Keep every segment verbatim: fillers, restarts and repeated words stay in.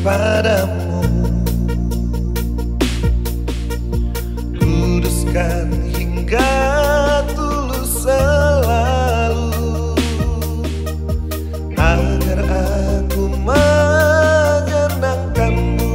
padamu. Kuduskan hingga tulus selalu, agar aku menyenangkanmu.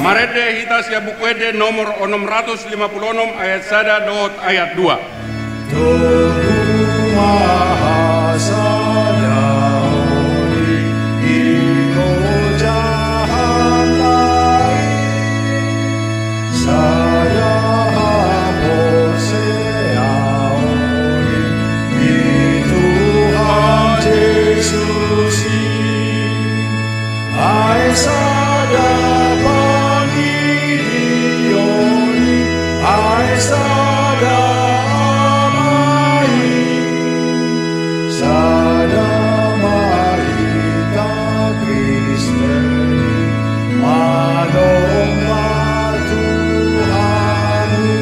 Marende hita sian Buku Ende nomor onom ratus lima pulu onom, ayat sada dohot ayat dua. Togu ma hasadaon i, di ho jahat nai, sada haporseaon i, di Tuhan Jesus i. Ai sada pangidion i, ai sada Ama i, sada ma hita Kristen i, manomba Tuhan i.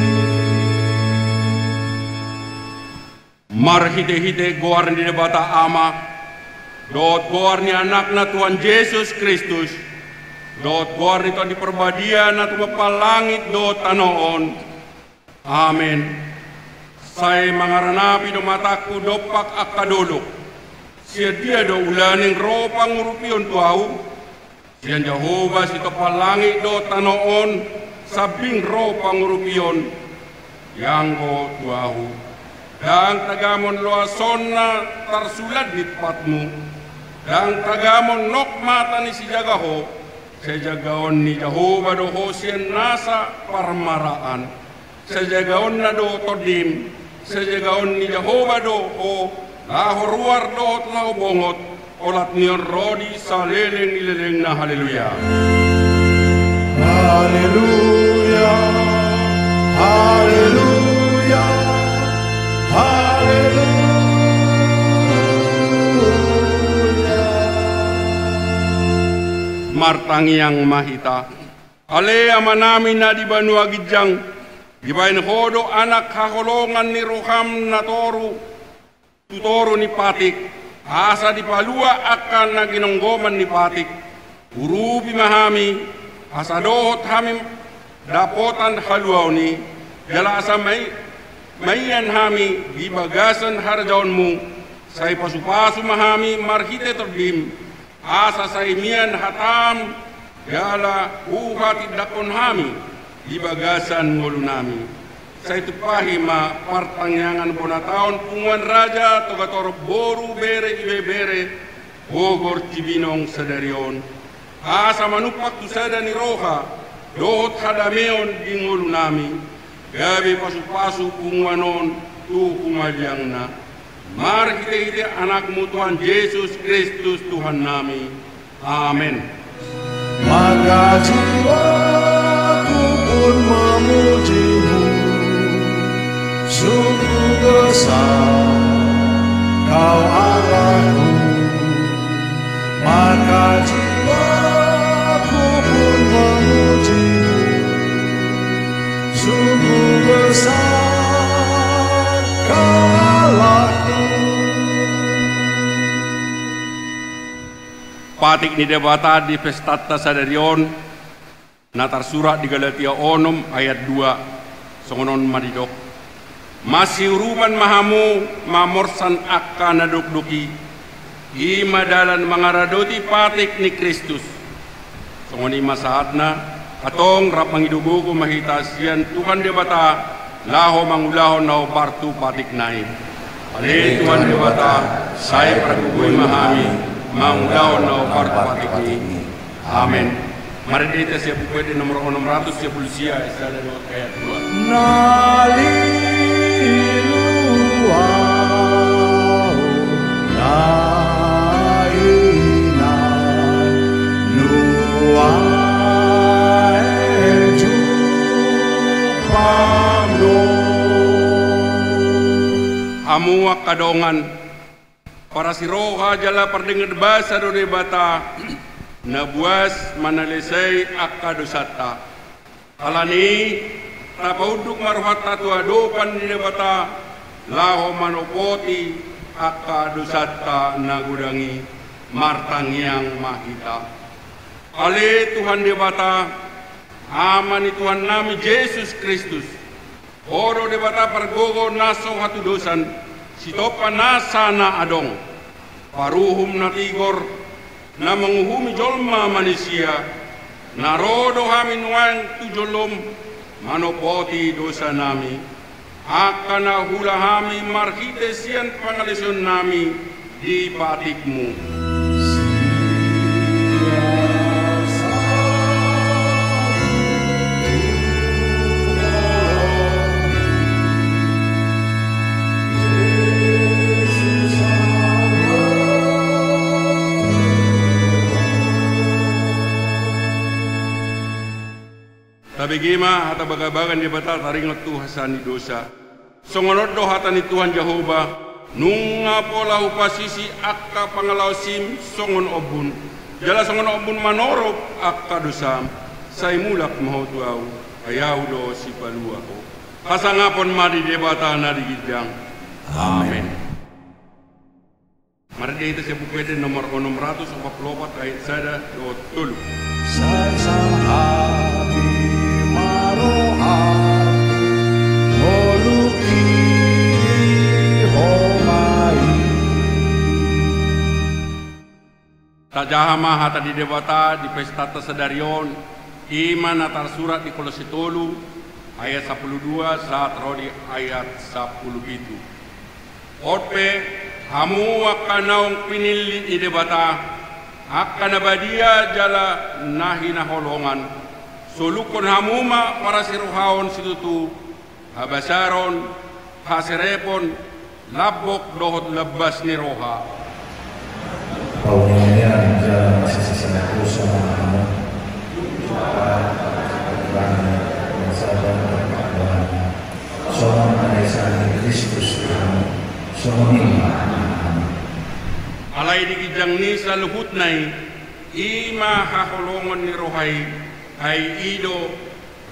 Marhitehite goar ni Debata Ama, dohot goar ni Anakna Tuhan Jesus Kristus, dohot goar ni Tondi Parbadia na tumompa langit dohot tano on. Amen. Sai mangaranapi do matangku dompak angka dolok. Sian dia do ulaning ro pangurupion tu ahu? Sian Jahowa sitompa langit dohot tano on, sambing ro pangurupion, ianggo tu ahu. Ndang tagamon loasonna tarsulat di patmu, ndang tagamon nok mata ni sijaga ho, sai jagaon ni Jahowa do ho sian nasa parmaraan. Sai jagaonna do tondim, sai jagaon ni Jahowa do ho, laho ruar dohot laho bongot, olat ni on ro di saleleng ni lelengna. Haleluya. Haleluya. Haleluya. Haleluya. Martangiang ma hita. Ale Amanami na di banua ginjang, dibahen Ho do anak haholongan ni roham na toru tu toru ni patik, asa dipalua angka na ginonggoman ni patik. Urupi ma hami, asa dohot hami dapotan haluaon i, jala asa mai-, maian hami di bagasan harajaonmu, sai pasupasu ma hami marhite tondim, asa sai mian hatam, jala huhatindangkon hami di bagasan ngolunami. Sai tumpahi ma partangiangan bona taon punguan raja, Toga Torop, boru, bere, ibebere, Bogor, Cibinong sadari on, asa manumpak tu sada ni roha dohot hadameon di ngolunami, gabe pasupasu punguan on tu humaliangna. Marhitehite Anakmu Tuhan Jesus Kristus Tuhannami. Amen. Maka jiwaku pun memujimu, sungguh besar Kau Allahku. Maka jiwaku pun memujimu, sungguh besar Kau Allahku. Patik ni Debata di pestanta sadari on, na tarsurat di Galatia onom ayat dua, songon on ma didok: Masiurupan ma hamu mamorsan angka na dokdok i, i ma dalan mangaradoti patik ni Kristus. Songon i ma sahatna, antong rap mangido gogo ma hita sian Tuhan Debata, laho mangulahon na hombar tu patikna i. Ale Tuhan Debata, sai pargogoi ma hami mangulahon na hombar tu patikmi. Amen. Marende hita sian Buku Ende nomor onom ratus sia pulu sia, ayat sada dohot ayat dua. Na lilu Hamu angka dongan, parasiroha jala pardenggan basa do Debata, na buas manalesai angka dosanta. Alani i, tapaunduk ma rohanta tu adopan ni Debata, laho manopoti angka dosanta na godang i. Martangiang ma hita. Ale Tuhan Debata, Ama ni Tuhannami Jesus Kristus, Ho do Debata pargogo na so hatudosan, sitompa nasa na adong. Paruhum na tigor, na manguhumi jolma manisia, na ro do hami nuaeng tu jolom, manopoti dosanami. Angka na huula hami marhite sian pangaleosionnami di patikmu. Tabege ma hata bagabaga ni Debata taringot tu hasesaan ni dosa. Songon on do hata ni Tuhan Jahowa, nunga pola hupasisi angka pangalaosim songon ombun, jala songon ombun manorop angka dosam, sai mulak ma ho tu Ahu, ai Ahu do sipalua ho. Hasangapon ma di Debata na di ginjang. Amen. Marende hita sian Buku Ende nomor onom ratus opat pulu opat ayat sada dohot tolu. Sai sangap ma roham, molo hudok ho ma i. Tajaha ma hata ni Debata di pestanta sadari on, i ma na tarsurat di Kolose tolu ayat sampulu dua sahat ro di ayat sampulu pitu. On pe, hamu angka naung pinillit ni Debata, angka na badia jala na hinaholongan, solukhon hamu ma parasirohaon situtu, habasaron, haserepon, lambok dohot lambas ni roha. Pauli-ulian jala masisean dosa ma hamu. Songon na dihasahon ni Kristus tu hamu, songon i ma hamu. Alai di ginjang ni saluhutna i, i ma haholongon ni roha i, ai i do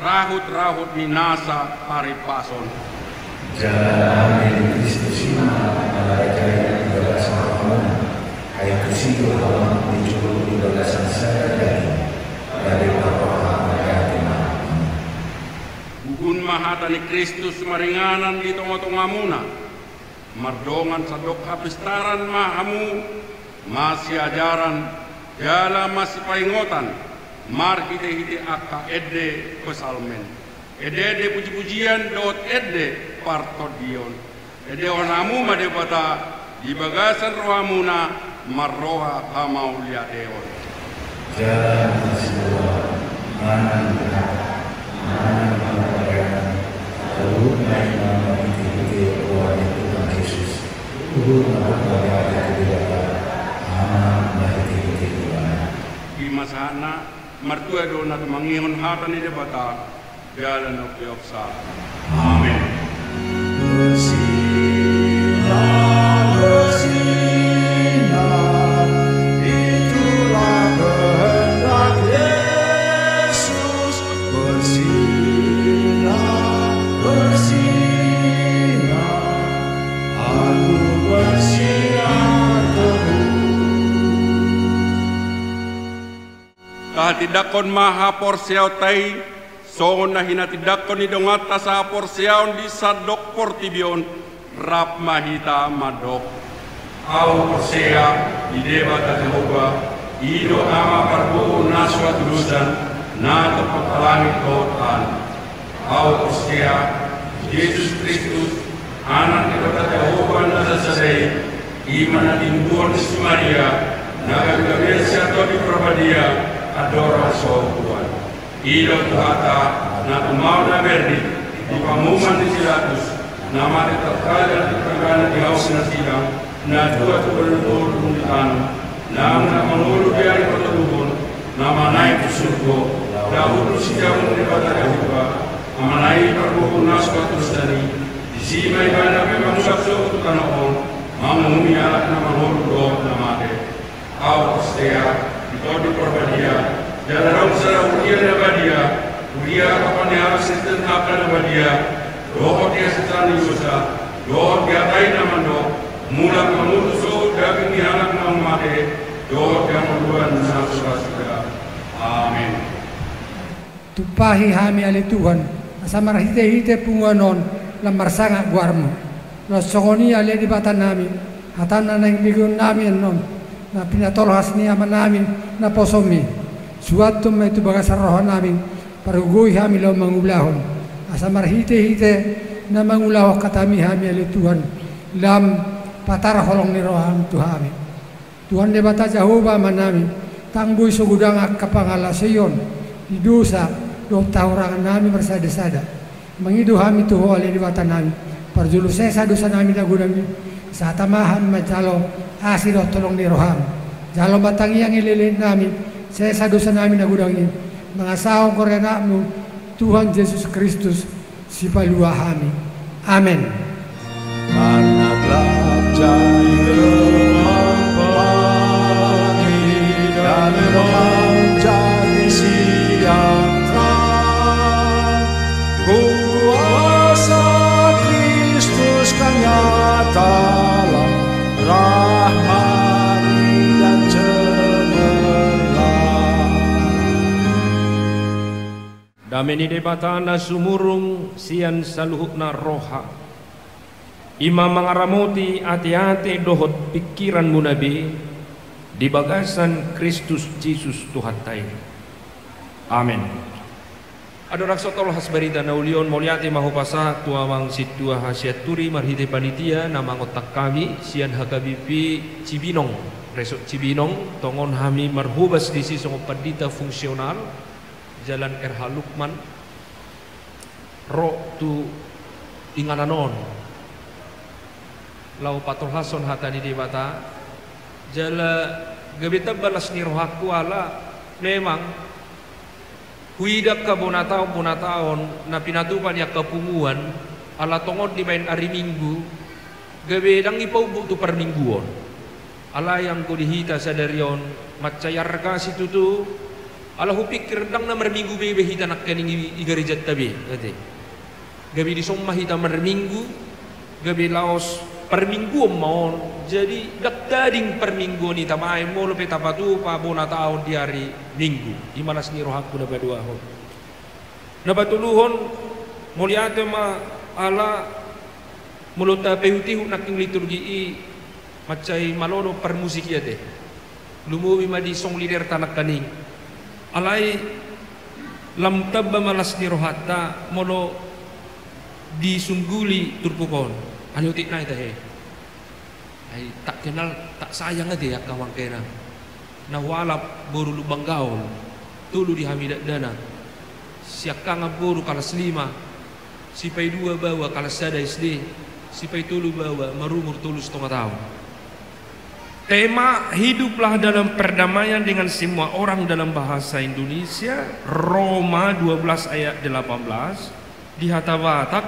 rahut-rahut ni nasa paripason. Jala dame ni Kristus i ma mangarajai di bagasan rohamuna, ai tusi do hamu dijou di bagasan sada daging, gabe parroha mauliate ma hamu. Buhun ma hata ni Kristus maringanan di tonga-tongamuna. Mardongan sandok hapistaran ma hamu, masiajaran, jala masipaingotan, marhite-hite angka ende psalmen, ende-ende puji-pujian dohot ende partondion. Endehon hamu ma Debata di bagasan rohamuna marroha hamauliateon. Jala masiboan, manang di hata, manang di panggabean, saluhutna i ma marhite-hite goar ni Tuhan Jesus, huhut ma hot mauliate tu Debata, Ama, marhite-hite Ibana. I ma sahatna. Martua do na tumangihon hata ni Debata, jala na umpeopsa. Amen. Bersihlah, bersihlah, itulah kehendak Yesus. Bersihlah, bersihlah, aku bersih yang teguh. Tahatindanghon ma haporseaonta i, songon na hinatindanghon ni donganta sahaporseaon di sandok portibi on, rap ma hita mandok. Ahu porsea di Debata Jahowa, i do Ama parboru na so hatudosan, na tumompa langit dohot tano. Ahu porsea di Jesus Kristus, Anak ni Debata Jahowa na sasada i, i ma na tinubuhon ni si Maria, na gabe-gabean sian Tondi Parbadia, andorang so haupuan. I do Tuhanta, na tumaon na bernit di panguhuman ni si Pilatus, na mate tartagan di tanggana di hau na sidang, na tuat tu balga ni toru di tano, naung na mangolu di ari patoluhon, na manaek tu surgo, laho duduk siamun ni Debata Jahowa, Amana i parboru na so hatudosan i, disi ma Ibana pe mangulahon sogot tu tano Mangulahon halak na mangolu dohot na mate. Aut, Ostea, di Tondi Parbadia, jala adong sada huria na badia, huria na panearon sian angka na badia, dohot di hasesaan ni dosa, dohot di hata i na mandok, mulak ma muse sogot daging ni halak na mate, dohot di hangoluan na so ra suda. Amen. Tumpahi hami ale Tuhan, asa marhitehite punguan on lam marsangap goarmu. Laos songon i ale Debatanami, hata na naeng begeonnami annon, na pinatolhas ni amanami naposomi, suanhon ma i tu bagasan rohanami, pargogoi hami laho mangulahon, asa marhitehite na mangulahon hatami hami ale Tuhan, lam patar holong ni roham tu hami. Tuhan Debata Jahowa Amanami, ndang boi so godang angka pangalaosion di dosa dohot hahurangannami marsadasada. Mangido hami tu Ho ale Debatanami, parjolo sesa dosanami na godang i, sai tama hami manjalo asi dohot holong ni roham. Jalo ma tangiang i ale Debatami, sesa dosanami na godang i, mangasahon goar ni Anakmu, Tuhan Jesus Kristus, Sipalua hami. Amen. Karna gelap jai remang pelangi, dan remang jadi siang terang. Kuasa Kristus kan nyatalah, rahmat-Ni dan cemerlang. Dame ni Debata na sumurung sian saluhutna roha, i ma mangaramoti ateate dohot pingkiranmuna be di bagasan Kristus Jesus Tuhanta i. Amen. Andorang so tolhas barita na uli on, mauliate ma hupasahat tu amang sintua hasianturi marhite panitia na mangontak hami sian H K B P Cibinong, Resort Cibinong, tongon hami marhobas disi songon pandita fungsional, Jalan R H Lukman, ro tu inganan on laho patolhashon hata ni Debata, jala gabe tamba las ni rohangku ala memang huida angka bona taon, bona taon na pinatupa ni angka punguan, ala tongon dibaen ari Minggu, gabe ndang ipaumbuk tu parmingguon. Alai anggo di hita sadari on, mansai arga situtu, ala hupingkir ndang na marminggu be, be hita nangkaning i, i garejanta be, ate. Gabe dison ma hita marminggu, gabe laos parmingguon ma on, jadi ndang tading parmingguon i tabaen molo pe tapatupa bona taon di ari Minggu. I ma las ni rohangku na paduahon. Na patoluhon, mauliate ma ala molo tapaihutihut nangkin liturgi i, mansai malo do parmusik i ate. Lumobi ma di song leaderta nangkaning. Alai lam tamba ma las ni rohanta molo disungguli turpuk on. Ani otik nai tahe. Ai tak kenal, tak sayang ate angka amang inang. Na hualap boru Lumban Gaol, tolu di hami dakdanak. Siangkangan boru kalas lima, sipaidua baoa kalas sada S D, sipaitolu baoa marumur tolu setengah tahun. Tema, hiduplah dalam perdamaian dengan semua orang dalam bahasa Indonesia, Roma dua belas ayat delapan belas. Di hata Batak,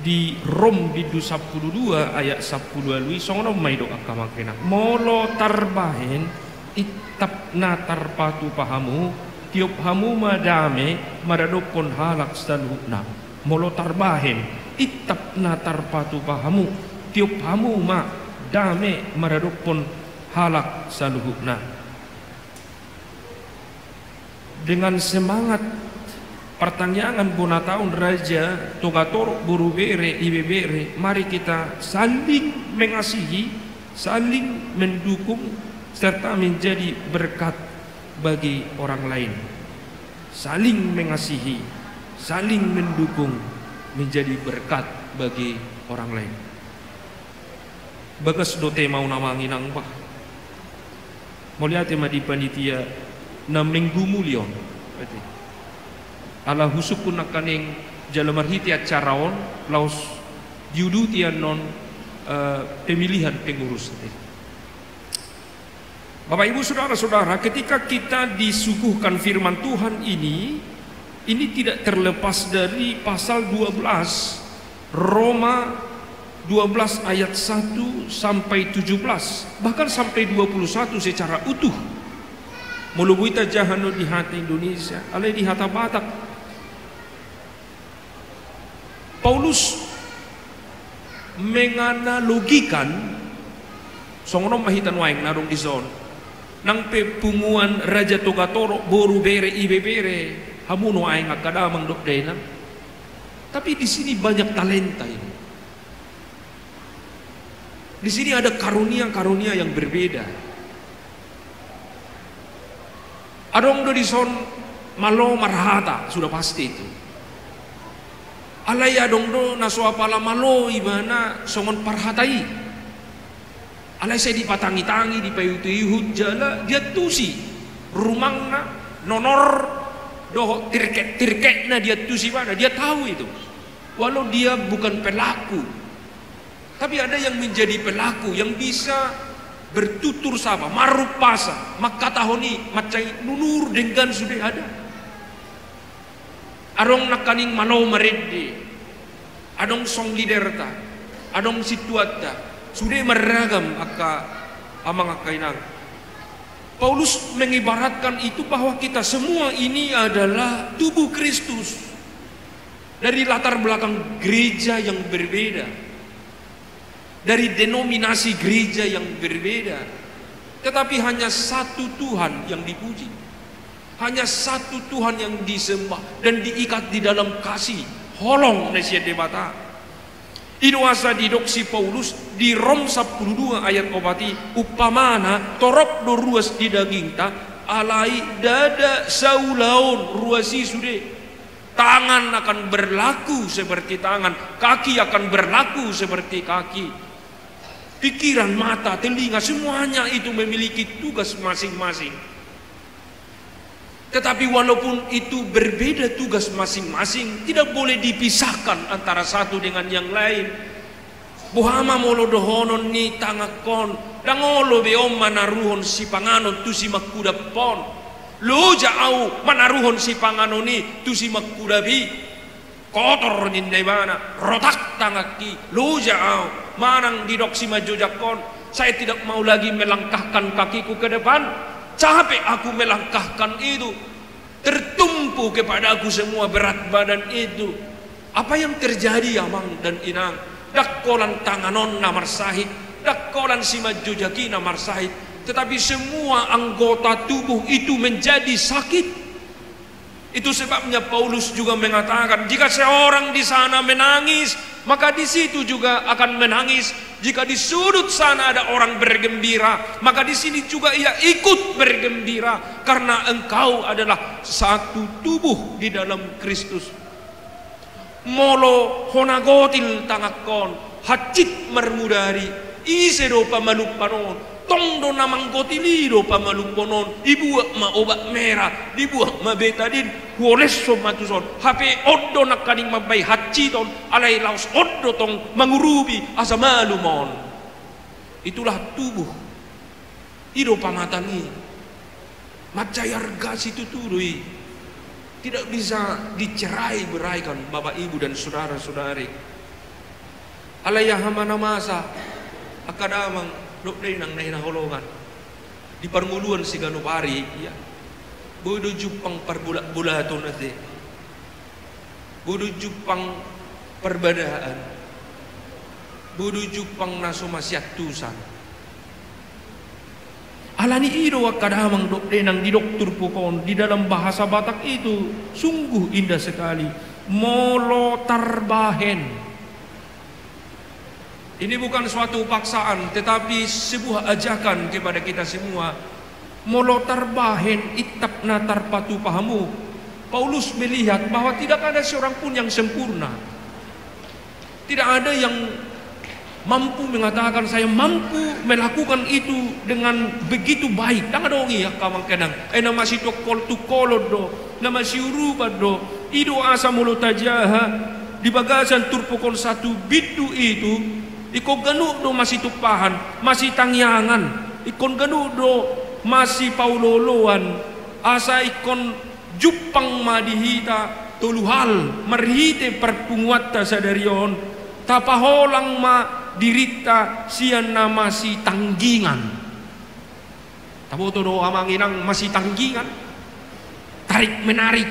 di Rom bindu sampulu dua ayat sampulu ualu i songon on ma didok angka amang inang. Molo tarbahen, intap na tarpatupa hamu, tiop hamu ma dame maradophon halak saluhutna. Molo tarbahen, intap na tarpatupa hamu, tiop hamu ma dame maradophon halak saluhutna. Dengan semangat partangiangan bona taon raja, toga torop, boru bere, ibebere, mari kita saling mengasihi, saling mendukung, serta menjadi berkat bagi orang lain. Saling mengasihi, saling mendukung, menjadi berkat bagi orang lain. Bagas do tema on amang inang bah. Mauliate ma di panitia na menggumuli on. Ala husungkun nangkaning jala marhite acara on, laos diuduti annon, eh, pemilihan pengurus. Bapak, Ibu, Saudara-saudara, ketika kita disuguhkan firman Tuhan ini, ini tidak terlepas dari pasal dua belas Roma dua belas ayat satu sampai tujuh belas, bahkan sampai dua puluh satu secara utuh. Molo boi tajaha on di hata Indonesia, alai di hata Batak, Paulus menganalogikan, songon on ma hita nuaeng na adong dison, nang pe punguan Raja Toga Torop, boru, bere, ibebere, hamu nuaeng angka damang dohot dainang. Tapi di sini banyak talenta ini. Di sini ada karunia-karunia yang berbeda. Adong do dison malo marhata, sudah pasti itu. Alai adong do na so apala malo ibana songon parhata i. Alai sai dipatangi-tangi, dipaihut-ihut jala diantusi rumangna, nonor dohot tirket-tirketna diantusi ibana, dia tahu itu. Walau dia bukan pelaku, tapi ada yang menjadi pelaku, yang bisa bertutur sapa, marumpasa, mangkatahon i, mansai nunur denggan sude ada. Adong nangkaning malo marende, adong song liderta, adong sintuanta, sude marragam angka amang angka inang. Paulus mengibaratkan itu bahwa kita semua ini adalah tubuh Kristus. Dari latar belakang gereja yang berbeda, dari denominasi gereja yang berbeda, tetapi hanya satu Tuhan yang dipuji, hanya satu Tuhan yang disembah dan diikat di dalam kasih, holong na sian Debata. I do asa didok si Paulus di Rom sampulu dua ayat opat i, umpamana torop do ruas di dagingta, alai ndada saulaon ruas i sude. Tangan akan berlaku seperti tangan, kaki akan berlaku seperti kaki. Pikiran, mata, telinga, semuanya itu memiliki tugas masing-masing. Tetapi walaupun itu berbeda tugas masing-masing, tidak boleh dipisahkan antara satu dengan yang lain. Boha ma molo dohonon ni tanganhon, ndang olo be on manaruhon sipanganon tu simangkudaphon. Loja ahu manaruhon sipanganon i tu simangkudap i. Kotor ninna ibana, rotak tanganki, loja ahu. Manang didok simanjojakhon, saya tidak mau lagi melangkahkan kakiku ke depan, capek aku melangkahkan itu. Tertumpu kepadaku semua berat badan itu. Apa yang terjadi, amang dan inang? Ndang holan tangan on na marsahit, ndang holan simanjojak i na marsahit, tetapi semua anggota tubuh itu menjadi sakit. Itu sebabnya Paulus juga mengatakan, jika seorang di sana menangis, maka di situ juga akan menangis. Jika di sudut sana ada orang bergembira, maka di sini juga ia ikut bergembira, karena engkau adalah satu tubuh di dalam Kristus. Molo hona gotil tanganhon, hansit marmudari, ise do pamalumpan on? Tong do na manggotil i do pamalumpan on, dibuat ma obat merah, dibuat ma betadin, huoleshon ma tuson, hape on do nangkaning mambahen hansiton, alai laos on do tong mangurupi asa malum on. Itulah tubuh. I do pamatang i. Mansai arga situtu do i. Tidak bisa dicerai beraikan, Bapak, Ibu, dan saudara-saudari. Alai aha ma na masa, angka damang dohot dainang na hinaholongan, di parngoluan siganup ari, ya. Boi do jumpang parbulat-bulaton ate. Boi do jumpang parbadaan. Boi do jumpang na so masiantusan. Alani i do, angka damang dohot dainang, didok turpuk on, di dalam bahasa Batak itu sungguh indah sekali. Molo tarbahen. Ini bukan suatu paksaan, tetapi sebuah ajakan kepada kita semua. Molo tarbahen intap na tarpatupa hamu, Paulus melihat bahwa tidak ada seorang pun yang sempurna. Tidak ada yang mampu mengatakan, "Saya mampu melakukan itu dengan begitu baik." Ndang adong i, angka amang inang. Ai na masitungkol-tungkolon do, na masiurupan do. I do asa molo tajaha di bagasan turpuk on satu bindu itu, ingkon ganup do masitumpahan, masitangiangan, ingkon ganup do masipaolooloan, asa ingkon jumpang ma di hita tolu hal marhite parpunguanta sadari on. Tapaholang ma dirinta sian na masitanggingan. Taboto do amang inang masitanggingan? Tarik menarik.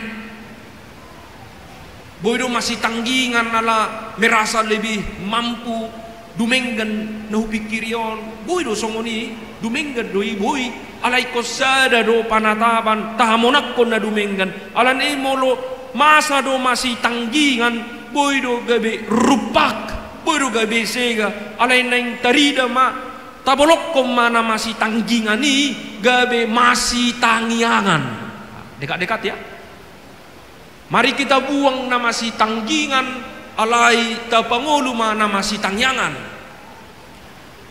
Boi do masitanggingan ala merasa lebih mampu, dumenggan na hupingkiri on. Boi do songon i, dumenggan do i, boi. Alai ingkon sada do panatapan, tahamonangkon na dumenggan. Alani i molo masa do masitanggingan, boi do gabe rumpak, boi do gabe sega. Alai naeng tarida ma, tabolongkon ma na masitanggingan i gabe masitangiangan. Dekat-dekat ya. Mari kita buang na masitanggingan, alai tapangolu ma na masitangiangan.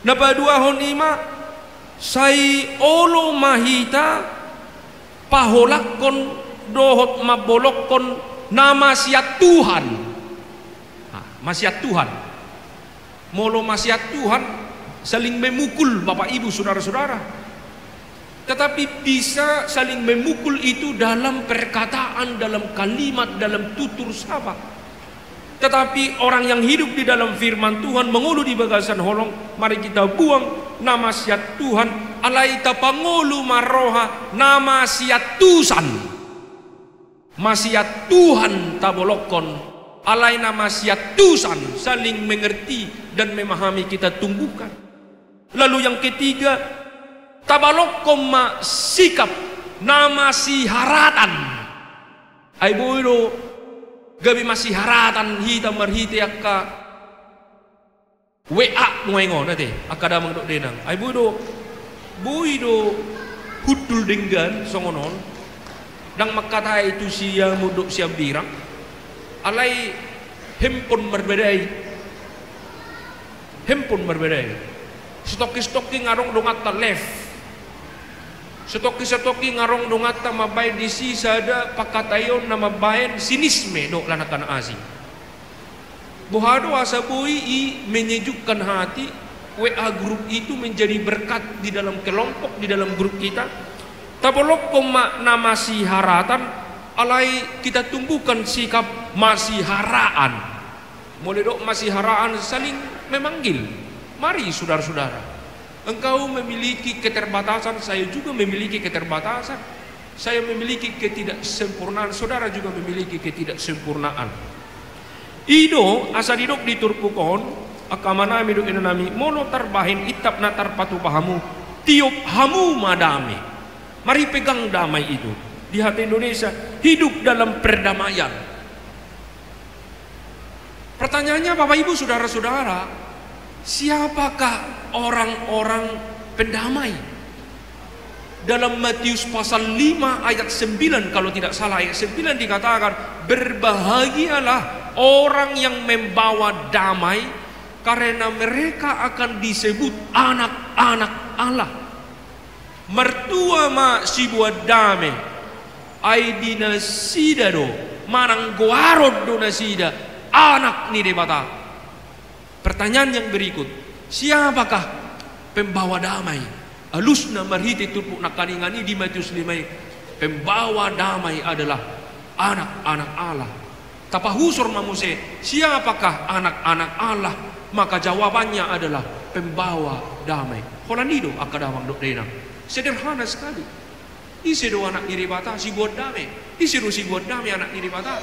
Na paduahon i ma, sai olo ma hita paholangkon dohot mambolongkon na masian Tuhan. Nah, masian Tuhan. Molo masian Tuhan, saling memukul, Bapak Ibu, saudara-saudara. Tetapi bisa saling memukul itu dalam perkataan, dalam kalimat, dalam tutur sapa. Tetapi orang yang hidup di dalam firman Tuhan, mangolu di bagasan holong, mari kita buang na masian Tuhan, alai tapangolu ma roha na masiantusan. Masian Tuhan tabolongkon, alai na masiantusan, saling mengerti dan memahami kita tumbuhkan. Lalu yang ketiga, tabolongkon ma sikap na masiharatan. Ai boi do gabe masiharatan hita marhite angka W A nuaeng on ate, angka damang dohot dainang. Ai boi do, boi do hundul denggan songon on. Ndang mangkatai tu siamun dohot siambirang. Alai handphone marbadai. Handphone marbadai. Satongkin-satongkin adong donganta live. Satongkin-satongkin adong donganta mambaen disi sada pangkataion na mambaen sinisme dohot halak na asing. Boha do asa boi i menyejukkan hati, W A grup itu menjadi berkat di dalam kelompok, di dalam grup kita. Tabolongkon ma na masiharatan, alai kita tumbuhkan sikap masiharaan. Molo didok masiharaan, saling memanggil. Mari, saudara-saudara. Engkau memiliki keterbatasan, saya juga memiliki keterbatasan. Saya memiliki ketidaksempurnaan, saudara juga memiliki ketidaksempurnaan. I do asa didok di turpuk on, angka amanami dohot inanami, molo tarbahen intap na tarpatupa hamu, tiop hamu ma dame. Mari pegang damai itu. Di hata Indonesia, hidup dalam perdamaian. Pertanyaannya, Bapak Ibu, saudara-saudara, siapakah orang-orang pendamai? Dalam Matius pasal lima ayat sembilan, kalau tidak salah, ayat sembilan dikatakan, "Berbahagialah orang yang membawa damai, karena mereka akan disebut anak-anak Allah." Martua ma sibuat dame, ai di nasida do, manang goaron do nasida anak ni Debata. Pertanyaan yang berikut, siapakah pembawa damai? Alusna marhite turpuk nangkaningan i di Matius lima i, pembawa damai adalah anak-anak Allah. Tapahusor ma muse, siapakah anak-anak Allah? Maka jawabannya adalah pembawa damai. Holan i do, angka damang dohot dainang. Sederhana sekali. Ise do anak ni Debata? Sibuat dame. Ise do sibuat dame anak ni Debata?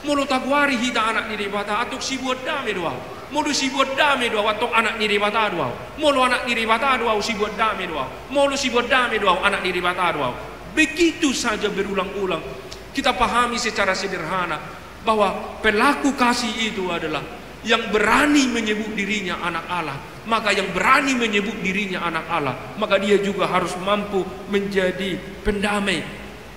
Molo tagoari hita anak ni Debata, antong sibuat dame do ahu. Molo sibuat dame do ahu, antong anak ni Debata do ahu. Molo anak ni Debata do ahu, sibuat dame do ahu. Molo sibuat dame do ahu, anak ni Debata do ahu. Begitu saja berulang-ulang. Kita pahami secara sederhana bahwa pelaku kasih itu adalah yang berani menyebut dirinya anak Allah. Maka yang berani menyebut dirinya anak Allah, maka dia juga harus mampu menjadi pendamai.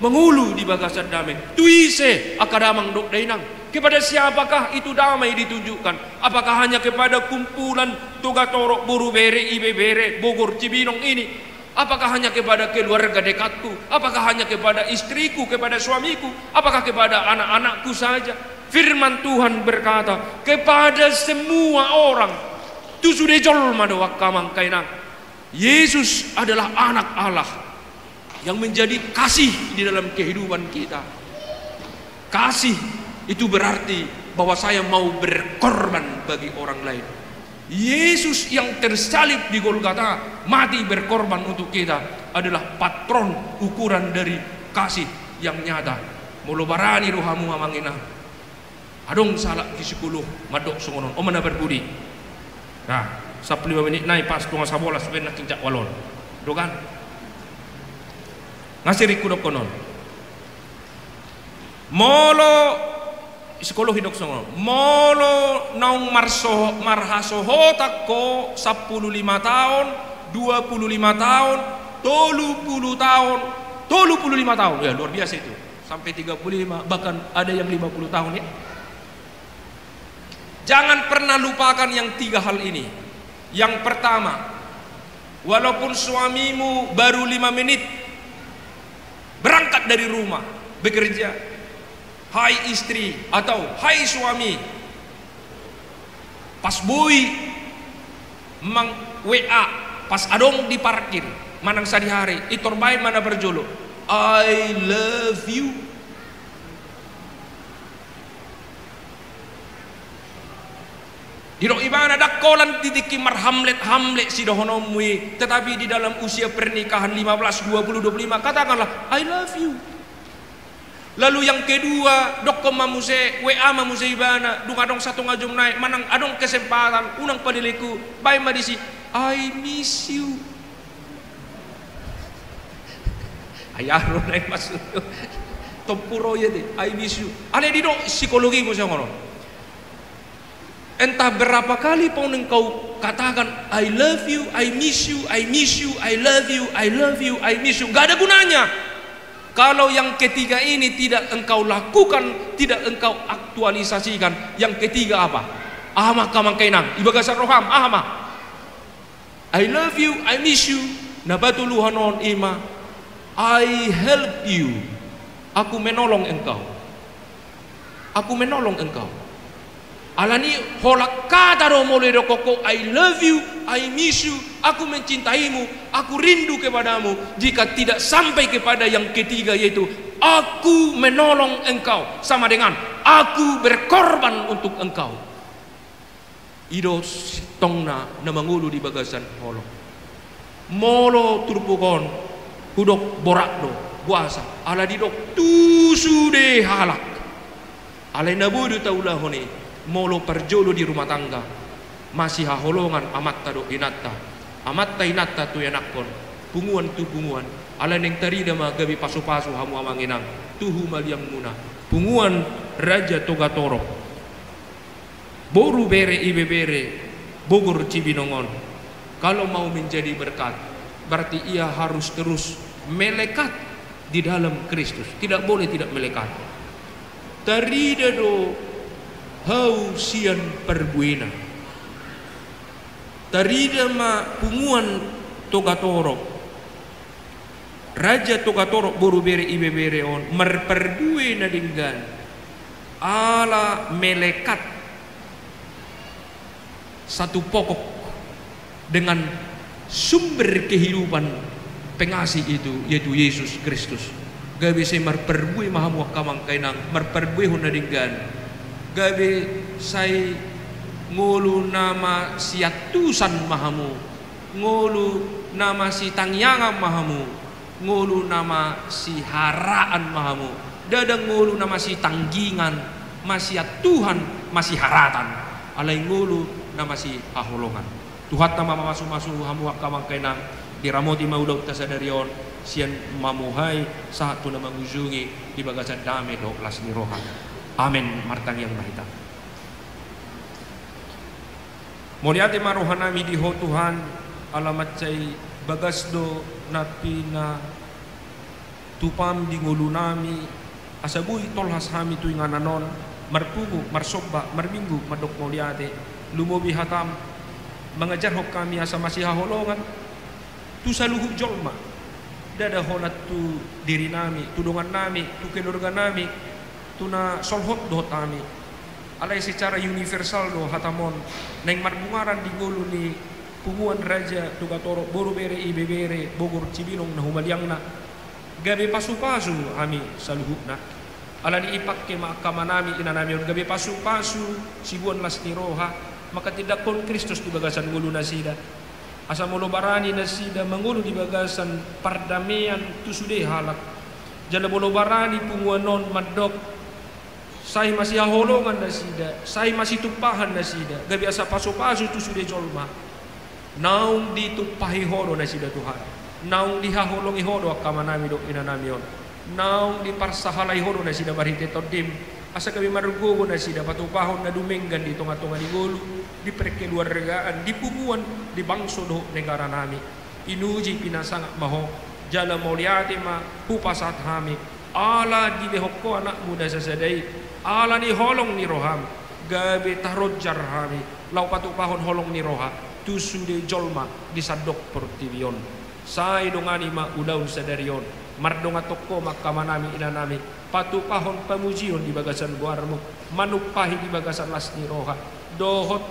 Mangolu di bagasan damai. Tu ise, angka damang dohot dainang? Kepada siapakah itu damai ditunjukkan? Apakah hanya kepada kumpulan Toga Torop, Boru, Bere, Ibebere, Bogor, Cibinong ini? Apakah hanya kepada keluarga dekatku? Apakah hanya kepada istriku, kepada suamiku? Apakah kepada anak-anakku saja? Firman Tuhan berkata, kepada semua orang. Tu sude jolma do, angka amang, angka inang. Yesus adalah Anak Allah yang menjadi kasih di dalam kehidupan kita. Kasih itu berarti bahwa saya mau berkorban bagi orang lain. Yesus yang tersalib di Golgata, mati berkorban untuk kita, adalah patron ukuran dari kasih yang nyata. Molo barani do hamu amang inang, adong sahalak psikolog mandok songon on, on ma na parpudi. Nah, sampulu lima menit nai pas tonga sabolas, baen nangkin jak walo on. Do kan? Nga sering hudokkon on. Molo psikolog didok songon on, molo naung marsoho-, marhasohotan ho sampulu lima taon, dua pulu lima taon, tolu pulu taon, tolu pulu lima taon, ya, luar biasa itu. Sampai tiga puluh lima, bahkan ada yang lima puluh tahun, ya. Jangan pernah lupakan yang tiga hal ini. Yang pertama, walaupun suamimu baru lima menit berangkat dari rumah bekerja, hai istri atau hai suami, pas boi mang-W A, pas adong di parkir, manang sadihari, intor baen ma na parjolo, "I love you." Didok ibana, ndang holan di tingki marhamlet-hamlet sidohononmu i, tetapi di dalam usia pernikahan lima belas, dua puluh, dua puluh lima, katakanlah, "I love you." Lalu yang kedua, dokkon ma muse, W A ma muse ibana, dung adong satonga jom nai, manang adong kesempatan, unang palelenghu, baen ma disi, "I miss you." Ai aha do na i maksudna? Tompu ro ia te, "I miss you." Alai didok psikologi muse songon on. Entah berapa kali pun engkau katakan, "I love you, I miss you, I miss you, I love you, I love you, I miss you." Nggak ada gunanya. Kalau yang ketiga ini tidak engkau lakukan, tidak engkau aktualisasikan, yang ketiga apa? Aha ma hamu amang inang, di bagasan roham, aha ma? "I love you, I miss you." Na patoluhon on i ma, "I help you." Aku menolong engkau. Aku menolong engkau. Alani holan hata do molo didokkon ho, "I love you, I miss you, aku mencintaimu, aku rindu kepadamu," jika tidak sampai kepada yang ketiga, yaitu, "Aku menolong engkau," sama dengan, "Aku berkorban untuk engkau." I do sintongna na mangolu di bagasan holong. Molo turpuk on, hudok borat do, boasa, ala didok tu sude halak. Alai na boi do taulahon i, molo parjolo di rumah tangga, masihaholongan amanta dohot inanta, amanta inanta tu ianakhon, punguan tu punguan, alai naeng tarida ma gabe pasupasu hamu amang inang, tu humaliangmuna, punguan Raja Toga Torop. Boru, bere, ibebere, Bogor, Cibinong on, kalau mau menjadi berkat, berarti ia harus terus melekat di dalam Kristus. Tidak boleh tidak melekat. Tarida do hau sian parbuena. Tarida ma punguan Toga Torop. Raja Toga Torop, boru, bere, ibebere on marparbue na denggan, ala melekat satu pokok dengan sumber kehidupan pengasih itu, yaitu Yesus Kristus. Gabe sai marparbue ma hamu angka amang inang, marparbuehon na denggan. Gabe sai ngolu na masiantusan ma hamu, ngolu na masitangiangan ma hamu, ngolu na masiharaan ma hamu. Ndada ngolu na masitanggingan, masiantuhan, masiharatan. Alai ngolu na masihaholongan. Tuhanta ma mamasumasu hamu angka amang inang, diramoti ma ulaonta sadari on, sian mamuhai sahat tu na mangujungi, di bagasan dame dohot las ni roha. Amen. Martangiang ma hita. Mauliate ma rohanami di Ho Tuhan, ala mansai bagas do na pinatupam di ngolunami, asa boi tolhas hami tu inganan on, marpungu, marsomba, marminggu, mandok mauliate, lumobi hatam, mangajarhon hami asa masihaholongan tu saluhut jolma, ndada holan tu dirinami, tu dongannami, tu keluarganami, tu na solhot dohot hami. Alai secara universal do hatam on naeng marbungaran di ngolu ni punguan Raja Toga Torop, boru, bere, ibebere, Bogor, Cibinong na humaliangna. Gabe pasupasu hami saluhutna. Alani i pangke ma angka amanami inanami on gabe pasupasu siboan las ni roha, manghatindanghon Kristus di bagasan ngolu nasida. Asa molo barani nasida mangolu di bagasan pardamean tu sude halak, jala molo barani punguan on mandok, sai masihaholongan nasida, sai masitumpahan nasida, gabe asa pasupasu tu sude jolma. Naung ditumpahi Ho do nasida Tuhan. Naung dihaholongi Ho do angka amanami dohot inanami on. Naung diparsahalai Ho do nasida marhite Tondim. Asa gabe margogo nasida patupahon na dumenggan di tongatonga ni ngolu, di perkeluargaan, di punguan, di bangso dohot negaranami. Inuji pinasangap ma Ho, jala mauliate ma hupasahat hami, ala dilehon Ho Anakmu na sasada i, ala ni holong ni roham, gabe taronjar hami, laho patupahon holong ni roha tu sude jolma di sandok portibi on. Sai dongani ma ulaon sadari on, mardongan tongko ma angka amanami inanami, patupahon pamujion di bagasan goarmu, manumpahi di bagasan las ni roha, dohot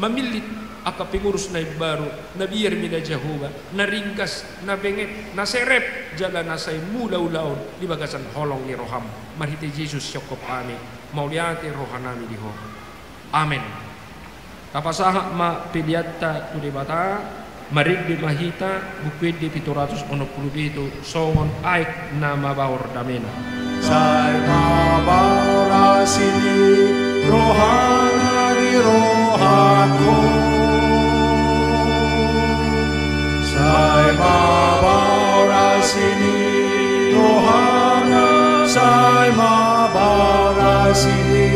mamillit angka pengurus na imbaru, na biar mina Jahowa, na ringgas, na benget, na serep, jala na sai mula ulaon di bagasan holong ni roham. Marhite Jesus siongkop hami, mauliate rohanami di Ho. Amen. Tapasahat ma peleanta tu Debata. Marende ma hita, Buku Ende pitu ratus onom pulu pitu, songon aek na mabaor damena. Sai mabaor asi ni rohana di rohangku. Sai mabaor asi ni rohana, sai mabaor asi ni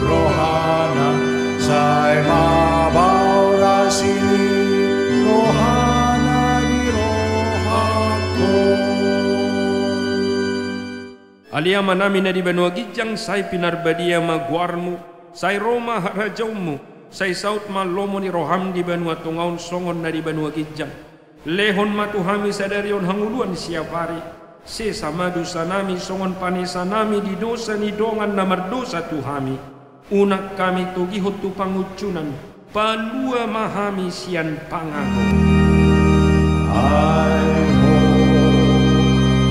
rohana, sai mabaor asi ni rohana di rohangku. Ale Amanami na di banua ginjang, sai pinarbadia ma goarmu, sai ro ma harajaonmu, sai saut ma lomo ni roham di banua tonga on songon na di banua ginjang. Lehon ma tu hami sadari on hangoluan siapari. Sesa ma dosanami songon panesanami di dosa ni dongan na mardosa tu hami. Unang hami togihon tu pangunjunan, palua ma hami sian pangago. Ai Ho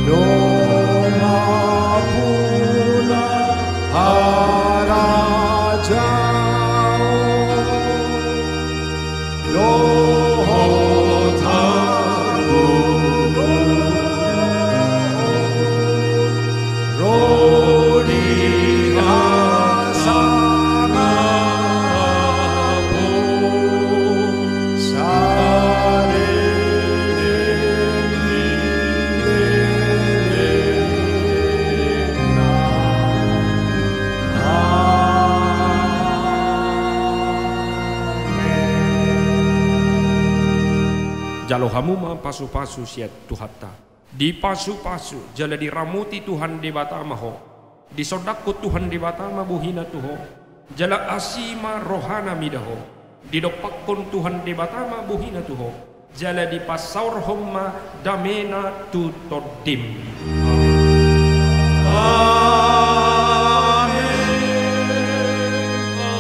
do nampuna harajaon dohot hangoluan, ro di hasangapon saleleng ni lelengna. Amen. Jalo hamu ma pasupasu sian Tuhanta. Dipasupasu jala diramoti Tuhan Debata ma ho. Disondangkon Tuhan Debata ma bohina tu ho, jala asi ma rohana mida ho. Didompakkon Tuhan Debata ma bohina tu ho, jala dipasaorhon ma damena tu tondim. Amen.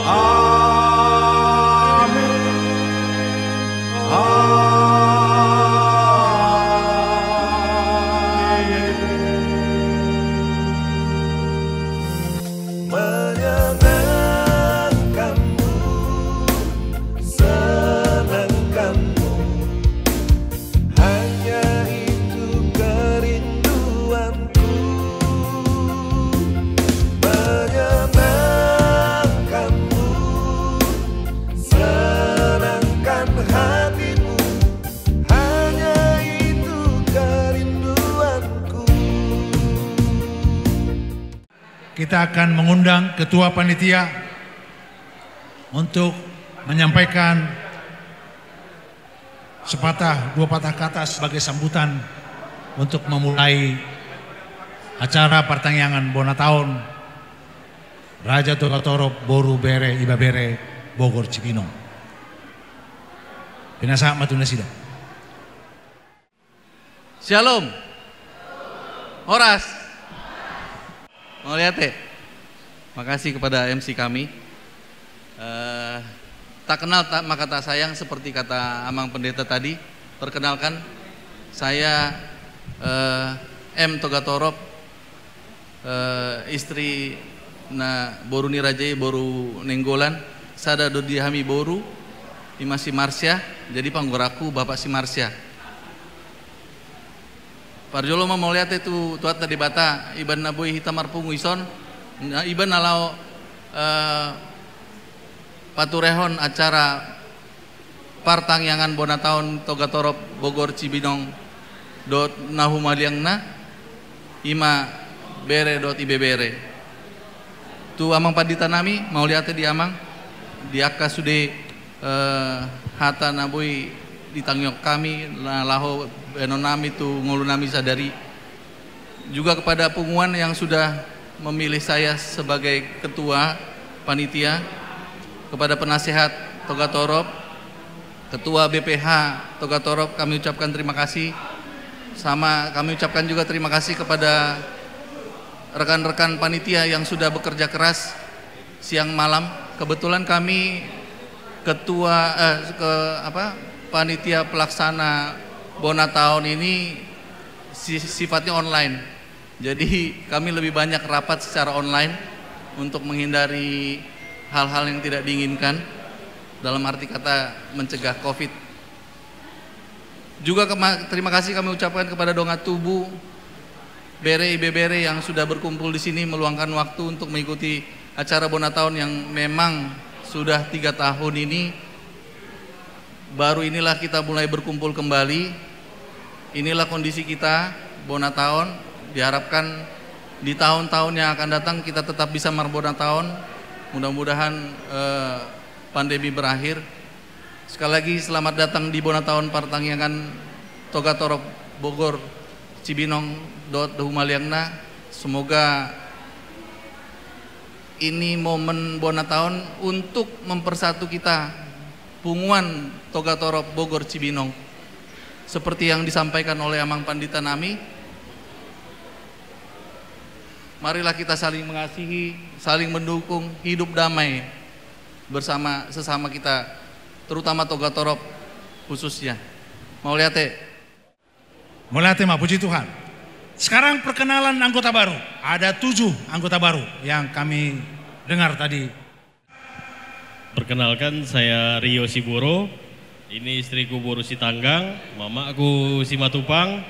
Amen. Amen. Menyenangkanmu, senangkanmu, hanya itu kerinduanku. Menyenangkanmu, senangkan hatimu, hanya itu kerinduanku. Kita akan mengundang ketua panitia untuk menyampaikan sepatah dua patah kata sebagai sambutan untuk memulai acara partangiangan bona taon Raja Togatorop, boru, bere, ibebere, Bogor Cibinong. Pinasahat ma tu nasida. Syalom. Horas. Mauliate. Makasih kepada M C kami. Eh, tak kenal tak maka tak sayang, seperti kata Amang Pendeta tadi. Perkenalkan, saya, eh, M Togatorop, Eh, istri na boru ni raja i, boru Nainggolan, sada do di hami boru, ima si Marsya, jadi panggoranku Bapak si Marsya. Parjolo ma mauliate tu Tuhanta Debata, iba na boi hita marpungu dison, na iba na laho, eh, paturehon acara partangiangan bona taon Togatorop Bogor Cibinong dohot na humaliangna, ima bere dohot ibebere. Tu amang pandita nami, mauliate di amang, di angka sude, eh, hata na boi ditangihon hami, na laho baenon nami tu ngolu nami sadari. Juga kepada punguan yang sudah memilih saya sebagai ketua panitia, kepada penasehat Togatorop, ketua B P H Togatorop, kami ucapkan terima kasih. Sama kami ucapkan juga terima kasih kepada rekan-rekan panitia yang sudah bekerja keras siang malam. Kebetulan kami ketua, eh, ke, apa, panitia pelaksana bona taon ini si-, sifatnya online. Jadi, kami lebih banyak rapat secara online untuk menghindari hal-hal yang tidak diinginkan, dalam arti kata mencegah covid. Juga kema-, terima kasih kami ucapkan kepada dongan tubu, bere ibebere yang sudah berkumpul di sini, meluangkan waktu untuk mengikuti acara bona taon yang memang sudah tiga tahun ini. Baru inilah kita mulai berkumpul kembali. Inilah kondisi kita, bona taon. Diharapkan di tahun-tahun yang akan datang kita tetap bisa marbona taon. Mudah-mudahan, eh, pandemi berakhir. Sekali lagi, selamat datang di bona taon partangiangan Togatorop Bogor Cibinong dohot humaliangna. Semoga ini momen bona taon untuk mempersatu kita, punguan Togatorop Bogor Cibinong. Seperti yang disampaikan oleh amang pandita nami, marilah kita saling mengasihi, saling mendukung, hidup damai bersama sesama kita, terutama Togatorop khususnya. Mauliate. Mauliate ma, puji Tuhan. Sekarang perkenalan anggota baru. Ada tujuh anggota baru yang kami dengar tadi. Perkenalkan, saya Rio Siboro. Ini istriku boru Sitanggang, mamaku Simatupang,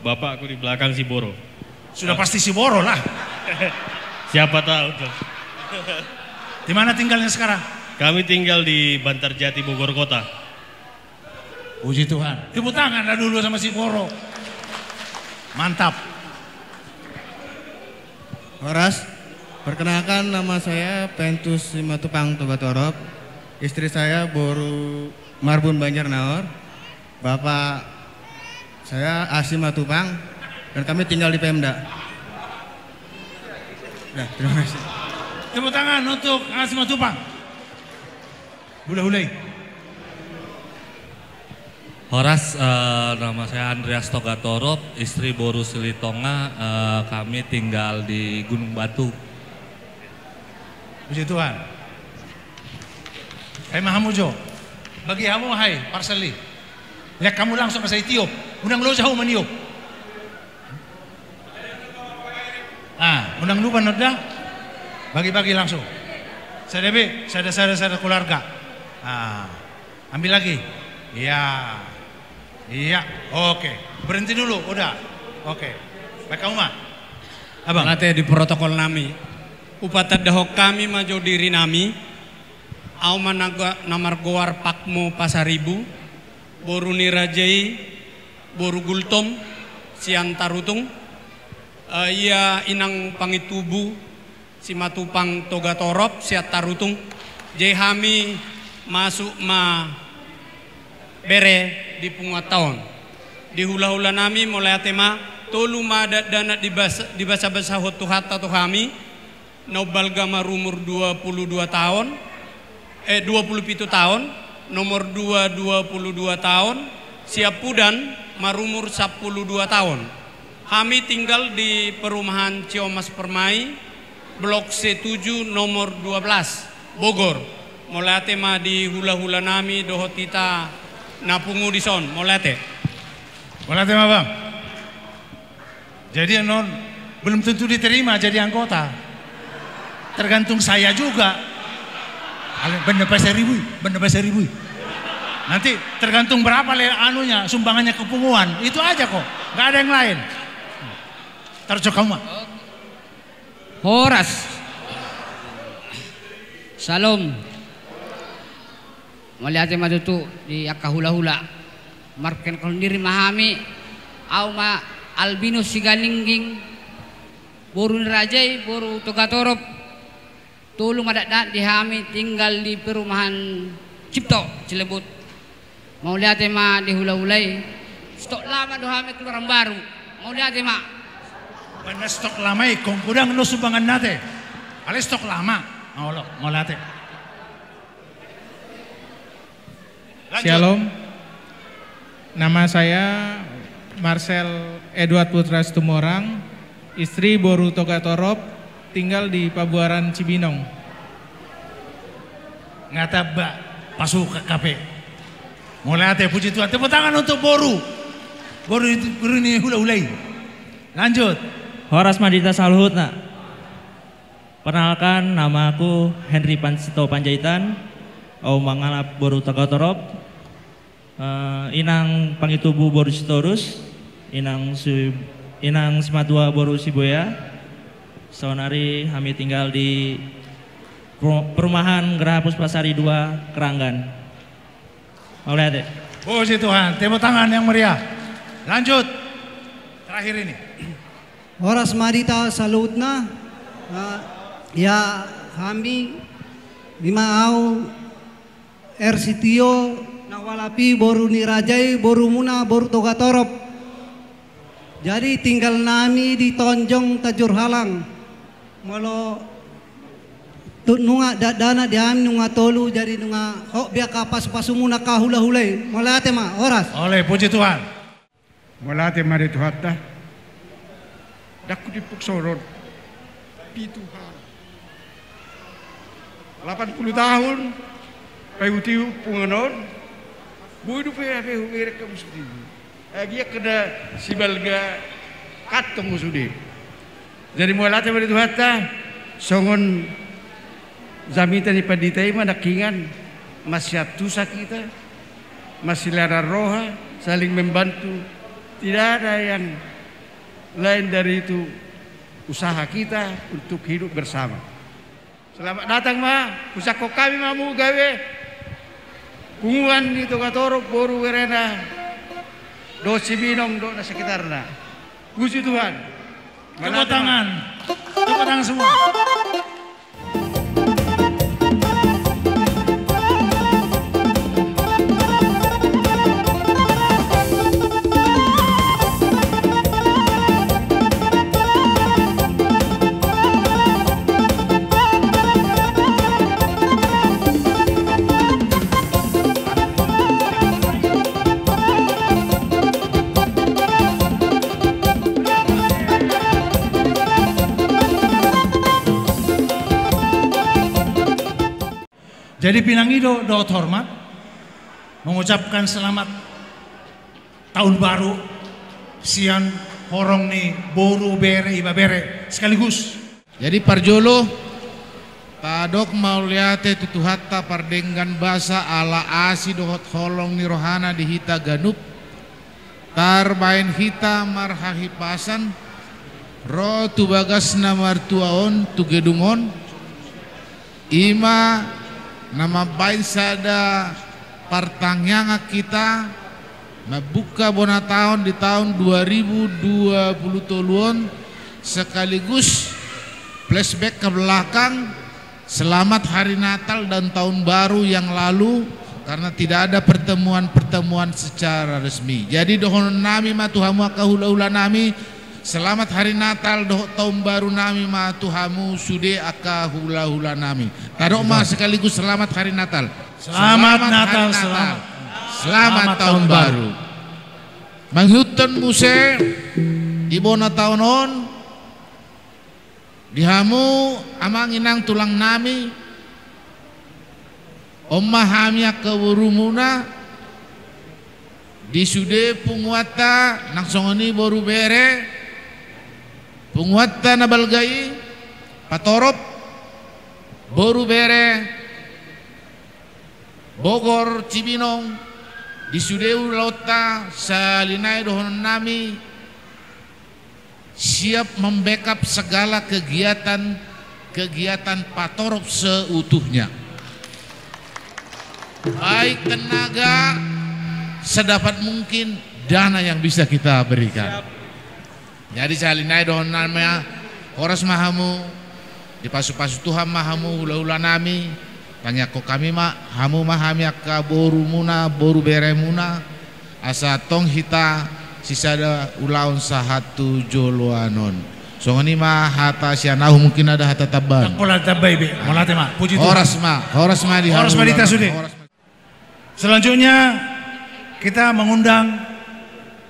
bapakku di belakang Siboro. Sudah pasti Siboro lah. Siapa tahu tuh. Di mana tinggalnya sekarang? Kami tinggal di Bantarjati, Bogor Kota. Puji Tuhan. Tepuk tangan lah dulu sama Siboro. Mantap. Horas, perkenalkan, nama saya Pentus Simatupang Togatorop. Istri saya boru Marbun Banjarnaor. Bapak saya A Simatupang. Dan kami tinggal di Pemda. Nah, terima kasih. Tepuk tangan untuk A Simatupang. Hula-hula i. Horas, eh, nama saya Andreas Togatorop, istri boru Silitonga, eh, kami tinggal di Gunung Batu. Puji Tuhan. Hai, ma hamu jo. Bagi hamu hai, parsel i. Lihat kamu langsung asa itiop. Unang loja hamu maniop. Ah, unang lupa nodda. Bagi-bagi langsung. Sada be, sada, sada, sada keluarga. Ah, ambil lagi. Iya. Iya, oke. Berhenti dulu, udah. Oke. Baik, kamu, Ma. Abang. Mauliate di protokol nami. Hupatandahon hami ma jo diri nami. Au ma na go-, na margoar Pakmo Pasaribu. Boru ni raja i, boru Gultom, sian Tarutung. Eh, ia inang pangintubu, Simatupang Togatorop, sian Tarutung. Jadi hami masuk ma bere di punguanta on. Di hula-hula nami, mauliate ma, tolu ma dakdanak dibas-, dibasa-basahon Tuhanta tu hami. Na umbalga marumur dua puluh dua taon, eh, dua puluh pitu taon, nomor dua, dua puluh dua taon, siampudan marumur sampulu dua taon. Hami tinggal di perumahan Ciomas Permai, Blok C tujuh, nomor dua belas, Bogor. Mauliate ma di hula-hula nami dohot hita na pungu dison. Mauliate. Mauliate ma, Bang. Jadi annon, Belum tentu diterima jadi anggota. Tergantung saya juga. Benda pasaribu, benda pasaribu. Nanti tergantung berapa le anunya, sumbangannya ke punguan. Itu aja kok, nggak ada yang lain. Tarjo kamu mah. Horas. Salom. Mauliate ma tutu di angka hulahula. Markenalhon diri ma hami. Au ma Albinus Siganingging, boru ni raja i, boru Togatorop. Tolu ma dakdanak di hami, tinggal di perumahan Cipto, Cilebut. Mauliate ma di hulahula i. Stok lama do hami keluaran baru. Mauliate ma. Benda stok lama i, ingkon godang do sumbanganna ate. Alai stok lama. Olo, mauliate. Lanjut. Shalom. Nama saya Marcel Edward Putra Situmorang, istri boru Togatorop, tinggal di Pabuaran Cibinong. Nga tamba, pasu K K P. Mauliate, puji Tuhan. Tepuk tangan untuk boru. Boru itu, boru ni hulahula i. Lanjut. Horas ma di hita saluhutna. Perkenalkan, nama aku Henry Pansito Panjaitan, au mangalap boru Togatorop, eh, inang Pangitubu boru Sitorus, inang si, inang Simatua boru Siboya. Saonari hami tinggal di peru-, perumahan Geraha Puspasari dua, Keranggan. Mauliate. Puji Tuhan, tepuk tangan yang meriah. Lanjut. Terakhir ini. Horas ma di hita saluhutna. Ah, ya, hami, ima au R. Sitio, na hualap i boru ni raja i, borumuna boru Togatorop. Jadi tinggal nami di Tonjong Tanjurhalang. Molo tu nunga dakdanak di hami nunga tolu, jadi nunga hot be angka pasupasumuna angka hulahula i. Mauliate ma, horas. Ole, puji Tuhan. Mauliate ma di Tuhanta. Ndang hutimpuk songon on. Pitu hal. Lapan puluh tahun paihutihut punguan on. Boi dope hape hubereng hamu sude. Agia kena sibalga kantong ma sude. Jadi mauliate ma di Tuhanta, songon jamita ni pandita i ma nangkiningan, masiantusan hita, masilanan roha, saling membantu. Tidak ada yang lain dari itu usaha kita untuk hidup bersama. Selamat datang ma, hujangkon hami ma hamu gabe punguan ni Togatorop, boru berena, dohot Sibinong dohot na sekitarna. Puji Tuhan. Tepuk tangan. Tepuk tangan semua. Jadi pinangido dohot hormat mengucapkan selamat tahun baru sian horong ni boru, bere, ibebere sekaligus. Jadi parjolo, tadok mauliate tu Tuhanta pardenggan basa ala asi dohot holong ni rohana di hita ganup, tarbaen hita marhahipason ro tu bagas na martua on, tu gedung on. Ima na mambaen sada partangiangan hita mambuka bona taon di taon dua ribu dua puluh tolu on, sekaligus flashback ke belakang, selamat hari Natal dan tahun baru yang lalu, karena tidak ada pertemuan-pertemuan secara resmi. Jadi dohonon nami ma tu hamu angka hulahula nami, selamat hari Natal dohot tahun baru nami ma tu hamu sude angka hulahula nami. Tadok ma sekaligus selamat hari Natal. Selamat Natal, selamat. Selamat tahun baru. Mangihuthon muse di bona taon on, di hamu amang inang tulang nami, on ma hami angka borumuna, di sude punguanta nang songon i boru bere, Punguanta na balga i, Patorop, boru bere, Bogor Cibinong, di sude ulaonta, sahali nai dohononnami, siap membackup segala kegiatan-kegiatan Patorop seutuhnya. Baik tenaga, sedapat mungkin dana yang bisa kita berikan. Jadi sahali nai dohononnami ma, horas ma hamu, dipasupasu Tuhan ma hamu hulahulanami, tangiangkon hami ma, hamu ma hami angka borumuna, boru beremuna, asa tong hita sisada ulaon sahat tu joloan on. Songon i ma hata sian ahu, mungkin ada hata tambahan. Ndang pola tambai be, mauliate ma, puji Tuhan. Horas ma, horas ma di hamu. Horas ma di hita sude. Horas ma. Selanjutnya, kita mengundang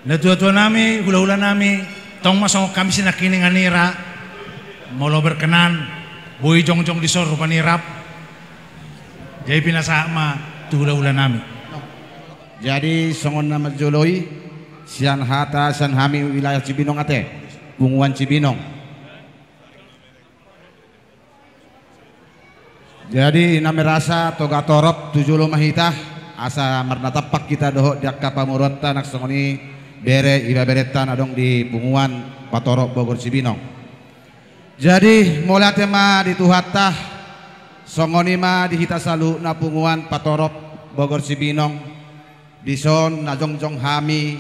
natuatuanami, hulahulanami, tong ma songon hami sinangkiningan ni ra, molo berkenan, boi jongjong dison rupa ni rap. Jadi pinasahat ma tu hulahulanami. Jadi songon na marjolo i, sian hata sian hami wilayah Cibinong ate, punguan Cibinong. Jadi na merasa Toga Torop tu jolo ma hita, asa marnatampak hita dohot di angka pamoruonta nang songon i bere ibaberenta na adong di punguan Patorop Bogor Cibinong. Jadi mauliate ma di Tuhanta, songon i ma di hita saluhutna punguan Patorop Bogor Cibinong, dison na jongjong hami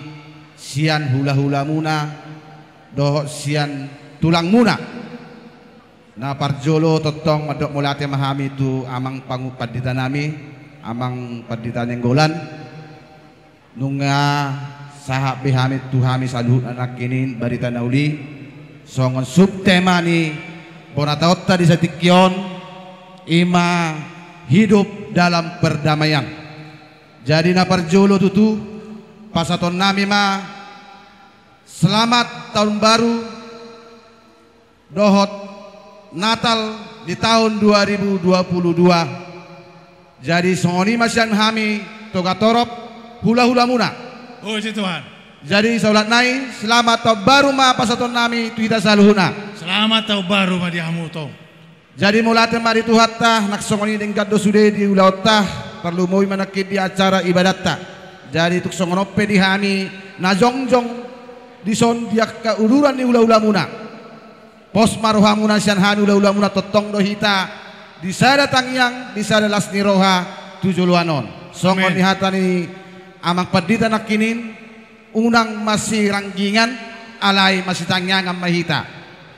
sian hulahulamuna dohot sian tulangmuna. Na parjolo tongtong mandok mauliate ma hami tu amang pangu-, panditanami, amang pandita Nainggolan. Nunga sahat be hami tu hami saluhutna nangkining barita na uli, songon subtema ni bona taonta di satingki on, i ma hidup dalam perdamaian. Jadi na parjolo tutu, pasahatonnami ma selamat tahun baru dohot Natal di tahun dua ribu dua puluh dua. Jadi songon i ma sian hami Toga Torop, hulahulamuna. Puji Tuhan. Jadi saulak nai, selamat tahun baru ma pasahatonnami tu hita saluhutna. Selamat tahun baru ma di hamu tong. Jadi mauliate ma di Tuhanta, nang songon i denggan do sude di ulaonta, tarlumobi ma nangkin di acara ibadatta. Jadi tung songon on pe di hami na jongjong dison di angka uduran ni hulahulamuna. Pos ma rohamuna sian hami hulahulamuna, tongtong do hita di sada tangiang, di sada las ni roha tu joloan on. Songon ni hata ni amang pandita nangkining, unang masiranggingan, alai masitangiangan ma hita.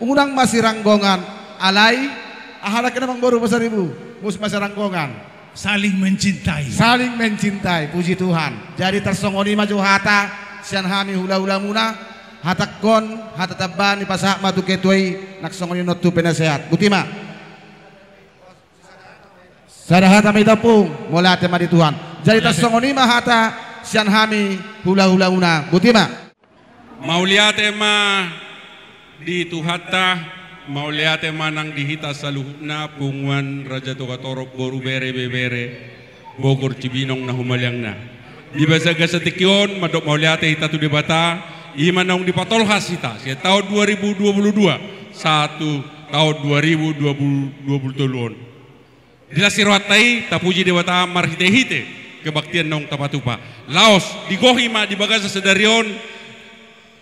Unang masiranggongan, alai aha nangkin amang boru Pasaribu? Muse masiranggongan. Saling mencintai. Saling mencintai, puji Tuhan. Jadi tarsongon i ma jo hata sian hami hulahulamuna, hatangkon, hata tambahan dipasahat ma tu ketua i, nang songon i on tu penasehat. Boti ma. Sada hata ma i tampung, mauliate ma di Tuhan. Jadi tarsongon i ma hata sian hami hulahulamuna. Boti ma. Mauliate ma di Tuhanta, mauliate ma nang di hita saluhutna punguan Raja Toga Torop, boru, bere, ibebere, Bogor, Cibinong na humaliangna. Di bagasan tingki on mandok mauliate hita tu Debata, i ma naung dipatolhas hita sian taon dua ribu dua puluh dua sahat tu taon dua ribu dua puluh, dua puluh tolu on. Di las ni rohanta i tapuji Debata marhitehite kebaktian naung tapatupa. Laos digohi ma di bagasan sadari on,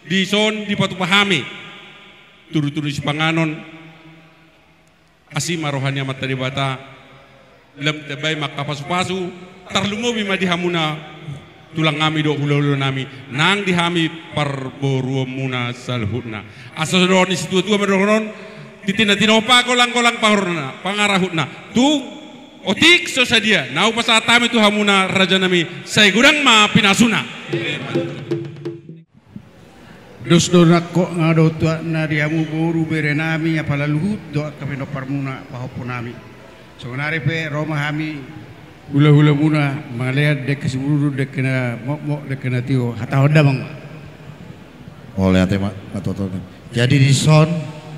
dison dipatupa hami tudutudu ni sipanganon. Asi ma roha ni Amanta Debata, lam ditambai ma angka pasupasu, tarlumobi ma di hamuna tulang nami dohot hulahula nami, nang di hami parboruonmuna saluhutna. Asa so dohonon ni situatua ma dohonon, tintin na tinopa, golanggolang pangarahuonna, pangarahuonna. Tung otik so sadia na hupasahat hami tu hamuna raja nami, sai godang ma pinasuna. Dos do nangkok nga dohot tuatna di hamu boru bere nami, apala luhut do angka pinomparmuna pahompu nami. Songon ari pe ro ma hami hulahulamuna mangalean dengke simudurudur, dengke na mokmok, dengke na tio, hatahon damang ma. Mauliate ma, matoto. Jadi dison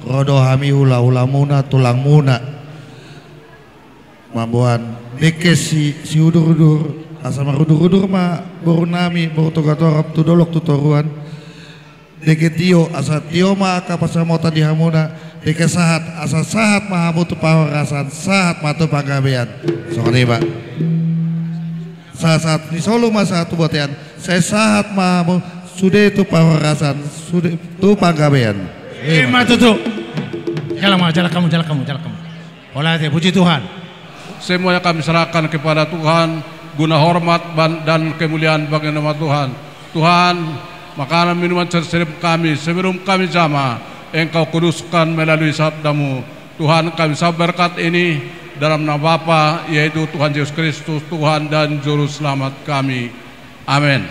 ro do hami hulahulamuna, tulangmuna, mamboan dengke si, siudurudur, asa marudurudur ma boru nami, boru Togatorop, tu dolok tu toruan. Dengke tio, asa tio ma angka pansamotan di hamuna. Dengke sahat, asa sahat ma hamu tu parhorasan, sahat ma tu panggabean. Songon i ma. Sahat-sahat ni solu ma sahat tu bontean, sai sahat ma hamu sude tu parhorasan, sude tu panggabean. Ima tutu. Jalang ma, jalang hamu, jalang hamu, jalang hamu. Olah, puji Tuhan. Semuanya kami serahkan kepada Tuhan, guna hormat ban-, dan kemuliaan bagi nama Tuhan. Tuhan, makanan minuman serserim kami, sebelum kami jama, Engkau kuduskan melalui sabda-Mu. Tuhan, kami sambut berkat ini dalam nama Bapa, yaitu Tuhan Yesus Kristus, Tuhan dan Juru Selamat kami. Amin.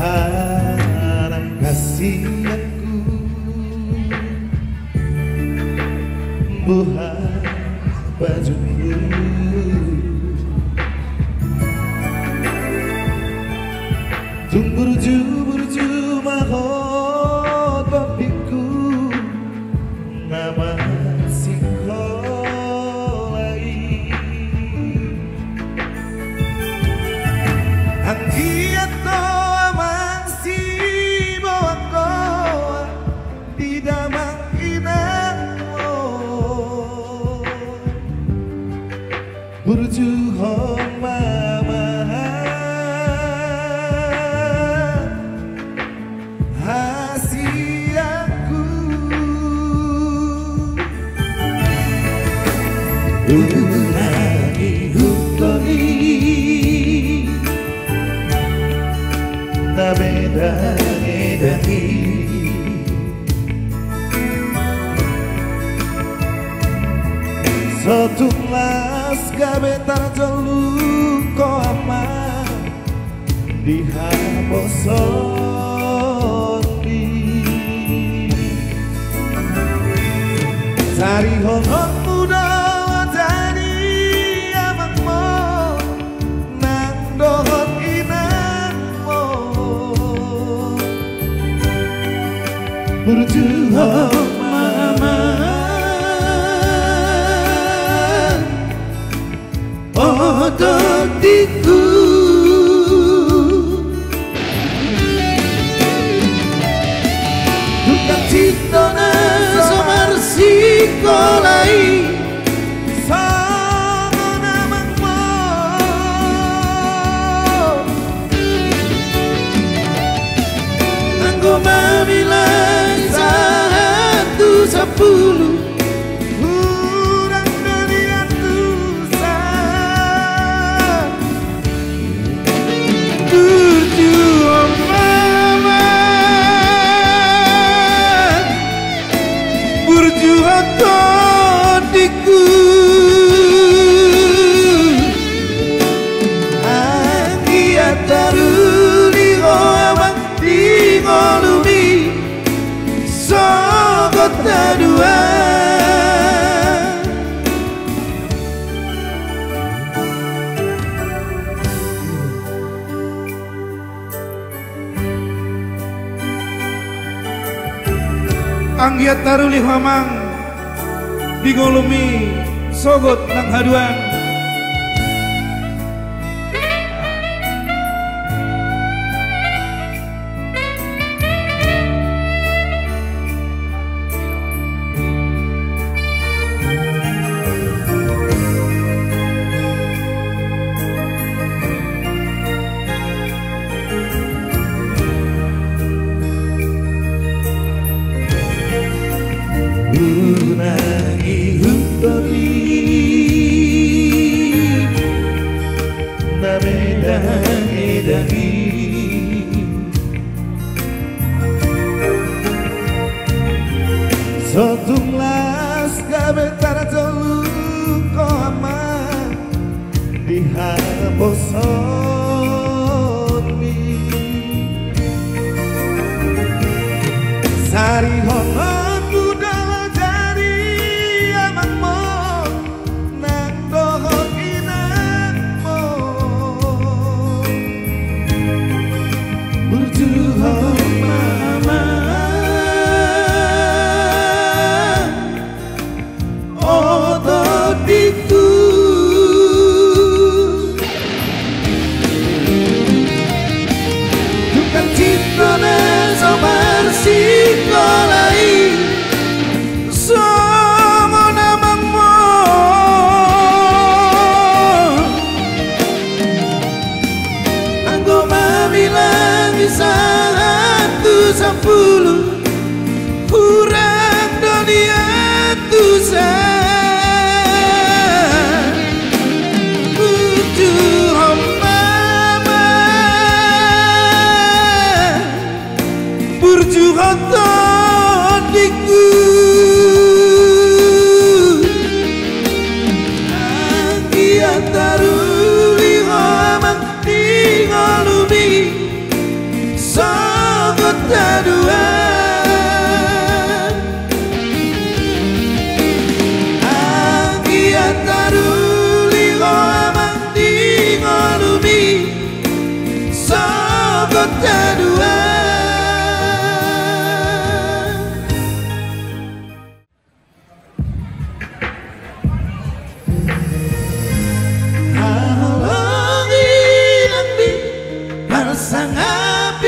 Anak kasihanku, boha pajumpa. Tung burju-burju ma ho tondingku na marsikola i. Anggiat do amang siboan-boan di damang inangmu. Burju ho ma amang hasianku. Unang ihut hami na medangedan i. So tung las gabe tarjoluk ho amang di haposomi. Sarihononmu do jadi amangmu nang dohot inangmu. Burju ho ma amang, o tondingku. Tung hansit do na so marsikola i. Songon amangmu. Anggo mamilai sahat tu sampulu, hurang do di antusan. Burju ho ma amang, burju ho tondingku. Anggiat taruli ho amang di ngolumi sogot haduan. Anggiat taruli ho amang di ngolumi sogot nang haduan. Unang ihut hami na medangedan i. So tung las gabe tarjoluk ho amang di haposomi. Sarihononmu do jadi amangmu nang dohot inangmu. Burju ho ma amang, o tondingku. Taruli ho amang di ngolumi, sogot haduan. Anggiat taruli ho amang di ngolumi, sogot haduan. Haholongi nangbi, parsangap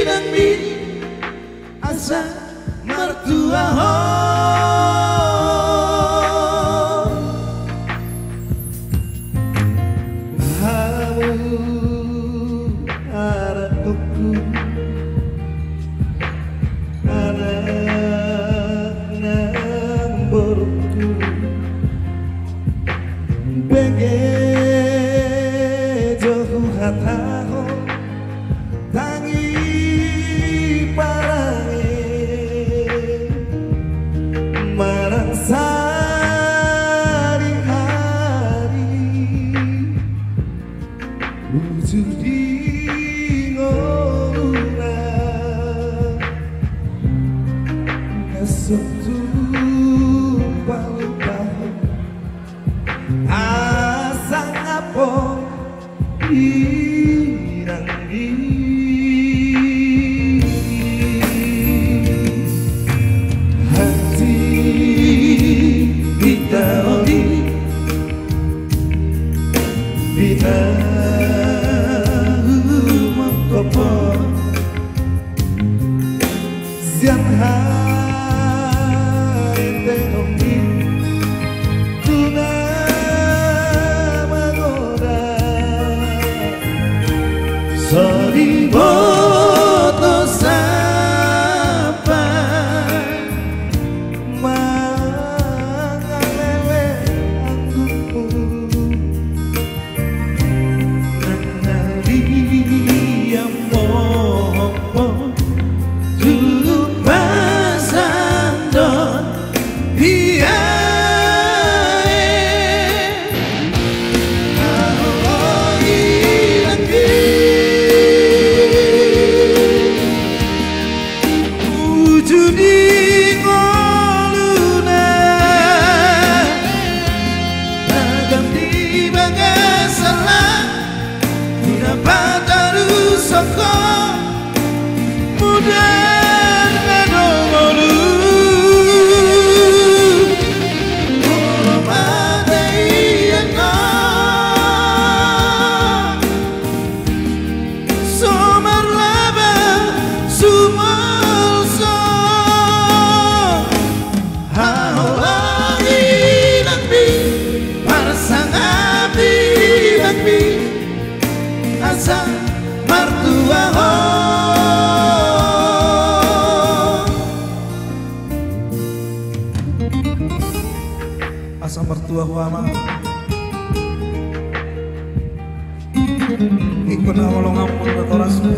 nangbi, asa martua ho. Hamu anak tokku, anak nang borungku, bege jo huhatahon, tangi parange manang sadihari. Uju di ngoluna na so tumpal taon, asa ngapon inangmi. Hati hita oli, hita humongkop sian haetehonmi tu na magodang. So diboto sampan mangalele anggukmu. Nang na di amongmu tu pasandon biae. Haholongi nangbi, uju di ngoluna, tagam di bagasan lak, tu na patarushon ho, mudar na do ngolu. Molo mate ia na so marlaba sumolso. Haholongi nangbi, parsangap nangbi, asa martua ho. Asa martua ho amang. Ingkon haholonganmon ma torasmu.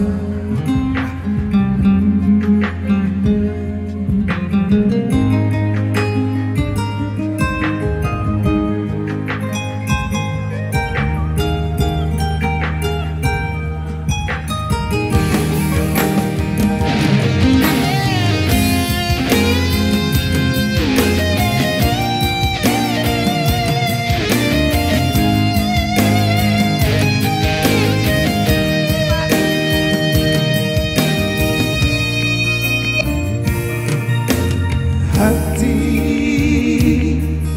Hati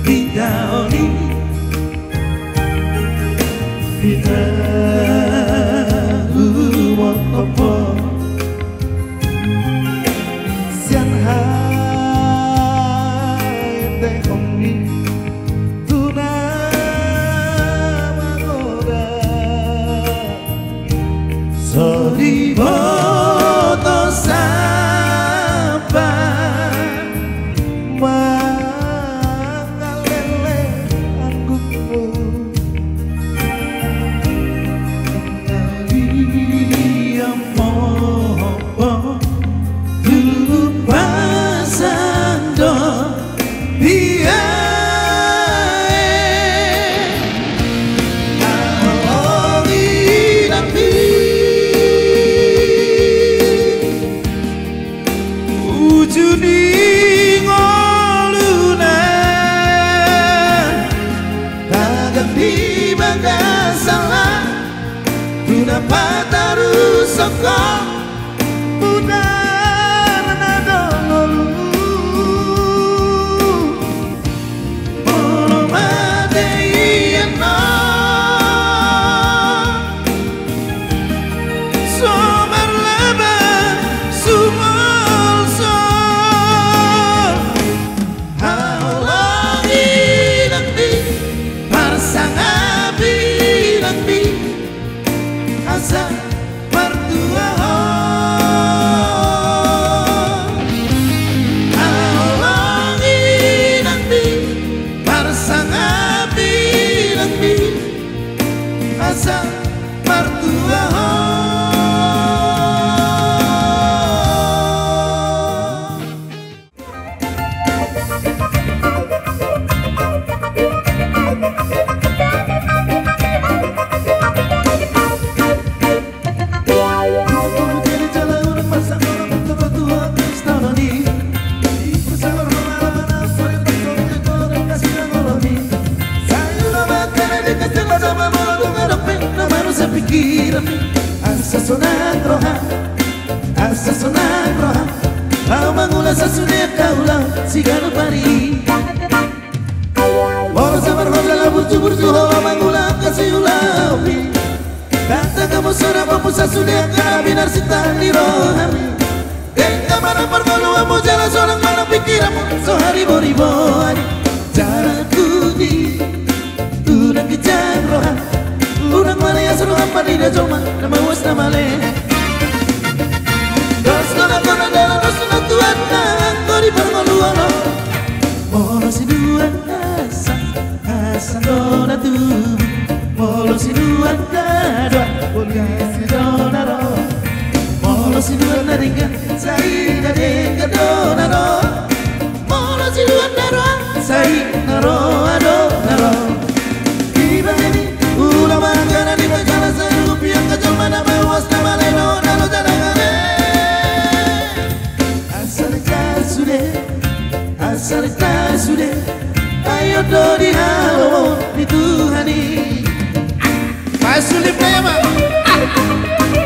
hita oli, hita humongkop sian haetehonmi tu na magodang. So diboto sampan mangalele anggukmu. Nang di amongmu Di bagasan laut, tu na patarushon ho. Muna na adong ngolu, molo mate i annon, so marlaba sumolsol. Haholongi nangkin, parsangapi nangkin, asa martua ho. Haholongi nangkin, parsangapi nangkin, asa martua ho. Asa sonang roha, asa sonang roha, laho mangula sasude angka ulaon siganup ari. Molo sabar hoja laho burju-burju ho laho mangula angka siulaonmi. Ndang tagamon sonang pompon sasude angka na pinarsinta ni rohami. Denggan ma nang parngoluanmu jala sonang ma nang pingkiranmu, so haribo-riboan i jala kuti. Unang ginjang roham, unang maleas roham marnida jolma na mauas na male. Dos do na kona dalan dos do na tuat na anggo di parngoluan on. Molo sinuan hasang, hasang do na tubu. Molo sinuan na doan, polisi do na ro. Molo sinuan na denggan, sai na denggan do na ro. Molo sinuan na roa, sai na roa do na ro. Dibahen i, ula mangkana di bagasan laut, rupiah angka jolma na mauas na male do na ro jala gale. Asal i tasude, asal i tasude, ai on do di halomoan ni Tuhan i. Pasulip na ia ma. Ah.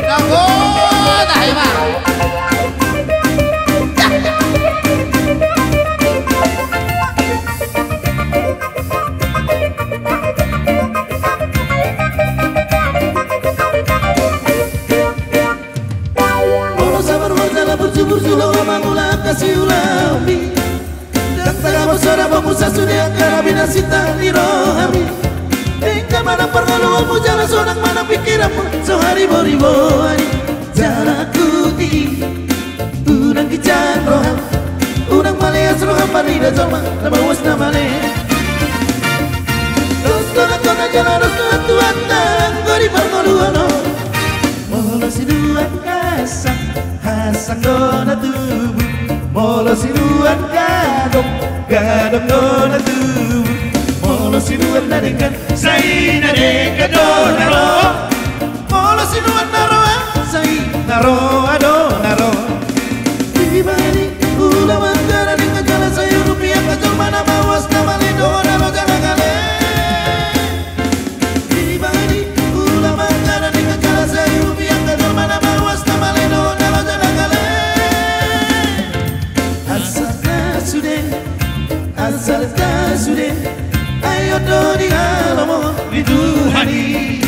Nabo, tahe ma. Molo sabar hoja laho burju-burju ho laho mangula angka siulaonmi. Ndang tagamon sonang pompon sasude angka na pinarsinta ni rohami. Denggan ma nang parngoluanmu jala sonang ma nang pingkiranmu, so haribo-riboan i jala kuti. Unang ginjang roham, unang maleas roham marnida jolma na mauas na male. Dos do na kona jala dos do na tuat na anggo di parngoluan on. Molo sinuan hasang, hasang do na tubu. Molo sinuan gadong, gadong do na tubu. Molo sinuan na denggan, sai na denggan do na ro. Molo sinuan na roa, sai na roa do na ro. Dibahen i, ula mangkana di bagasan laut, rupiah angka jolma na mauas na male do na ro jala gale. Dibahen i, ula mangkana di bagasan laut, rupiah angka jolma na mauas na male do na ro jala gale. Asal tasude, asal tasude, ai on do di halomoan ni Tuhan i.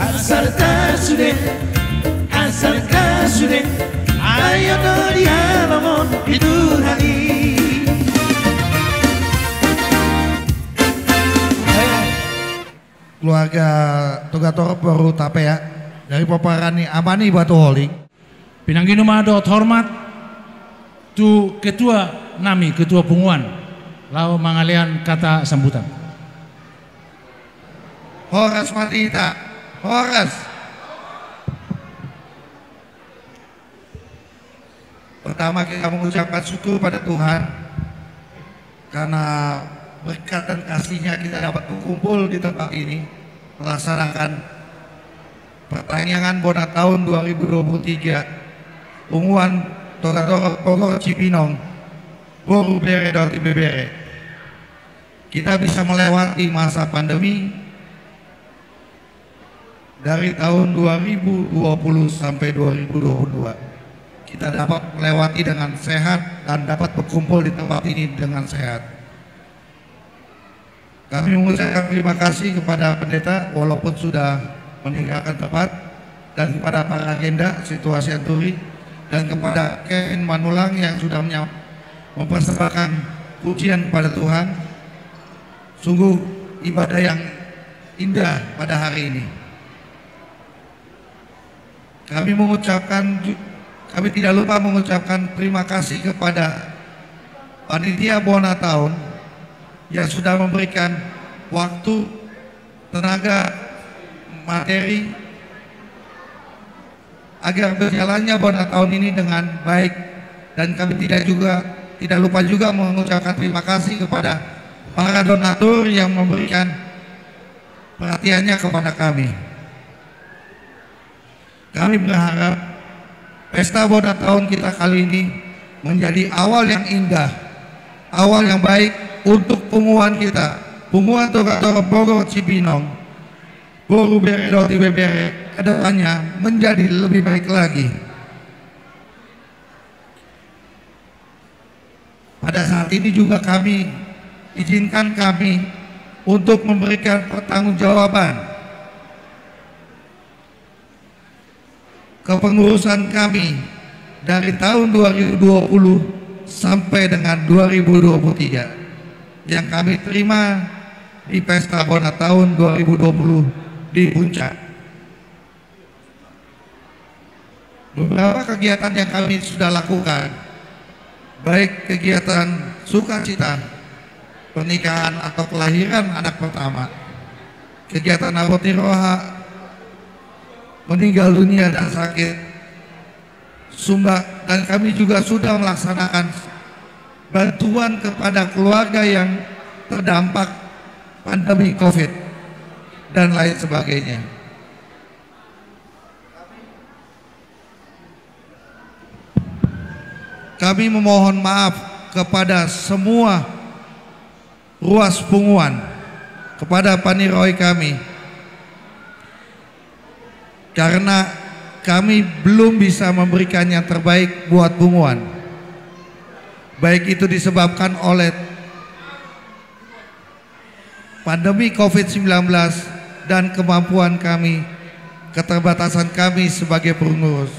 Asal tasude, asal tasude, ai on do di halomoan ni Tuhan i. Keluarga Togatorop boru Tapea, dari pomparan ni amani Batu Holing. Pinangido ma dohot hormat tu ketua nami, ketua punguan, laho mangalean kata sambutan. Horas ma di hita, horas. Pertama, kita mengucapkan syukur pada Tuhan karena berkat dan kasih-Nya kita dapat berkumpul di tempat ini, melaksanakan pertanyaan bona taon dua ribu dua puluh tiga, Punguan Togatorop Pogor Cipinang, boru bere dohot ibebere. Kita bisa melewati masa pandemi dari tahun dua ribu dua puluh sampai dua ribu dua puluh dua. Kita dapat melewati dengan sehat dan dapat berkumpul di tempat ini dengan sehat. Kami mengucapkan terima kasih kepada pendeta, walaupun sudah meninggalkan tempat, dan kepada para agenda situasi anturi, dan kepada Kevin Manulang yang sudah menya-, mempersembahkan pujian kepada Tuhan. Sungguh ibadah yang indah pada hari ini. Kami mengucapkan ju-, kami tidak lupa mengucapkan terima kasih kepada panitia Bona Taon yang sudah memberikan waktu, tenaga, materi agar berjalannya Bona Taon ini dengan baik, dan kami tidak juga, tidak lupa juga mengucapkan terima kasih kepada para donatur yang memberikan perhatiannya kepada kami. Kami berharap pesta Bona Taon kita kali ini menjadi awal yang indah, awal yang baik untuk punguan kita, punguan Togator Bogor Cibinong, boru bere dohot ibebere, ke depannya menjadi lebih baik lagi. Pada saat ini juga kami, izinkan kami untuk memberikan pertanggungjawaban kepengurusan kami dari tahun dua ribu dua puluh sampai dengan dua ribu dua puluh tiga yang kami terima di Pesta Bona Taon dua ribu dua puluh di Puncak. Beberapa kegiatan yang kami sudah lakukan, baik kegiatan sukacita pernikahan atau kelahiran anak pertama, kegiatan abot ni roha, meninggal dunia dan sakit, sumba-, dan kami juga sudah melaksanakan bantuan kepada keluarga yang terdampak pandemi covid, dan lain sebagainya. Kami memohon maaf kepada semua ruas punguan, kepada paniroi kami, karena kami belum bisa memberikan yang terbaik buat punguan. Baik itu disebabkan oleh pandemi covid sembilan belas dan kemampuan kami, keterbatasan kami sebagai pengurus.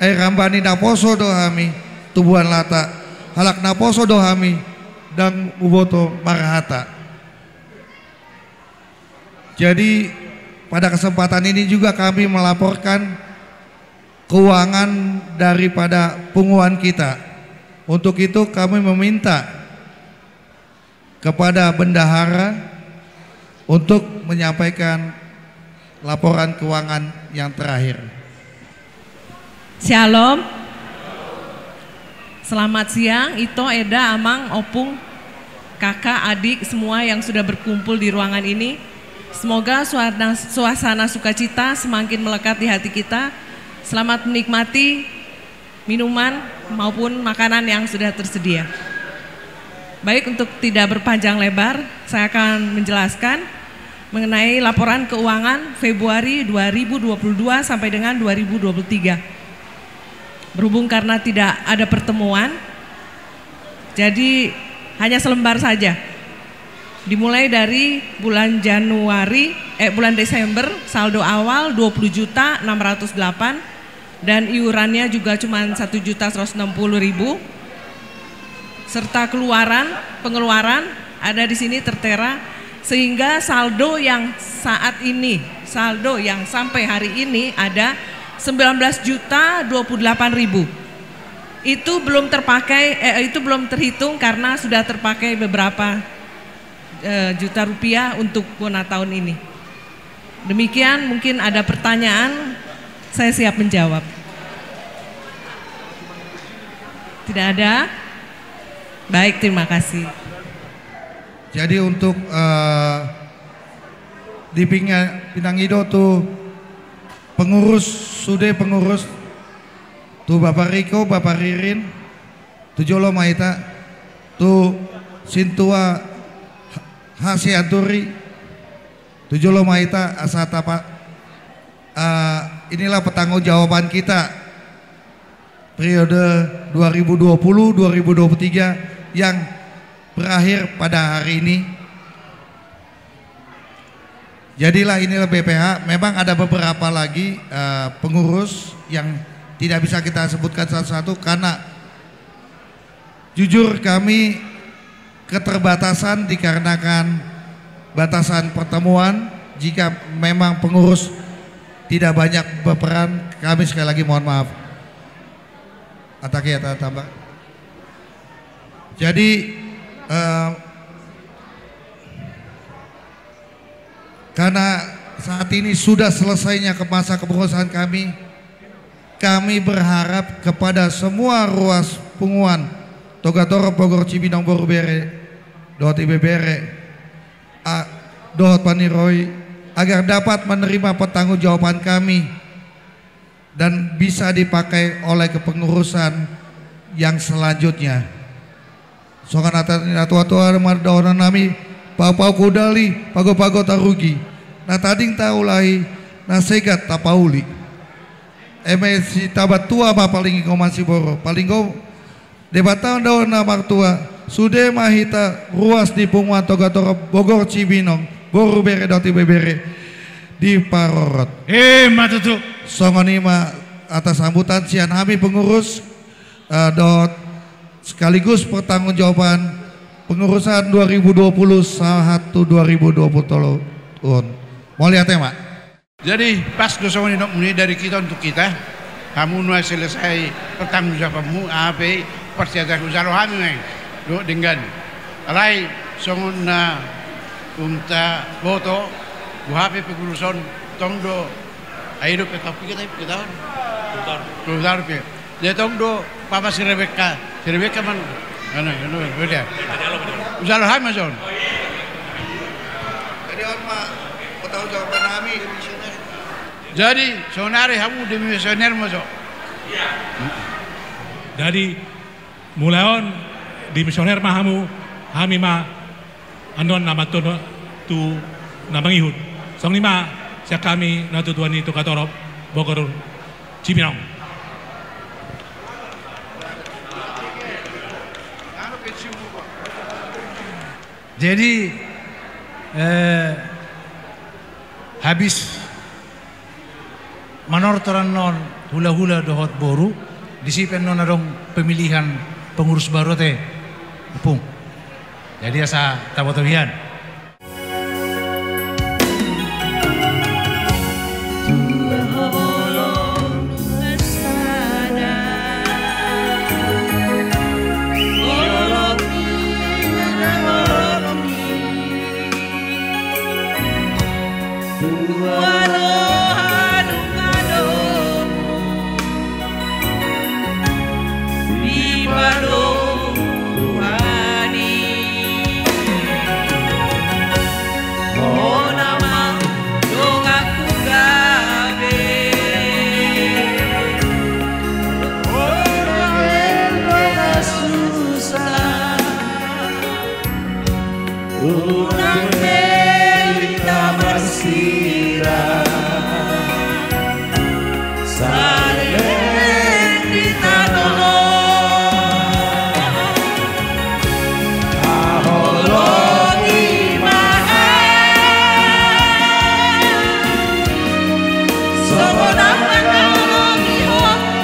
Ai ramba ni naposo do hami, tubuan lata, halak naposo do hami, ndang huboto marhata. Jadi, pada kesempatan ini juga kami melaporkan keuangan daripada punguan kita. Untuk itu, kami meminta kepada bendahara untuk menyampaikan laporan keuangan yang terakhir. Syalom. Selamat siang, Ito, Eda, Amang, Opung, kakak, adik, semua yang sudah berkumpul di ruangan ini. Semoga suasana, suasana sukacita semakin melekat di hati kita. Selamat menikmati minuman maupun makanan yang sudah tersedia. Baik, untuk tidak berpanjang lebar, saya akan menjelaskan mengenai laporan keuangan Februari dua ribu dua puluh dua sampai dengan dua ribu dua puluh tiga. Berhubung karena tidak ada pertemuan, jadi hanya selembar saja. Dimulai dari bulan Januari, eh, bulan Desember, saldo awal dua puluh juta enam ratus delapan, dan iurannya juga cuma satu juta seratus enam puluh ribu. Serta keluaran, pengeluaran ada di sini tertera, sehingga saldo yang saat ini, saldo yang sampai hari ini ada sembilan belas juta dua puluh delapan ribu. Itu belum terpakai, eh, itu belum terhitung karena sudah terpakai beberapa, eh, juta rupiah untuk bona tahun ini. Demikian, mungkin ada pertanyaan, saya siap menjawab. Tidak ada? Baik, terima kasih. Jadi untuk, eh, di pinga-, pinangido tu pengurus, sude pengurus, tu Bapak Riko, Bapak Ririn, tu jolo ma hita, tu sintua Hasianturi, tu jolo ma hita asa tapa, eh, inilah pertanggungjawaban kita periode dua ribu dua puluh dua ribu dua puluh tiga yang berakhir pada hari ini. Jadilah inilah B P H, memang ada beberapa lagi, eh, pengurus yang tidak bisa kita sebutkan satu-satu karena jujur kami keterbatasan dikarenakan batasan pertemuan. Jika memang pengurus tidak banyak berperan, kami sekali lagi mohon maaf. Ataki atau tambah. Jadi, eh, karena saat ini sudah selesainya ke masa kepengurusan kami, kami berharap kepada semua ruas punguan Togatorop, Bogor, Cibinong, Boru, Bere dohot Ibebere, a, dohot Paniroi, agar dapat menerima pertanggungjawaban kami dan bisa dipakai oleh kepengurusan yang selanjutnya. Songon hata ni natuatua ma dohonon nami: Paupau hudali, pagopago tarugi, na tading taulahi, na segat tapauli. Eme sitabat tua ma palinggoman siborok, palinggo Debata on do na martua. Sude ma hita ruas ni punguan Togatorop, Bogor, Cibinong, Boru, Bere dohot Ibebere diparorot. Emma tutu. Songon i ma hata sambutan sian hami pengurus, eh, dohot sekaligus pertanggungjawaban pengurusan dua ribu dua puluh sahat tu dua ribu dua puluh tolu on. Mauliate ma. Jadi pas do songon i nidokmu i, dari kita untuk kita. Hamu nuaeng selesai pertanggungjawabanmu, aha pe parsiajaran, hujalo hami ma i dohot denggan. Alai songon na umta boto, boha pe penguruson, tong do, ai dope tau pe kita, kita on. Tolu taon pe. Dia tong do papa si Rebeka. Si Rebeka man. Anu, anu, anu dia. Hujalo hami ma songon. Jadi on ma pertanggungjawaban nami di misioner. Jadi sonari hamu di misioner ma songon. Jadi mulai on di misioner ma hamu, hami ma annon na mantuhon tu na mangihut. Songon i ma sian hami natuatua ni Togatorop, Bogor, Cibinong. Jadi, eh, habis manortor annon hulahula dohot boru, disi pe annon adong pemilihan pengurus baru ate, Ompung. Jadi asa taboto hian. Unang be hita marsirang, saleleng hita dohot. Haholongi ma ahu, songon ahu manghaholongi ho.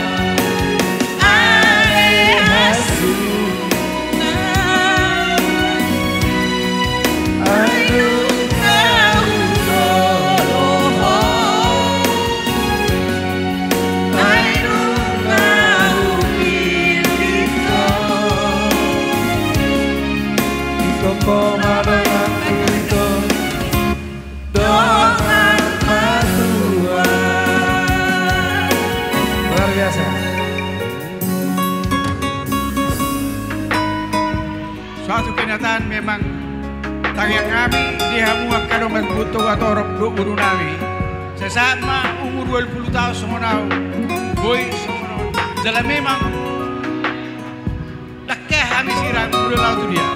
Dongan matua. Luar biasa. Suatu kenyataan memang, tangiang hami di hamu angka dongan Togatorop dohot boru nami. Sahat ma umur dua puluh taon songon ahu, boi songon on. Jala memang dang hea hami sirang molo lao tu dia.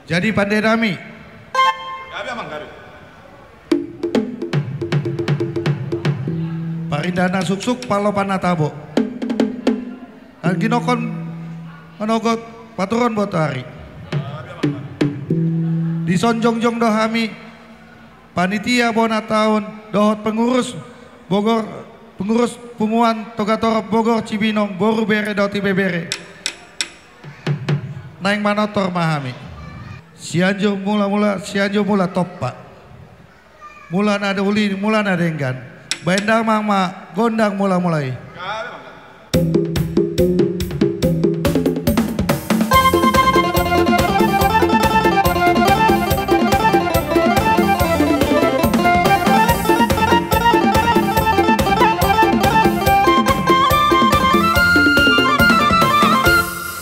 Jadi pande nami. Gabe, Amang, gabe. Parindahan na suksuk, palopan na tabo. Nangkin on manogot paturon botoari. Dison jongjong do hami, panitia bona taon dohot pengurus Bogor, pengurus Punguan Togatorop Bogor Cibinong, boru, bere dohot ibebere. Naeng manortor ma hami. Sianjur Mula-mula, Sianjur Mula Tompa. Mula na uli, mula na denggan. Baen damang ma gondang mula-mula i.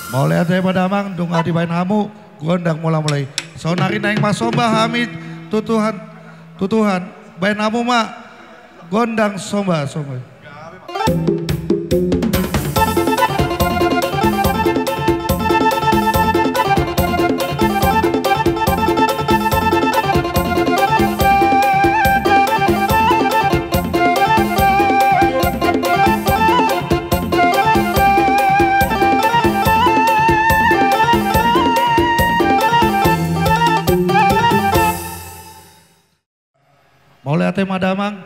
Mauliate ma damang, dung dibaen hamu gondang mula-mula i. Saonari naeng marsomba hami tu Tuhan, tu Tuhan. Baen hamu ma gondang somba, somba. Mauliate ma damang.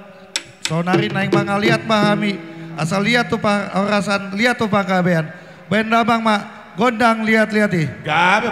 Saonari naeng mangaliat ma hami. Asa liat tu parhorasan, liat tu panggabean. Baen damang ma gondang liat-liat i. Gabe.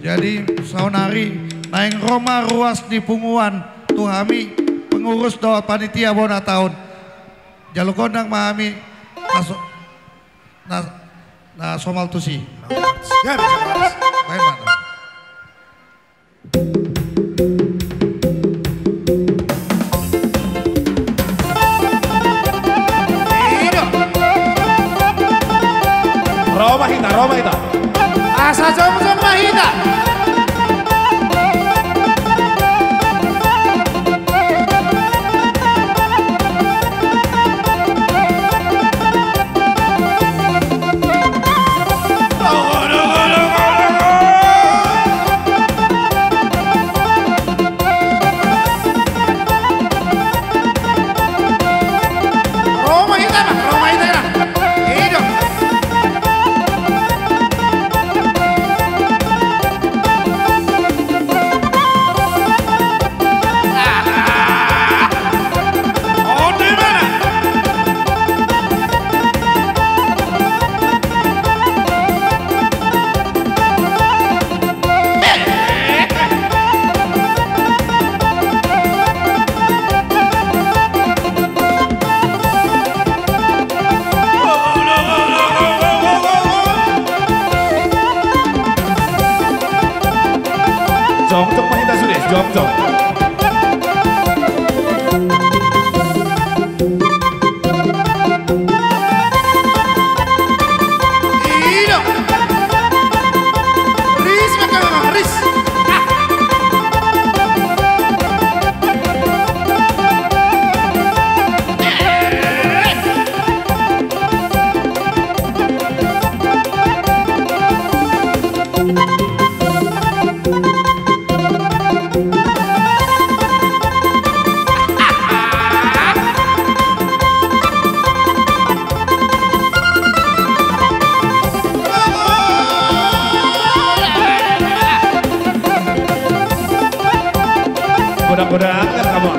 Jadi, saonari naeng ro ma ruas ni punguan tu hami, pengurus dohot panitia bona taon. Jalo gondang ma hami na so-, na, na somal tusi. Ya, bisa, Mas. Baen ma. Ro ma hita, ro ma hita. Asa jongjong ma hita. Jongjong ma hita sude, jongjong. Godang-godang angkat kamu.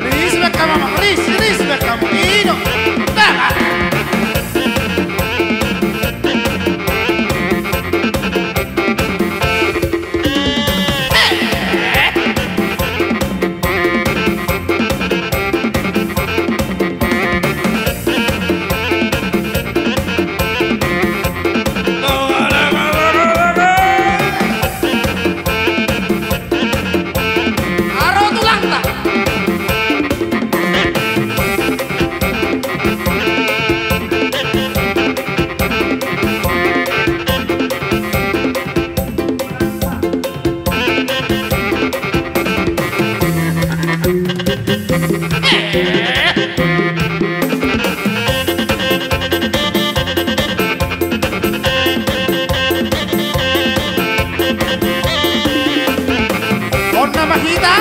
Respect kamu, Amang. Ris-, respect kamu. Ino. Dah. On nama hita.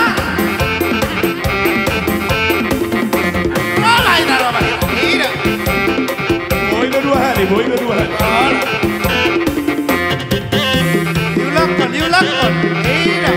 Roma hita, roma hita. Ida. Boi do dua hali, boi do dua hali. Iulakkon, iulakkon. Ida.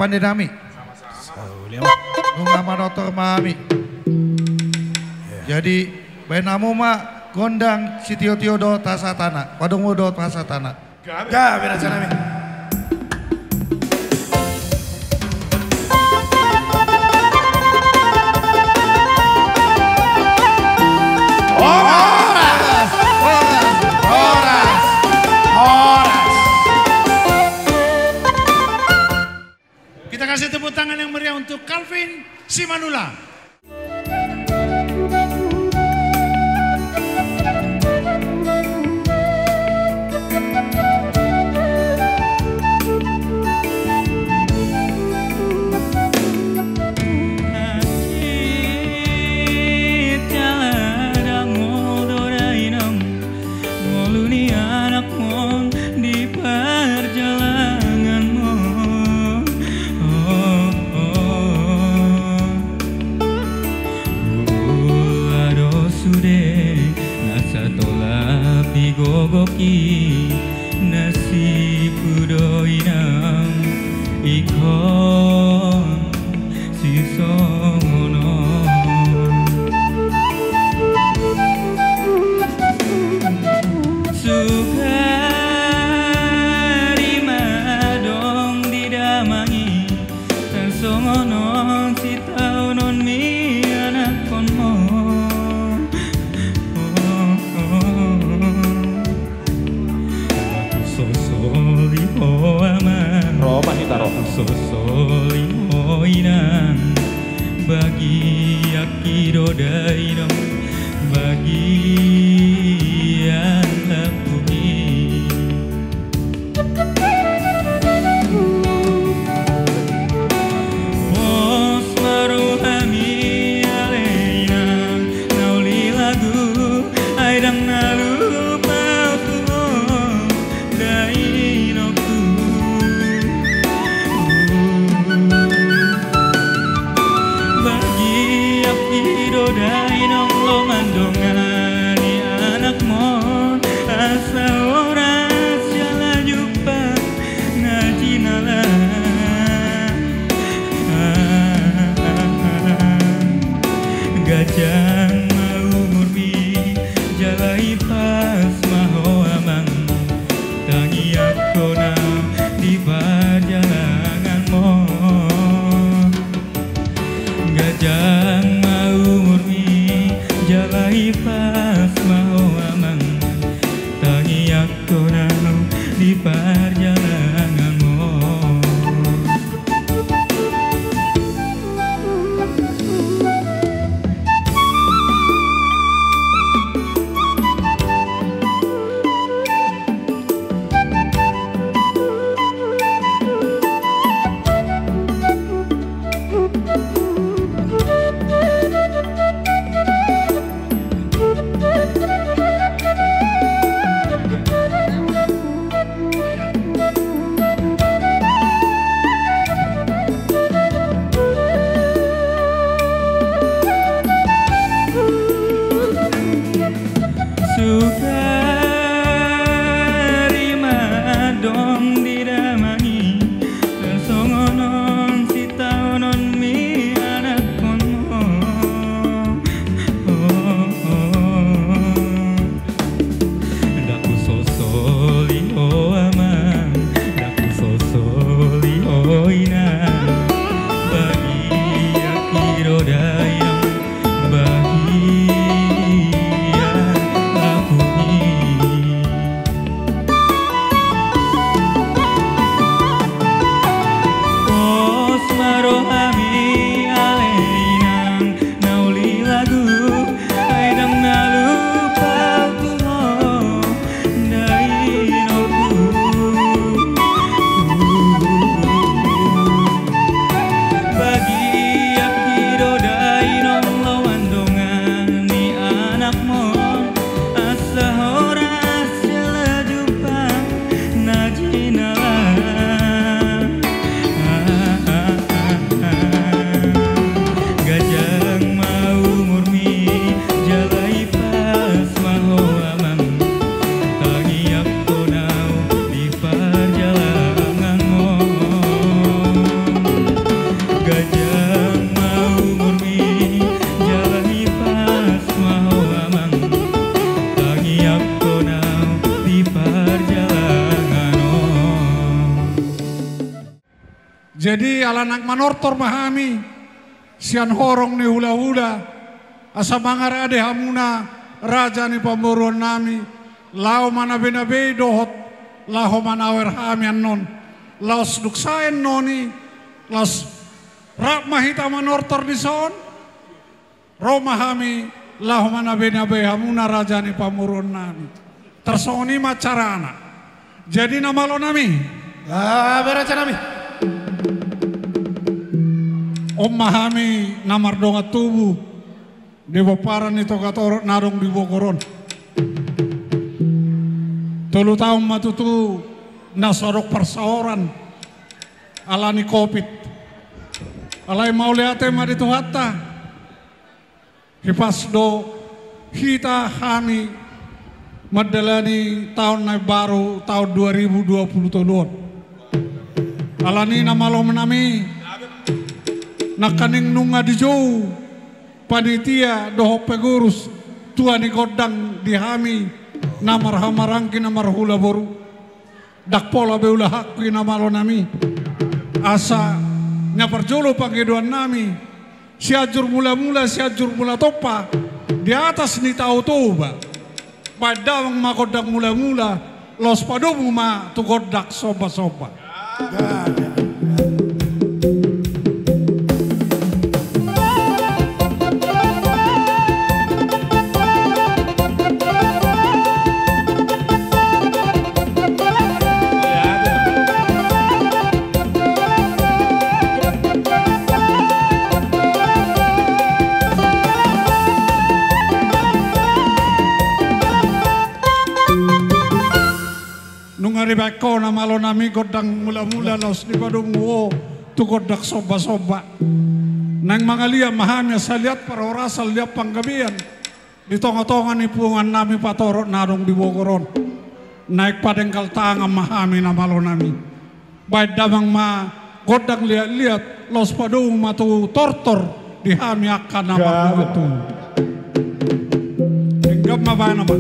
Pande nami. Nunga manortor ma hami. Jadi baen hamu ma gondang sitiotio dohot hasahatan. Padomu dohot hasahatan. Gabe raja nami. Horas! Horas! Horas! Horas! Kita kasih tepuk tangan yang meriah untuk Calvin Simanula. Ngolu ni anakmon di parjalanganmon. Oh, oh. Ula do sude na satolap di gogok i, nasib do inang ingkon sisongon on. Sukari ma adong di damang i, tarsongon on sitaononmi anakkonmon. Oh, oh, oh. Ndang husosoli ho amang. Ro ma hita ro. Ndang husosoli ho inang. Bagianki do dainang. Bagian lambungki. Pos ma rohami ale inang, na uli lagu, ai ndang na lupa ahu tu ho dainongku. Bagianki do dainong, lomo mandongani anakmon, asa horas jala jumpang na jinala. Ganjang ma umurmi jala hipas ma ho amang, tangiangkon ahu di parjalanganmon. Ganjang ma umurmi jala hipas ma ho amang, tangiangkon ahu di parjalanganmon. Sukari ma adong di damang i, tarsongon on sitaononmi anakkonmon. Oh, oh, oh. Ndang husosoli ho amang, ndang husosoli ho inang. Bagianki do dainong, bagian lambungki. Pos ma rohami ale inang, na uli lagu, ai ndang na lupa ahu tu ho dainongku. Bagianki do dainong, ala naeng manortor ma hami sian horong ni hulahula, asa mangarade hamuna raja ni pamoruonnami, laho manabeinabei dohot laho manawer hami annon. Laos dung sae annon i, laos rap ma hita manortor dison, ro ma hami laho manabeinabei hamuna raja ni pamoruonnami. Tarsongon i ma carana. Jadi na malonami. Gabe rajanami. On ma hami na mardongan tubu di pomparan ni Togatorop na adong di Bogor on. Tolu taon ma tutu na so adong parsaoran ala ni covid. Alai mauliate ma di Tuhanta. Hipas do hita hami mandalani taon na imbaru, taon dua ribu dua puluh tolu on. Alani na malonami, nangkaning nunga dijou panitia dohot pengurus tua ni gondang di hami na marhahamaranggi na marhula boru. Ndang pola be ulahanku i na malonami. Asa na parjolo pangidoannami, Sianjur Mulamula, Sianjur Mulatompa, di atas ni Tao Toba. Baen damang ma gondang mulamula, laos padomu ma tu gondang sombasomba. Nunga dibaen ho na malonami gondang mulamula laos dipadomu ho tu gondang sombasomba. Naeng mangaliat ma hami asa liat parhorasan, liat panggabean di tongatonga ni punguannami Patorop na adong di Bogor on. Naeng padenggal tangan ma hami na malonami. Baen damang ma gondang liatliat, laos padomu ma tu tortor di hami angka na marhula tu. Denggan ma baen ma.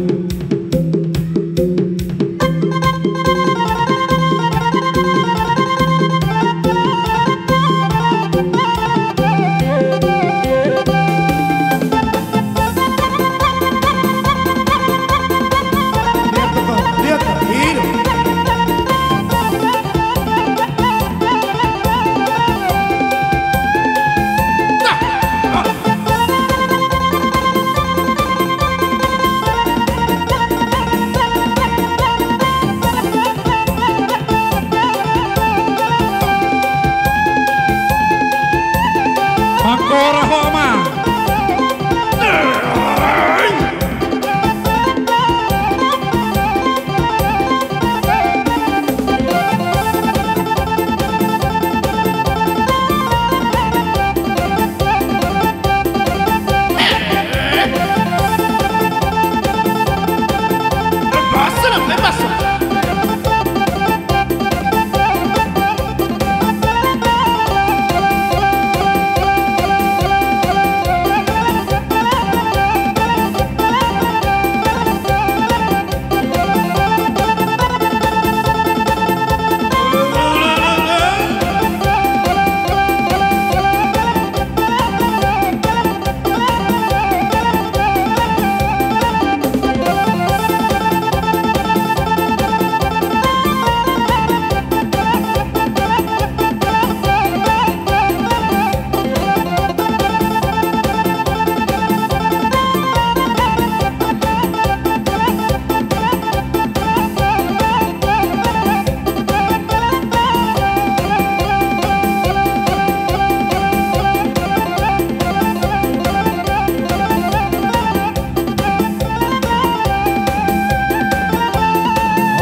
Manggora ho ma.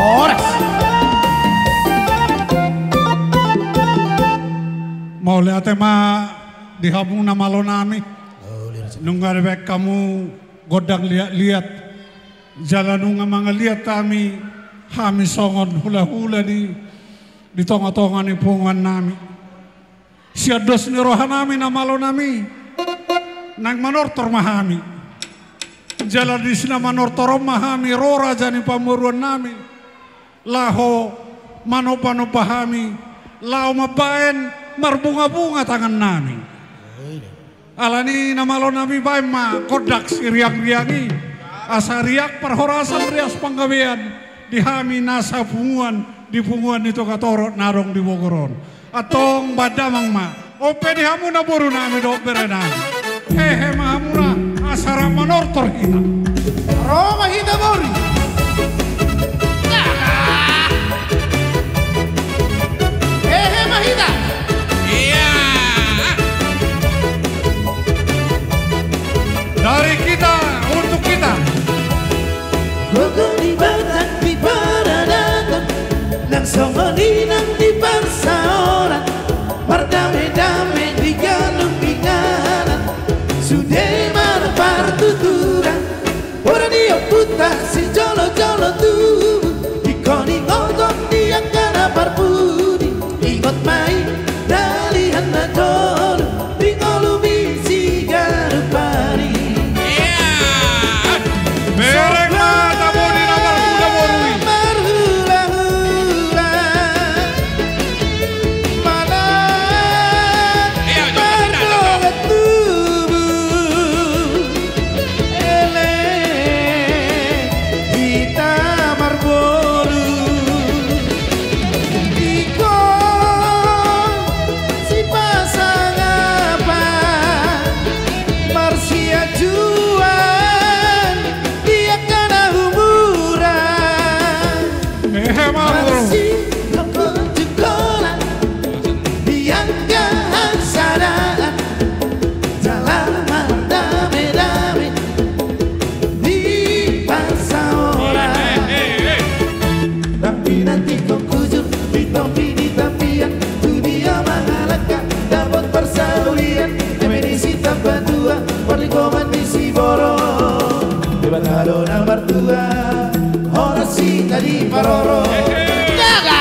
Horas. Mauliate ma di hamu na malonami. Nunga dibaen hamu gondang liatliat. Jala nunga mangaliat hami, hami songon hulahula di, di tongatonga ni punguannami. Sian dos ni rohanami na malonami, naeng manortor ma hami. Jala di si na manortor on ma hami ro raja ni pamoruonnami, laho manombanomba hami, laho mambaen marbunga-bunga tangannami. Alani na malo nami baen ma gondang siriang-riang i, asa riak parhorasan, rias panggabean di hami nasa punguan di Punguan ni Togatorop na adong di Bogor on. Antong baen damang ma. On pe di hamu na boru nami dohot bere nami. Hehe ma hamuna, asa rap manortor hita. Ro ma hita boru. Hehe ma hita. Iya. Dari kita untuk kita. Gogo di Batak di paradaton, nang songon i nang di parsaoran, mardame-dame di ganup inganan, sude marpartuturan. Ora di ompunta sijolo-jolo tubu, ingkon ingoton di angka na parpudi, ingot ma i dalihan na tolu, di ngolumi siganup ari. Iya. Bereng ma tabo ni na marhula boru i. Marhula-hula. Manat. Iya, jom, jom, jom, jom. Mardongan tubu. Elek hita marboru. Ingkon sipasangapan, marsianjuan di angka na umuran. Hehe ma boru. Marsidohot jungkolan di angka hasadaan, jala mardame-dame di parsaoran. Hehe, hehe. Nang pinantikhon hujur di topi ni tapian, tu dia mangalangka dapot parsaulian, eme ni Sitambatua, parlinggoman ni Siborok. Debata do na martua, horas hita diparorot. Jaga!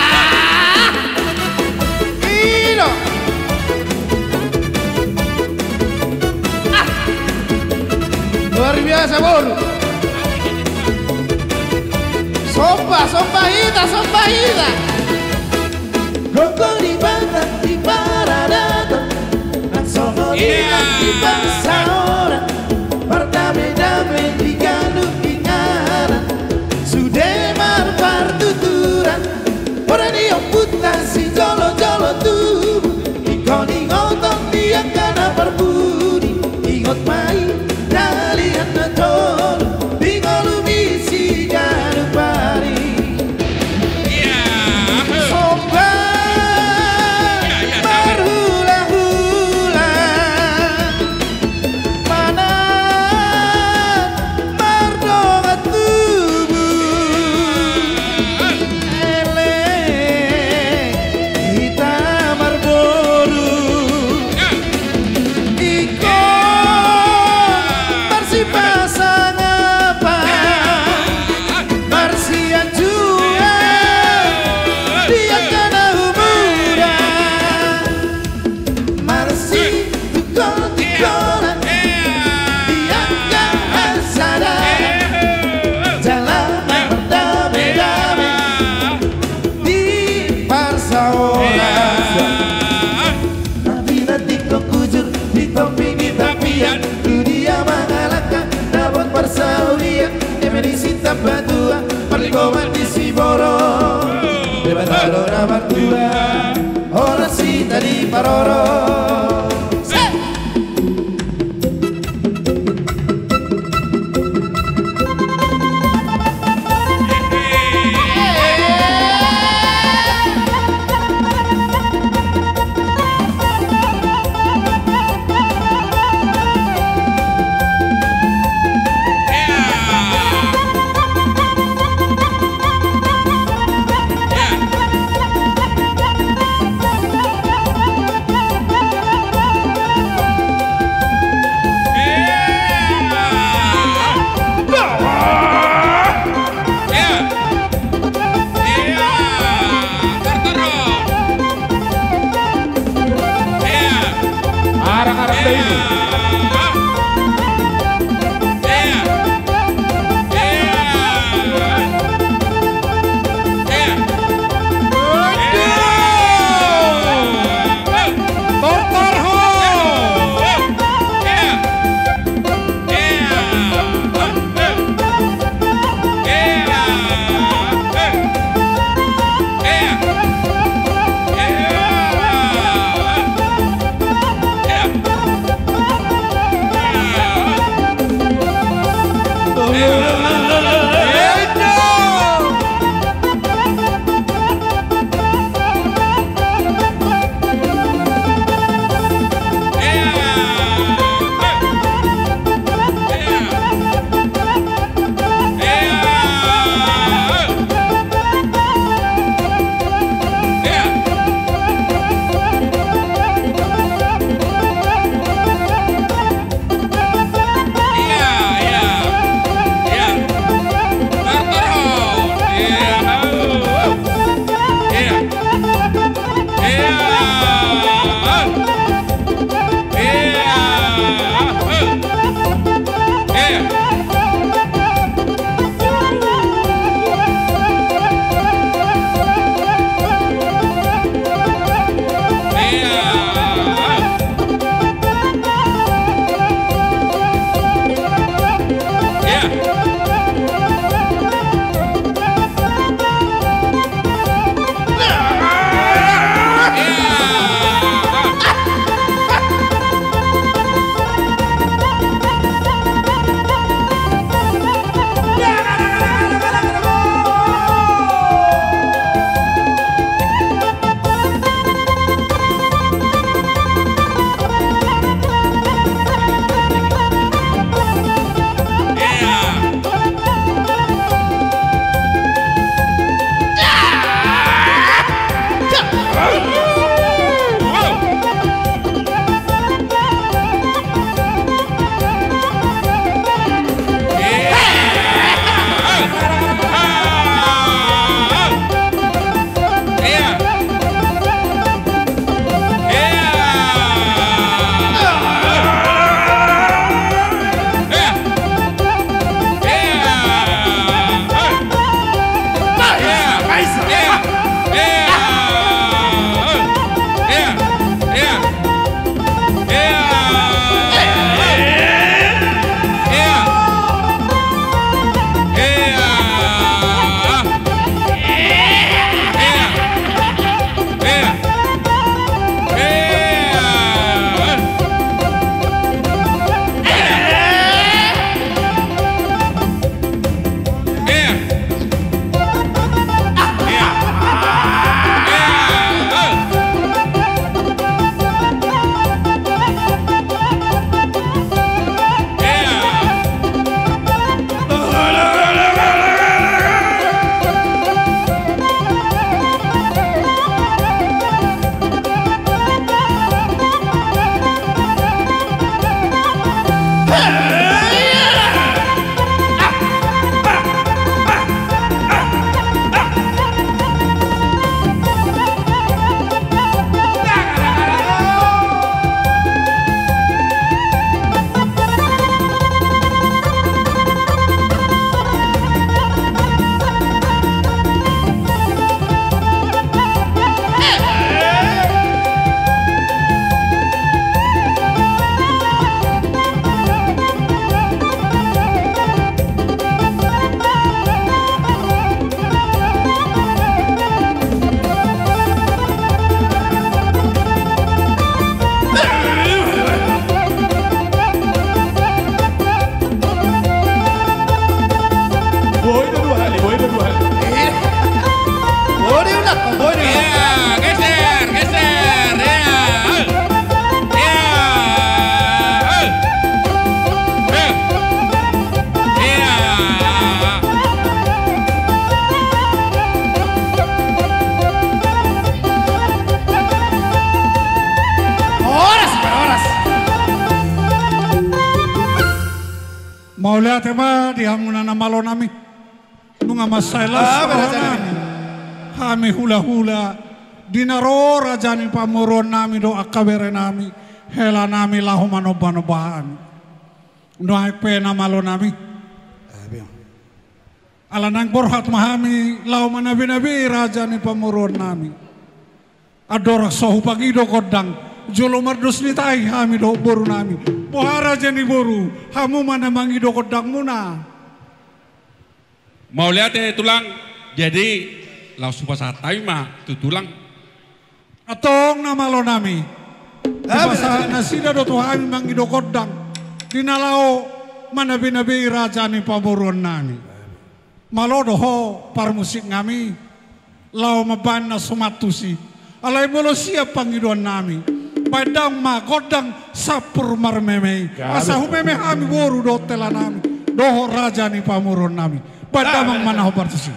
I do. Ah. Luar biasa, boru. Somba, somba hita, somba hita. Gogo di Batak di paradaton, nang songon i nang di parsaoran, mardame-dame di ganup inganan, sude marpartuturan. Ora di ompunta sijolo-jolo tubu, ingkon ingoton di angka na parpudi, ingot ma i dalihan na tolu, di ngolumi siganup ari. Iya. Somba. Iya, iya, iya. Marhula-hula. Manat mardongan tubu. Elek hita marboru. Iya. Ingkon Boi do dua hali, boi do dua hali. Boi do ulang, boi do ulang. Iya, geser, geser, iya. Iya. Iya. Horas, horas. Mauliate ma di hamuna na malo nami. Nunga mansai las roha nami, hami hulahula, di na ro raja ni pamoruon nami dohot angka bere nami, hela nami laho manombanomba hami. Nuaeng pe na malo nami, ala naeng borhat ma hami laho manabinabei raja ni pamoruon nami. Andorang so hupangido gondang, jolo mardos ni tahi hami dohot boru nami. Boha raja ni boru, hamu ma na mangido gondangmuna? Mauliate tulang. Jadi laos hupasahat hami ma tu tulang. Antong na malo nami, hupasahat nasida do tu hami mangido gondang, di na laho manabinabei raja ni pamoruon nami. Malo do ho parmusik nami, laho mambahen na suman tusi. Alai molo siap pangidoan nami, bahen damang ma gondang sampur marmeme i, asa humeme hami boru dohot hela nami dohot raja ni pamoruon nami. Bahen damang ma na hombar tusi.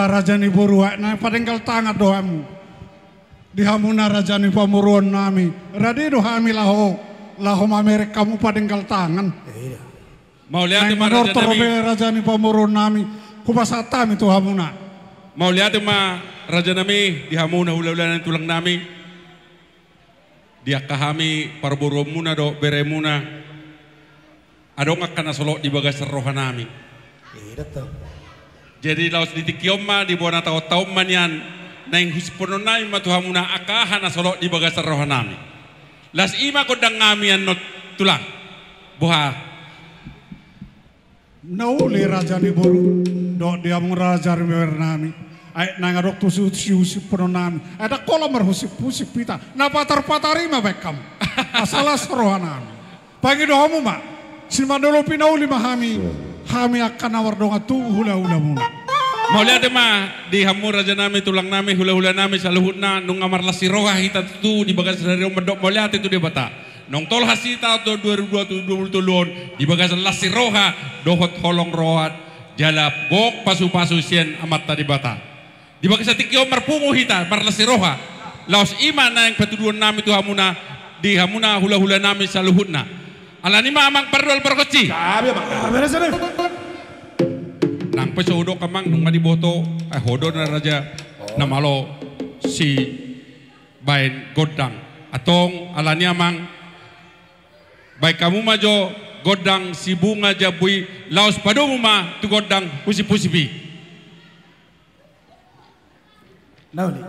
Raja ni boru, aek naeng padenggal tangan do hamu. Di hamuna raja ni pamoruon nami, rade do hami laho, laho mamereng hamu padenggal tangan. Mauliate ma raja nami. Naeng manortor be raja ni pamoruon nami, hupasahat hami tu hamuna. Mauliate ma raja nami, di hamuna hulahula nami, tulang nami. Di angka hami parboruonmuna dohot beremuna, adong angka na solot di bagasan roha nami. Jadi laos di tingki on ma, di bona taon-taon ma nian, naeng husimponon nami ma tu hamuna angka aha na solot di bagasan roha nami. Laos i ma gondang nami annon, tulang. Boha? Na uli raja ni boru, dohot di hamu raja ni bere nami. Aek naeng adong tu si, si husimponon nami. Aek ndang holan marhusiphusip hita. Na patarpatar i ma baen hamu. Asa las roha nami. Pangido hamu ma. Simandoholopi na uli ma hami. Hami angka na mardongan tu hulahulamuna. Mauliate ma di hamu raja nami, tulang nami, hulahula nami saluhutna, nunga marlas ni roha hita tutu di bagasan sadari on mandok mauliate tu Debata. Naung tolhas hita tu dua ribu dua puluh tolu on di bagasan las ni roha dohot holong roha jala gok pasupasu sian Amanta Debata. Di bagasan tingki on marpungu hita marlas ni roha. Laos i ma naeng patuduhon nami tu hamuna, di hamuna hulahula nami saluhutna. Alani ma amang pardual pargonsi. Nang pe so hudok amang, nunga diboto, eh, ho do na raja na malo si baen gondang. Antong alani amang, baen hamu ma jo gondang si bunga jambu i, laos padomu ma tu gondang husiphusip i. Na uli.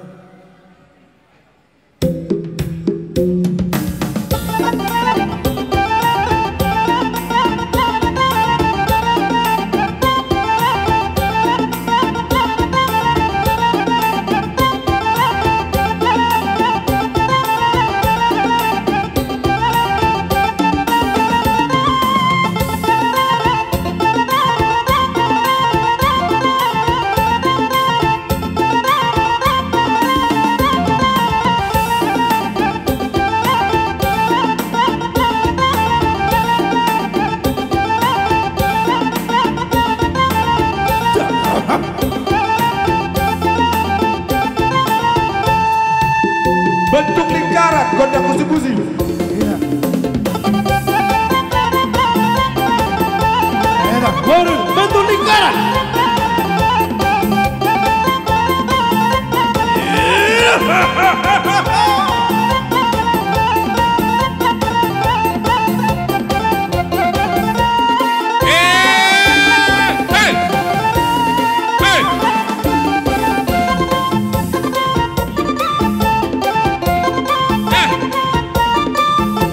Bentuk lingkaran, gondang husiphusip. Iya. Enak, baru bentuk lingkaran.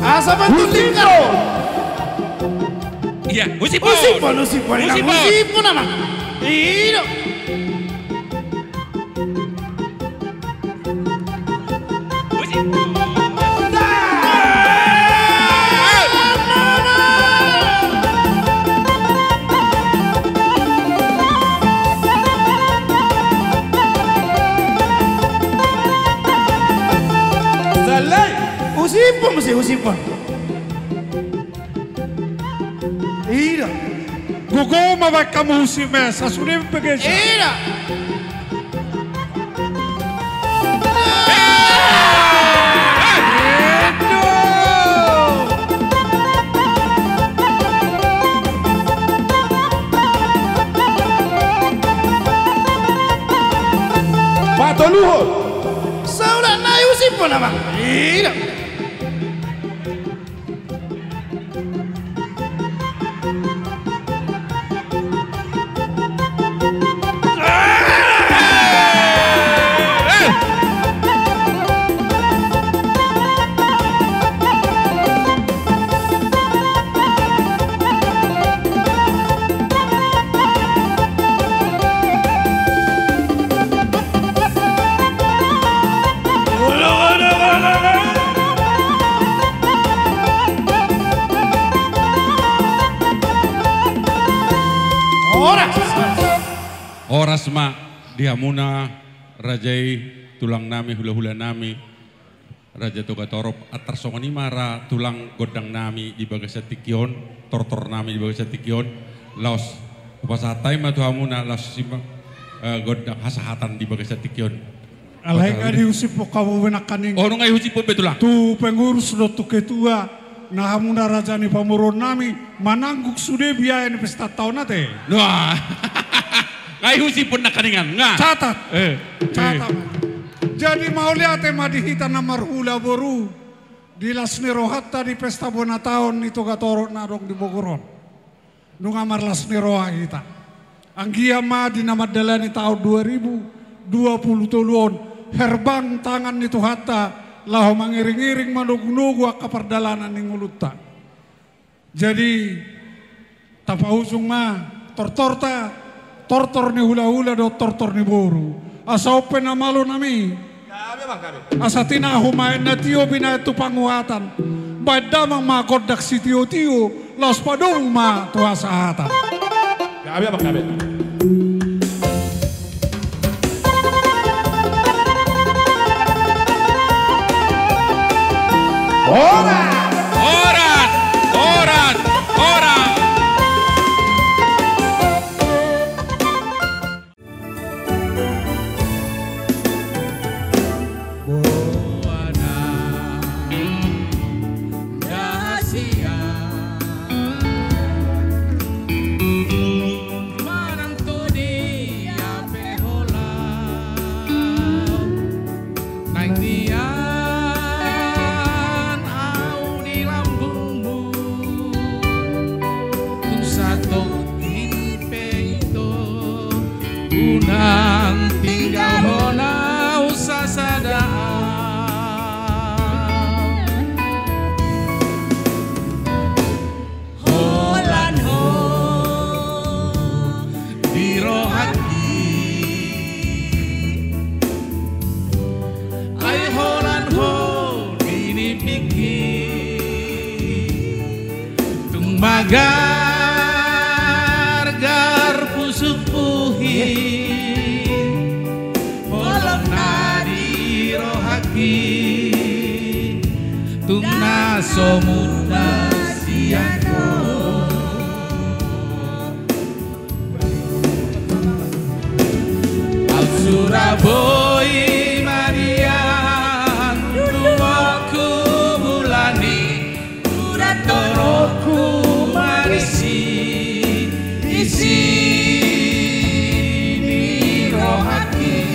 Asa bantu lingkar. Iya, husiphon. Husiphon, husiphon, husiphon. Husiphon, amang. Iya. Salai. Husiphon, muse husiphon. Ida. Gogo ma baen hamu husip ma, sasudena pe gesa. Ida. Patoluhon. Saulak nai husiphon, amang. Ida. Horas. Horas ma di hamuna raja i, tulang nami, hulahula nami. Raja Togatorop, antar songon i ma ra tulang gondang nami di bagasan tingki on, tortor nami di bagasan tingki on, laos hupasahat hami ma tu hamuna, laos sima-, Eh, gondang hasahatan di bagasan tingki on. Alai nga dihusiphon hamu be nangkaning. Oh, nunga dihusiphon be, Tulang. Tu pengurus dohot tu ketua, na hamuna raja ni pamoruonnami, mananggung sude biaya ni pestanta on, ate. Wah. Nga dihusiphon nangkaningan, nga. Catat. Eh, catat. Eh. Jadi mauliate ma di hita na marhula, boru, di las ni rohanta di pesta bona taon ni Togatorop na adong di Bogor on. Nunga marlas ni roha hita. Anggiat ma di na mandalani taon dua ribu dua puluh tolu on, herbang tangan ni Tuhanta, laho mangiring-iring manogu-nogu angka pardalanan ni ngolunta. Jadi, tapaujung ma tortorta, tortor ni hula-hula dohot tortor ni boru. Asa on pe, na malo nami. Gabe, Bang, gabe. Asa tinahu ma inna tio binahen tu panguhatan. Bahen damang ma gondang sitio-tio, laos padomu ma tu hasahatan. Gabe, Bang, gabe. Horas! Horas! Horas! Horas! Boha na dasian manang todi ape holan. Naeng nian ahu di lambungmu, tung satontin pe ito, unang tinggalhon ahu sasada. Holan ho di rohangki, ai holan ho di nipingki, tung magargar pusukhu i. Holong na di rohangki, tung na so murba sian ho. Aut sura boi ma nian, tu oku bulan i, sura torop humarisi isi ni rohangki.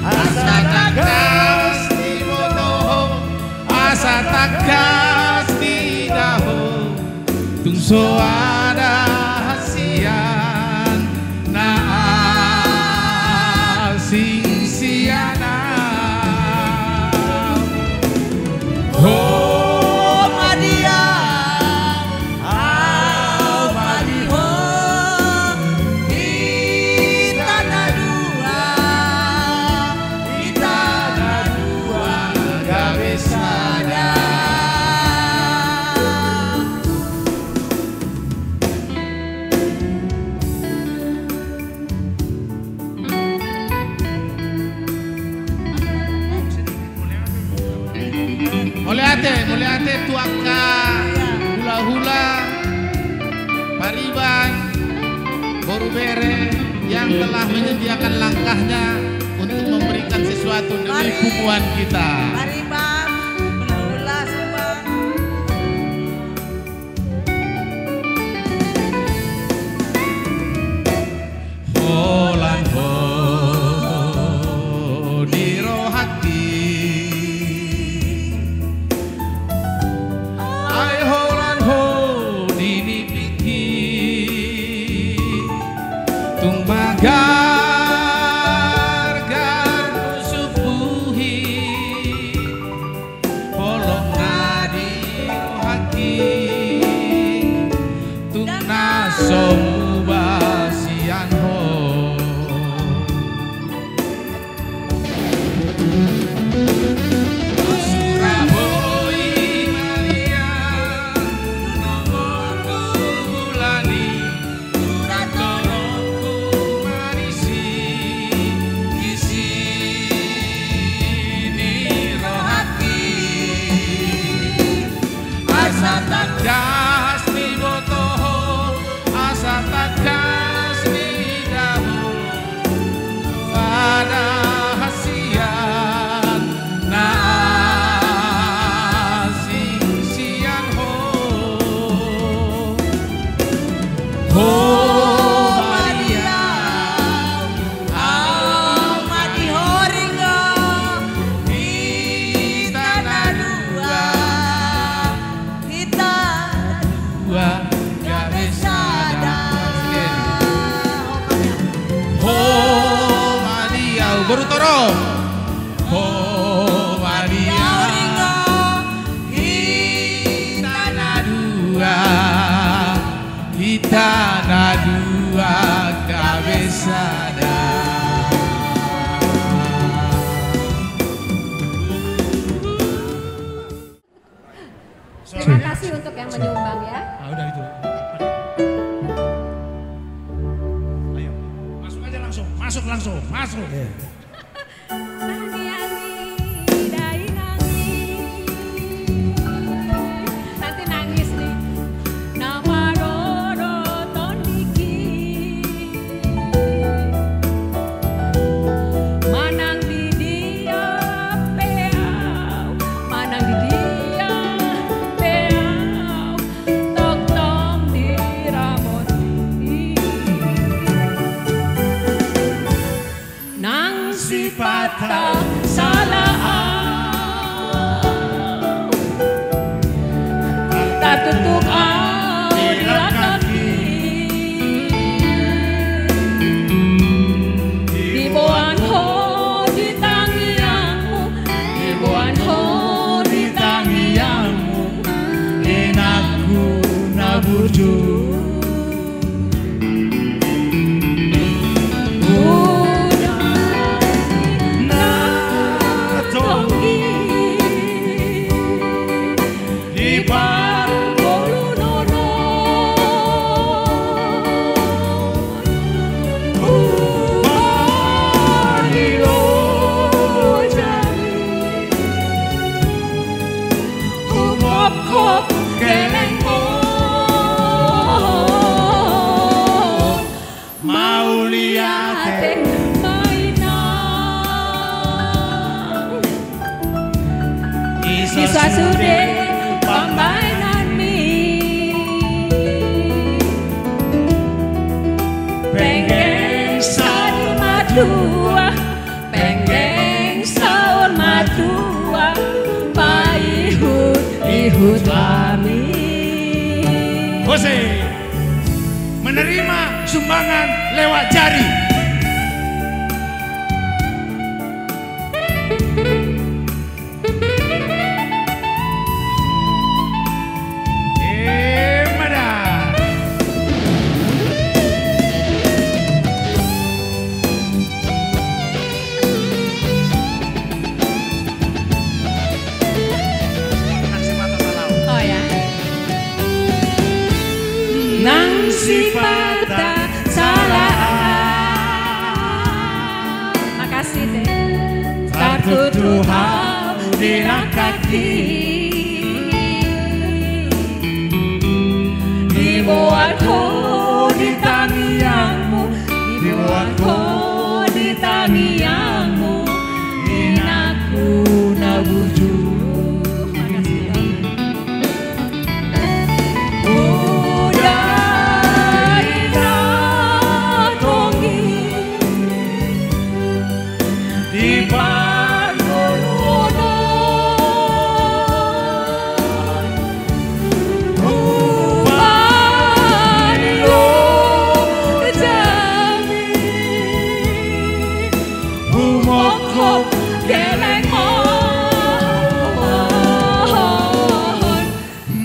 Asa tangkas diboto ho, asa tangkas diida ho, tung so ada hasian na asing sian ahu. Ho ma dia, ahu ma di ho, hita na dua, hita na dua gabe sada. Mauliate, mauliate tu angka hulahula, pariban, boru bere yang telah menyediakan langkahnya untuk memberikan sesuatu demi punguan kita. Pariban, hulahula, semua. Holan ho di rohangki, ai holan ho di nipingki, tung magargar pusukhu i. Gabe sada. Ho ma di au, boru Torom. Ho ma di au, hita na dua, hita na dua gabe sada. Terima kasih untuk yang menyumbang ya. Ah, udah itu. Ayo, masuk aja langsung, masuk langsung, masuk. Iya. Nanti nangis nih. Manang di dia pe au, manang di dia pe au, tongtong diramoti. Nang sipata sala au, tartuktuk au di langkangki. Diboan ho di tangiangmu, diboan ho di tangiangmu, inangku na burju. Uda na tonggi di parngoluon on, hupaani lojam i, humophop geleng on. Mauliate ma inang di sasude pambahenanmi. Penggeng saur matua, penggeng saur matua, paihut-ihut hami. Horas. Menerima sumbangan lewat jari. Emma da. Oh ya. Nang sipata sala au. Makasih, Teh. Tartuktuk au di langkangki. Diboan ho di tangiangmu, diboan ho di tangiangmu, inangku na burju. Uda i na tonggi di parngoluon on, hupaani lojam i, humophop geleng on.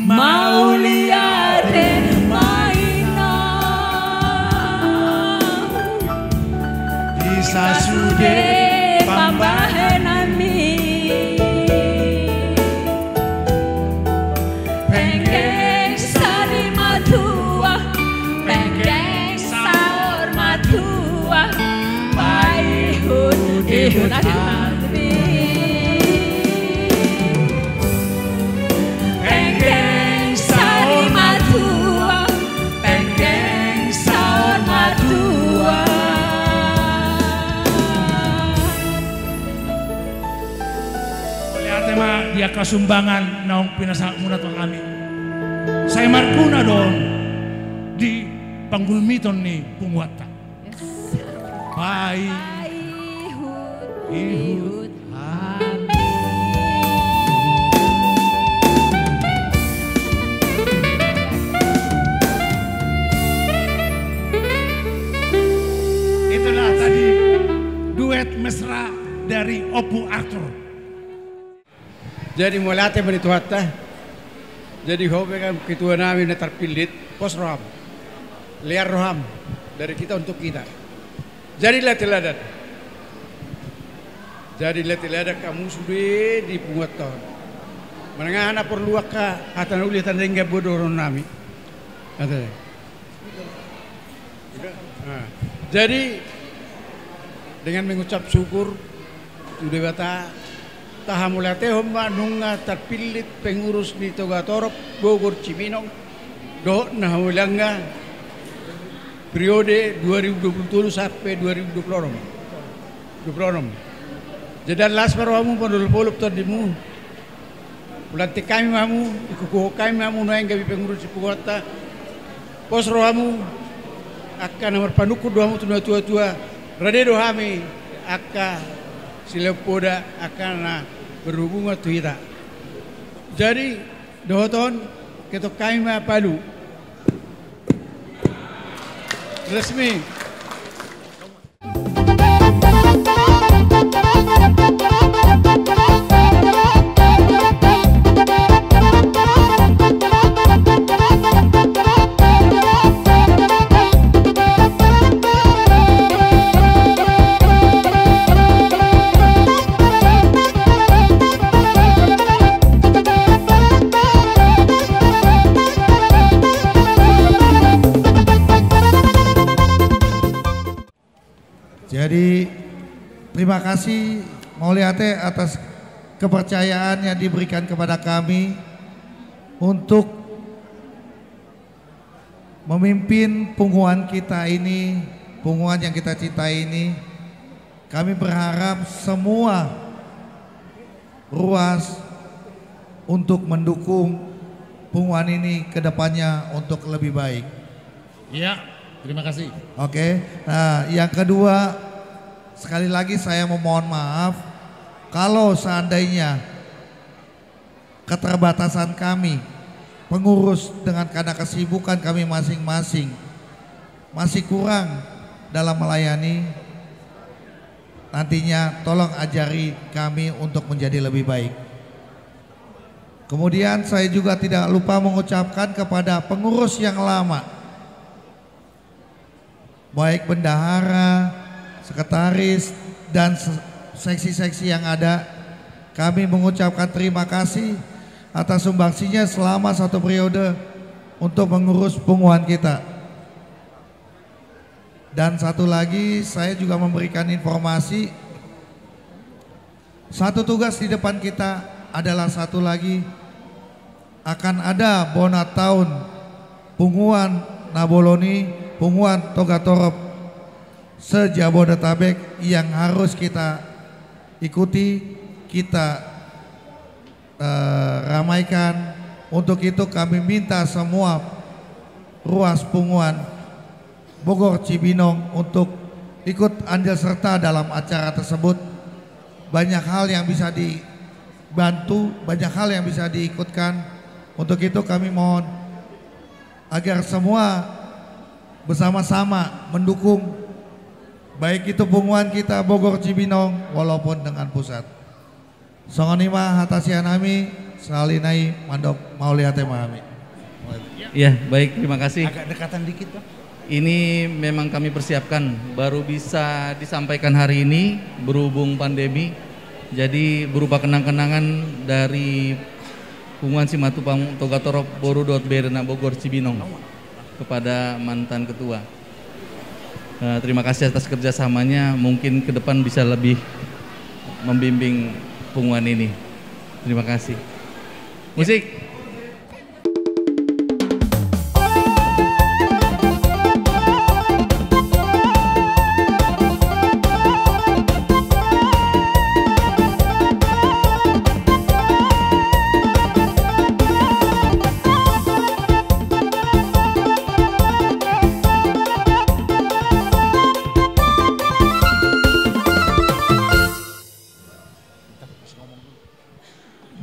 Mauliate ma inang di sasude pambahenanmi. Penggeng saur matua, penggeng saur matua, paihut-ihut hami. Penggeng saur matua, penggeng saur matua. Mauliate ma di angka sumbangan naung pinasahatmuna tu hami. Sai marguna do on di panggulmiton ni punguanta. Yes. Paihut-ihut hami. dari Ompu Arthur. Jadi mauliate ma di Tuhanta. Jadi ho pe kan ketua nami na tarpillit, pos roham, lean roham, dari kita untuk kita. Jadilah teladan. Jadilah teladan hamu sude di punguanta on. Manang aha na porlu angka hata na uli, hata na denggan, bodo roha nami. Hata. Nah, jadi dengan mengucap syukur tu Debata, tahamauliatehon ma nunga tarpillit pengurus ni Toga Torop Bogor Cibinong dohot na humilangna periode dua ribu dua puluh tolu sampe dua ribu dua puluh onom. Dua puluh onom. Jadi las ma rohamu, mandolop-olop tondimu. Hulantik hami ma hamu, hukuhon hami ma hamu nuaeng gabe pengurus ni punguanta. Pos rohamu, angka na marpanungkun do hamu tu natua-tua, rade do hami angka silehon poda angka na berhubungan tu hita. Jadi dohot on, ketokon hami ma palu. Resmi. Jadi, terima kasih, mauliate, atas kepercayaan yang diberikan kepada kami untuk memimpin punguan kita ini, punguan yang kita cintai ini. Kami berharap semua ruas untuk mendukung punguan ini ke depannya untuk lebih baik. Iya, terima kasih. Oke, nah, yang kedua, sekali lagi saya memohon maaf kalau seandainya keterbatasan kami, pengurus, dengan karena kesibukan kami masing-masing, masih kurang dalam melayani, nantinya tolong ajari kami untuk menjadi lebih baik. Kemudian saya juga tidak lupa mengucapkan kepada pengurus yang lama, baik bendahara, sekretaris, dan se-, seksi-seksi yang ada, kami mengucapkan terima kasih atas sumbangsihnya selama satu periode untuk mengurus punguan kita. Dan satu lagi, saya juga memberikan informasi, satu tugas di depan kita adalah satu lagi, akan ada bona taon punguan na bolon i, punguan Toga Torop se-Jabodetabek yang harus kita ikuti, kita eh, ramaikan. Untuk itu kami minta semua ruas punguan Bogor Cibinong untuk ikut andil serta dalam acara tersebut. Banyak hal yang bisa dibantu, banyak hal yang bisa diikutkan. Untuk itu kami mohon agar semua bersama-sama mendukung, baik itu punguan kita Bogor Cibinong walaupun dengan pusat. Songon i ma hata sian hami, sahali nai mandok mauliate ma hami. Iya, baik, terima kasih. Agak dekatan dikit, Bang. Ini memang kami persiapkan, baru bisa disampaikan hari ini berhubung pandemi. Jadi berupa kenang-kenangan dari Punguan Simatupang Toga Torop Boru dohot Bere na Bogor Cibinong kepada mantan ketua. Eh, terima kasih atas kerjasamanya. Mungkin ke depan bisa lebih membimbing punguan ini. Terima kasih. Musik.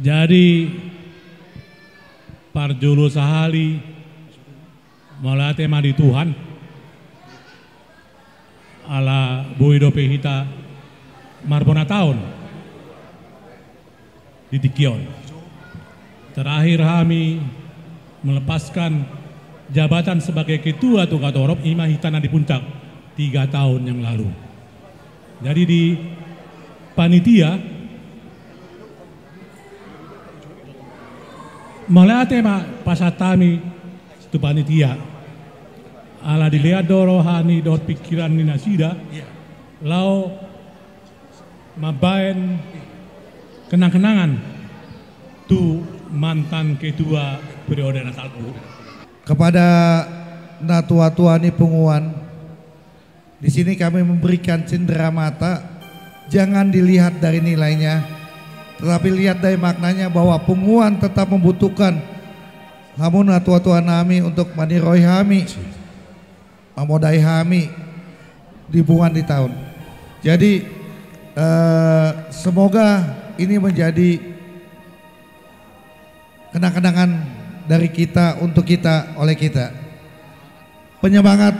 Jadi, parjolo sahali, mauliate ma di Tuhan, ala boi dope hita marbona taon di tingki on. Terakhir hami melepaskan jabatan sebagai ketua Toga Torop, ima hita na di puncak, tiga tahun yang lalu. Jadi di panitia, mauliate ma pasahat hami tu panitia. Ala dilean do roha ni dohot pingkiran ni nasida, laho mambaen kenang-kenangan tu mantan ketua periode na salpu. Kepada natua-tua ni punguan, di sini kami memberikan cendera mata, jangan dilihat dari nilainya, tetapi lihat dari maknanya bahwa punguan tetap membutuhkan hamu natua-tua nami untuk maniroi hami, mamodai hami di punguan di taon. Jadi, eh, semoga ini menjadi kenang-kenangan dari kita, untuk kita, oleh kita. Penyemangat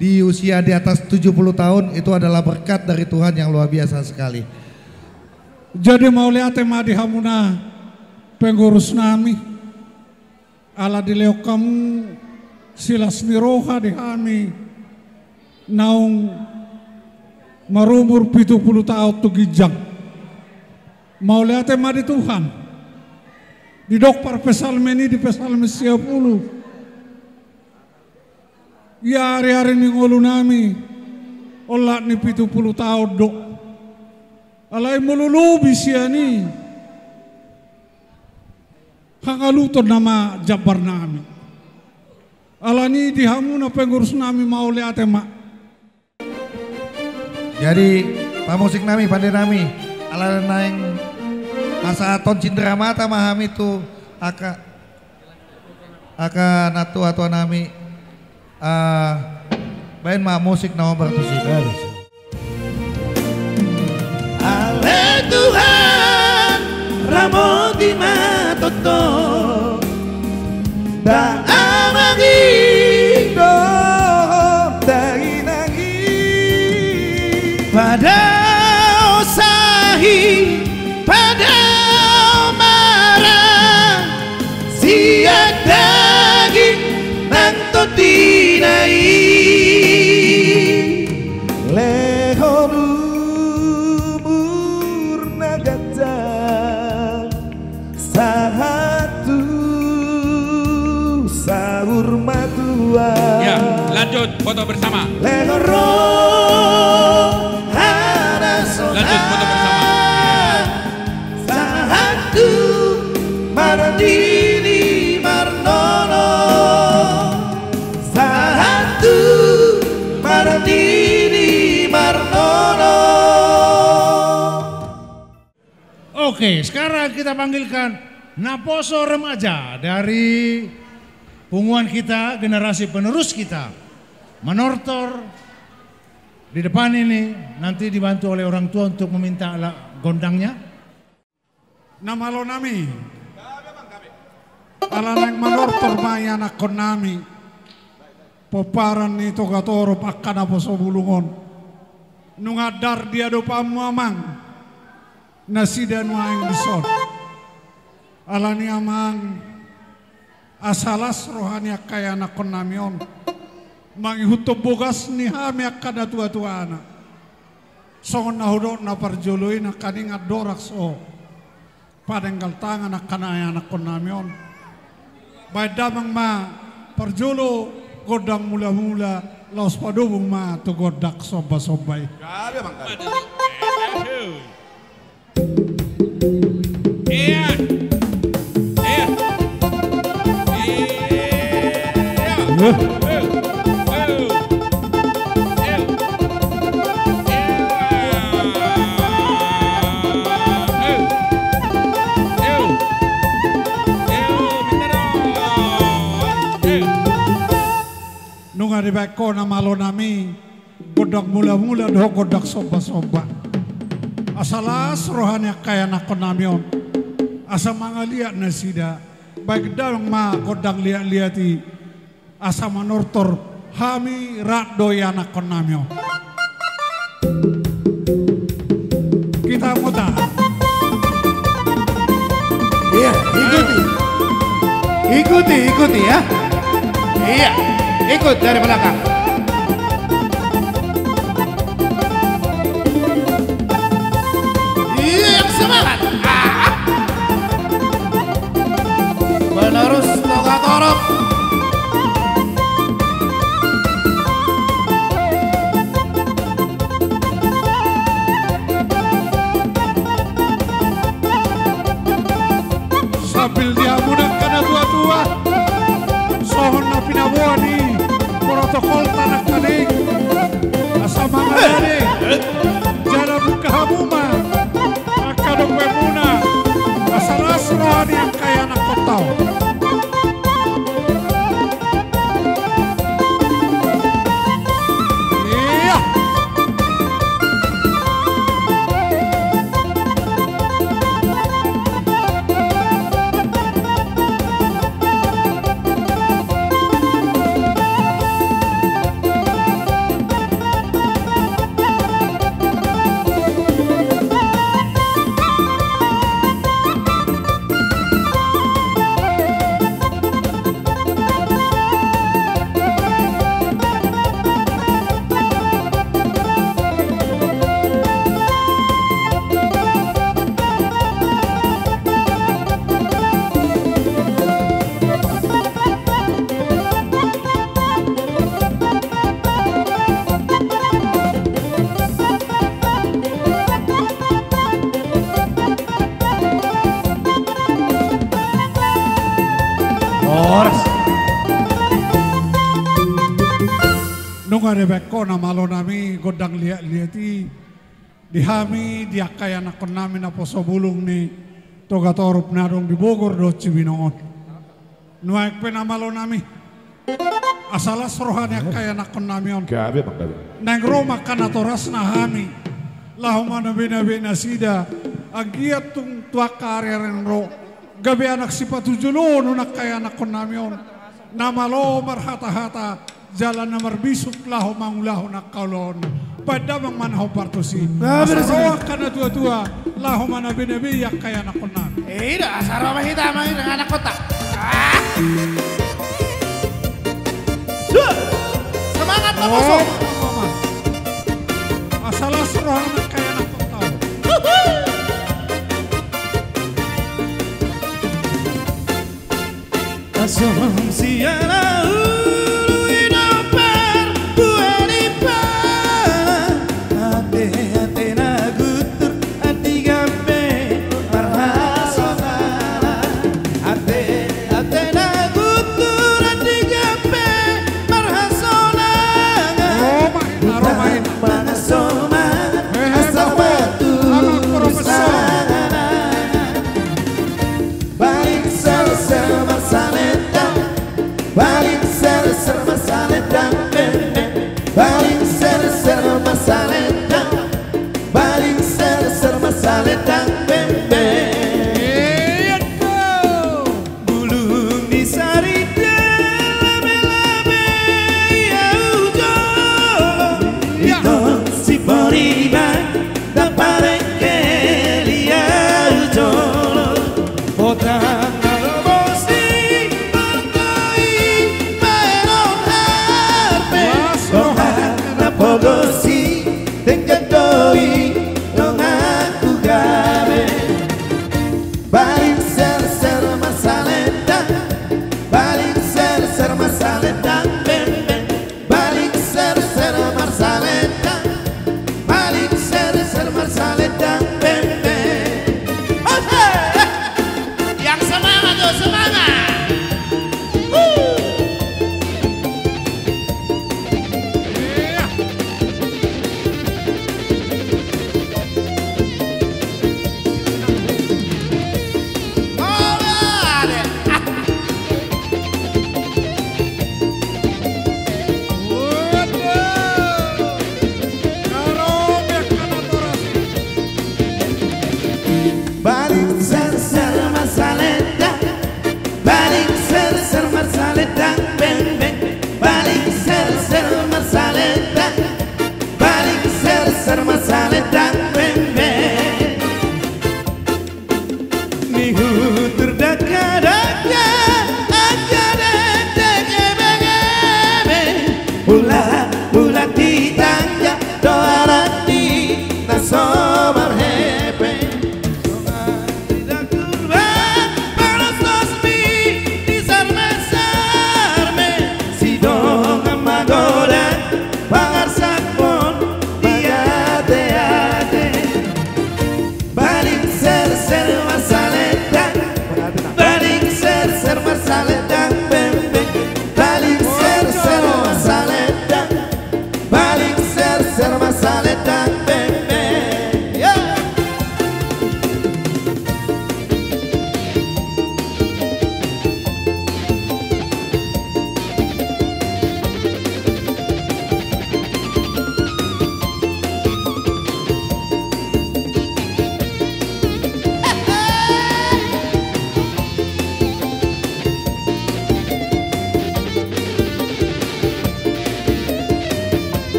di usia di atas tujuh puluh tahun itu adalah berkat dari Tuhan yang luar biasa sekali. Jadi mauliate ma di hamuna pengurus nami, ala dilehon hamu silas ni roha di hami naung marumur pitu pulu taon tu ginjang. Mauliate ma di Tuhan. Didok parpsalmen i di Psalmen sia pulu, ia ari-ari ni ngolu nami olat ni pitu pulu taon do. Alai molo lobi sian i, hangaluton nama jambar nami. Alani di hamuna pengurus nami mauliate ma. Jadi pamusik nami, pande nami, ala naeng pasahathon cindera mata ma hami tu angka, angka natua-tua nami. Ah, baen ma musik na hombar tusi. Ale Tuhan, ramoti ma toto. Nda amang i dohot nda inang i. Padao sahi, padao mara, sian daging nang tondina i. Lehon umur na ganjang sahat tu saur matua. Ya, lanjut foto bersama. Lehon roha na sonang. Lanjut foto bersama. Sahat tu marnini marnono. Sahat tu marnini marnono. Oke, sekarang kita panggilkan naposo remaja dari punguan kita, generasi penerus kita, manortor di depan ini, nanti dibantu oleh orang tua untuk meminta alat gondangnya. Na malo nami, ala naeng manortor ma ianakhon nami, pomparan ni Toga Torop angka naposo bulung on. Nunga andar di adopanmu amang nasida nuaeng dison. Alani amang, asa las roha ni angka ianakhon nami on mangihuthon bogas ni hami angka natuatuana. Songon na hudok na parjolo i, nangkaning andorang so padenggal tangan angka ianakhon nami on, baen damang ma parjolo gondang mulamula, laos padobung ma tu gondang sombasomba i. Gabe, Bang, gabe. Iya. Iya. Iya. Nunga dibaen ho na malo nami gondang mulamula dohot gondang sombasomba. Asa las roha ni angka ianakhon nami on, asa mangaliat nasida. Baen damang ma gondang liatliat i, asa manortor hami rap do ianakhon nami on. Anggota. Iya, ikuti. Ikuti, ikuti ya. Iya, ikut dari belakang. Iya, yang semangat. Ah. Penerus Toga Torop. Sambil dihamu angka na tua-tua, songon na pinaboa ni protokol tanah kaning. Asa mangalani, jala buka hamu ma angka dompetmuna, asa las roha ni angka ianakhonta on. Iya. Horas. Nunga dibaen ho na malo nami gondang liat-liat i di hami, di angka ianakhon nami naposo bulung ni Toga Torop na adong di Bogor dohot Cibinong on. Nuaeng pe na malo nami, asa las roha ni angka ianakhon nami on. Gabe, Bang, gabe. Naeng ro ma angka natorasna hami laho manabe-nabe nasida, anggiat tung tu angka ari-ari na ro gabe anak sipatujolo on angka ianakhon nami on, na malo marhata-hata jala na marbisuk laho mangulahon angka ulaon. Baen damang ma na hombar tusi. Asa ro angka na tua-tua laho manabe-nabe i angka ianakhon nami. Eh, ida, asa ro ma hita mangiring anakhonta. Ah. Semangat, Pak Poso. Asa las roha ni angka ianakhonta on. Asomsiana ulu i na parbuat i pa. Ate-ate na guntur andigan pe marhasonangan. Ate-ate na guntur andigan pe marhasonangan. Roma, Roma. Mangasonangan. Eh, eh, asa batu, batu, batu, sanganan. Baling serser marsalendang, baling serser marsalendang, beng, beng. Baling serser marsalendang, baling serser marsalendang, beng, beng. Iya, tuh. Bulung ni saridan labe-labe ia ujolo. Iya. Itong si Poriban na parengkel ia ujolo. Potang na lobos ni partai baenon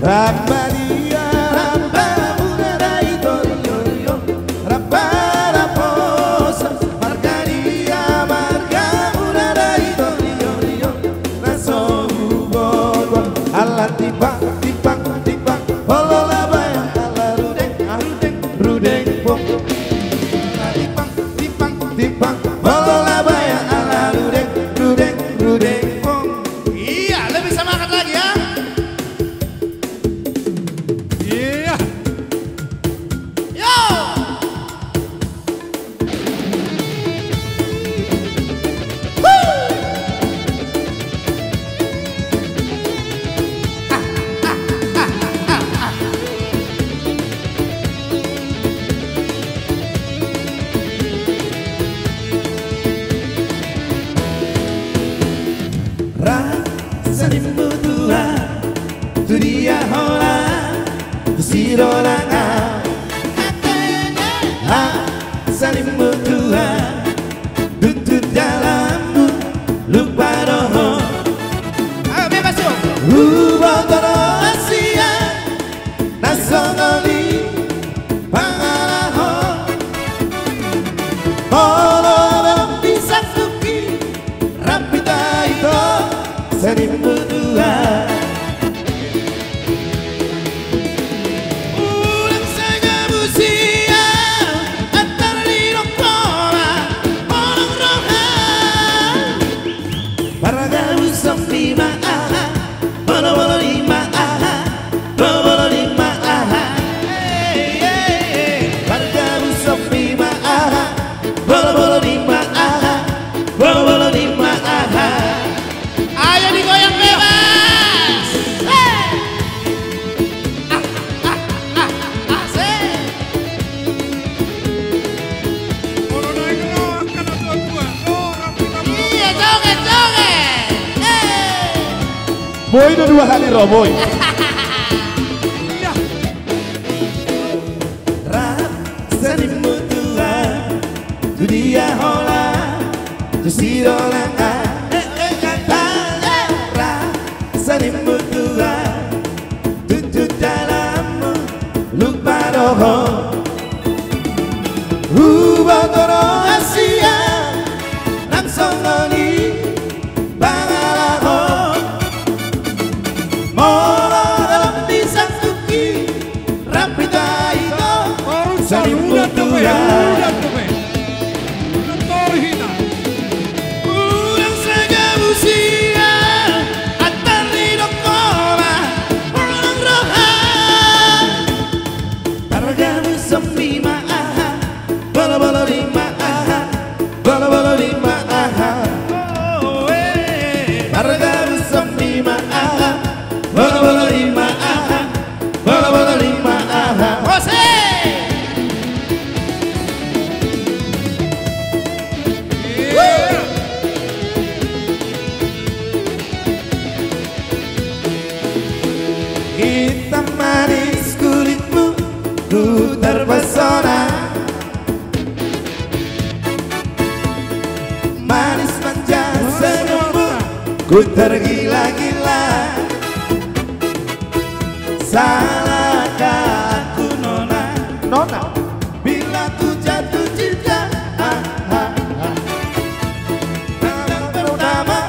Rap ma dia rap, marga muna da i, toriori on. Rap ma da posa, marga dia marga muna da i, toriori on. Na so huboto ala timbang, timbang, timbang, olo labayan ala rudeng, rudeng, rudeng pong. Timbang, timbang, timbang, olo labayan ala rudeng, rudeng, rudeng pong. Iya, lebih semangat lagi ya. Iya. Yo. Rap sanimu tuat, tu dia holan, tu sidolangan. Rap sanimu tuat, tutu dalanmu, lupa do ho. Ayo, bebas, yo. Huboto do hasian, na songon i pangalaho. Molo adong di sangkuki, rap hita ito, sanimu tuat. Unang saja musia, antar di doktora, orang roha. Marga musombi ma aha, bolobolo ni ma aha, bolobolo ni ma aha. Hei, hei, hei. Marga musombi ma aha, bolobolo ni ma aha, bolobolo ni ma aha. Ayo digoyang bebas. Hei. Ah, ah, ah, ah, asik. Iya, joget, joget. Hei. Boi do dua hali ro, boi. Iya. Rap sanimu tuat, tu dia holan, tu sidolangan. Eh, eh, kata, eh, rap sanimu tuat, tutu dalanmu, lupa do ho. Huboto do hasian, na songon i pangalaho. Molo adong di sangkuki, rap hita ito, sanimu tuat. Unang saja musia, antar di doktora, orang roha. Marga musombi ma aha, bolobolo ni ma aha, bolobolo ni ma aha. Oh, eh. Marga musombi ma aha, bolobolo ni ma aha, bolobolo ni ma aha. Ose! Iya. Hitam manis kulitmu, ku terpesona. Manis manja senyummu, ku tergila-gila. Salahkah aku, Nona? Nona. Bila ku jatuh cinta, ah, ah, ah. Malam pertama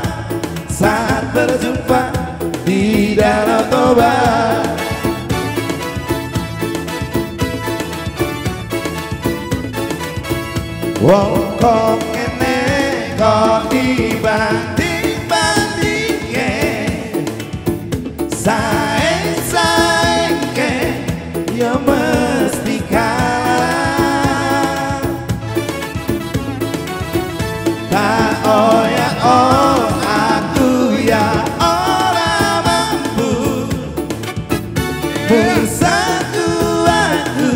saat berjumpa di Danau Toba. Wong kok ngene, kok dibanding-bandingke. Saeng-saengke, yo mesti kalah. Tak oya, oh, aku ya ora mampu bersatu aku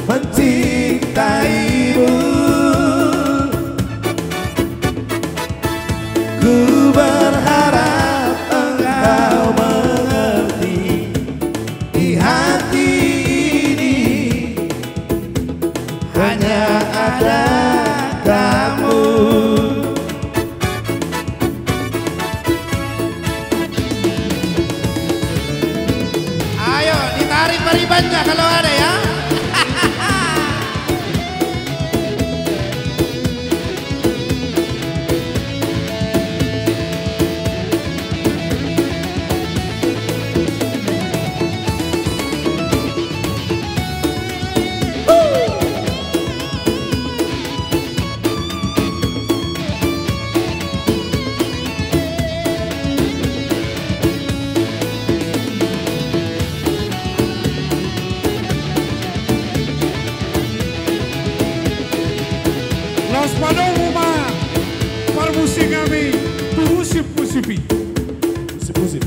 mencintaimu. Ku berharap engkau mengerti, di hati ini hanya ada kamu. Ya, kalau ada ya. Laos padomu ma parmusik nami tu husip-husip i. Husip-husip.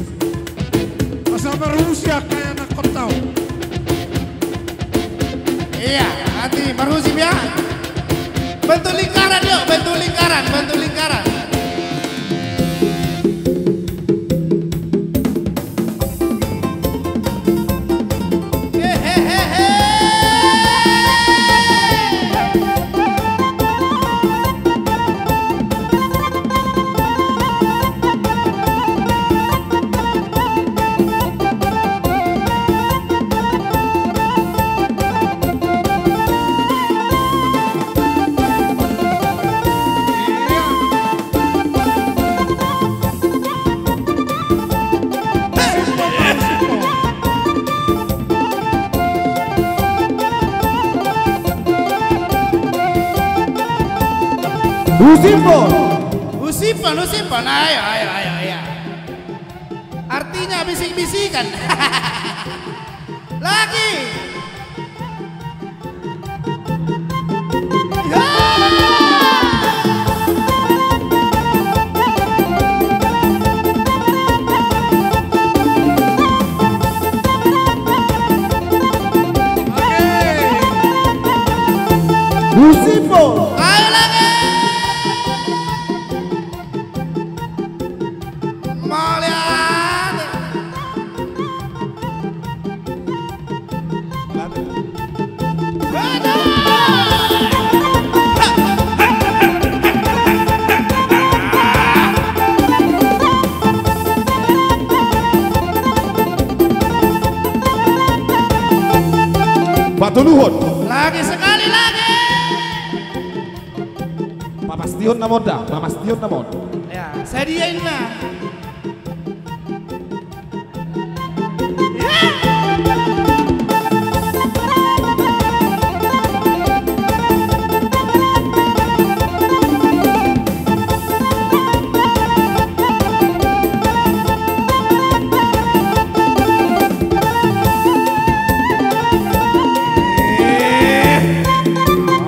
Asa parhusip angka ianakhonta on. Iya, nanti parhusip ya. Bentuk lingkaran yuk, bentuk lingkaran, bentuk lingkaran. Husimpan. Husimpan, husimpan. Ayo, ayo, ayo, ayo. Artinya bisik-bisikan. Lagi. Husimpan. Ayo lagi. Mauliate. Patoluhon. Lagi sekali lagi. Papastihon nama on da, papastihon nama on. Ya, sadia inna.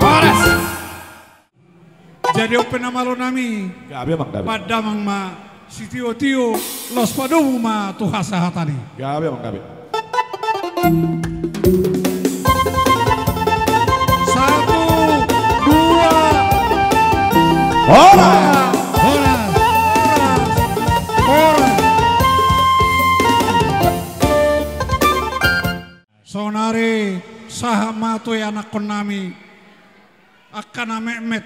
Horas. Jadi on pe na malo nami. Gabe, Amang, gabe. Pandamang ma sitiotio, laos padomu ma tu hasahatan i. Gabe, Amang, gabe. Satu, dua. Horas. Horas. Horas. Horas. Saonari sahat ma tu ianakhon nami. Angka na metmet.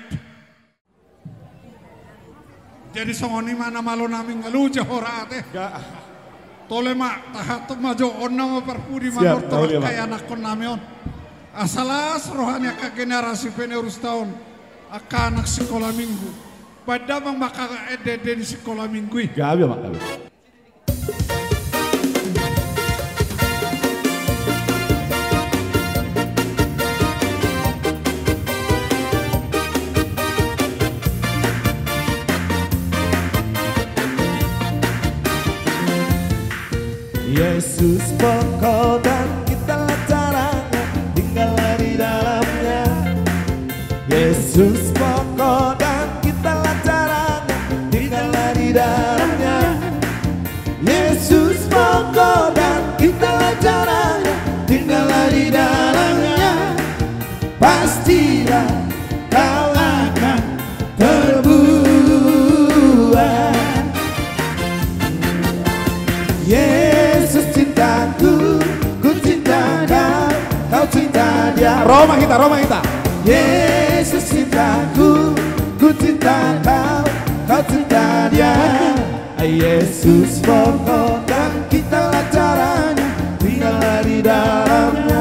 Jadi songon i ma na malo nami nga loja hora ate. Tole ma, tahantup ma jo, on nama parpudi manortor angka ianakhon nami on. Asa las roha ni angka generasi penerusta on, angka anak sikola minggu. Pandamang ma angka ende-ende ni sikola minggu i. Gabe, Amang, gabe. Yesus pokok dan kita caranya, tinggallah di dalamnya. Yesus pokok dan kita caranya, tinggallah di dalamnya. Yesus pokok dan kita caranya, tinggallah di dalamnya. Pastilah kau akan terbuat. Yesus cintaku, ku cinta kau, kau cinta Dia. Ro ma hita, ro ma hita. Yesus cintaku, ku cinta kau, kau cinta Dia. Yesus pokok dan kita caranya, tinggallah di dalamnya.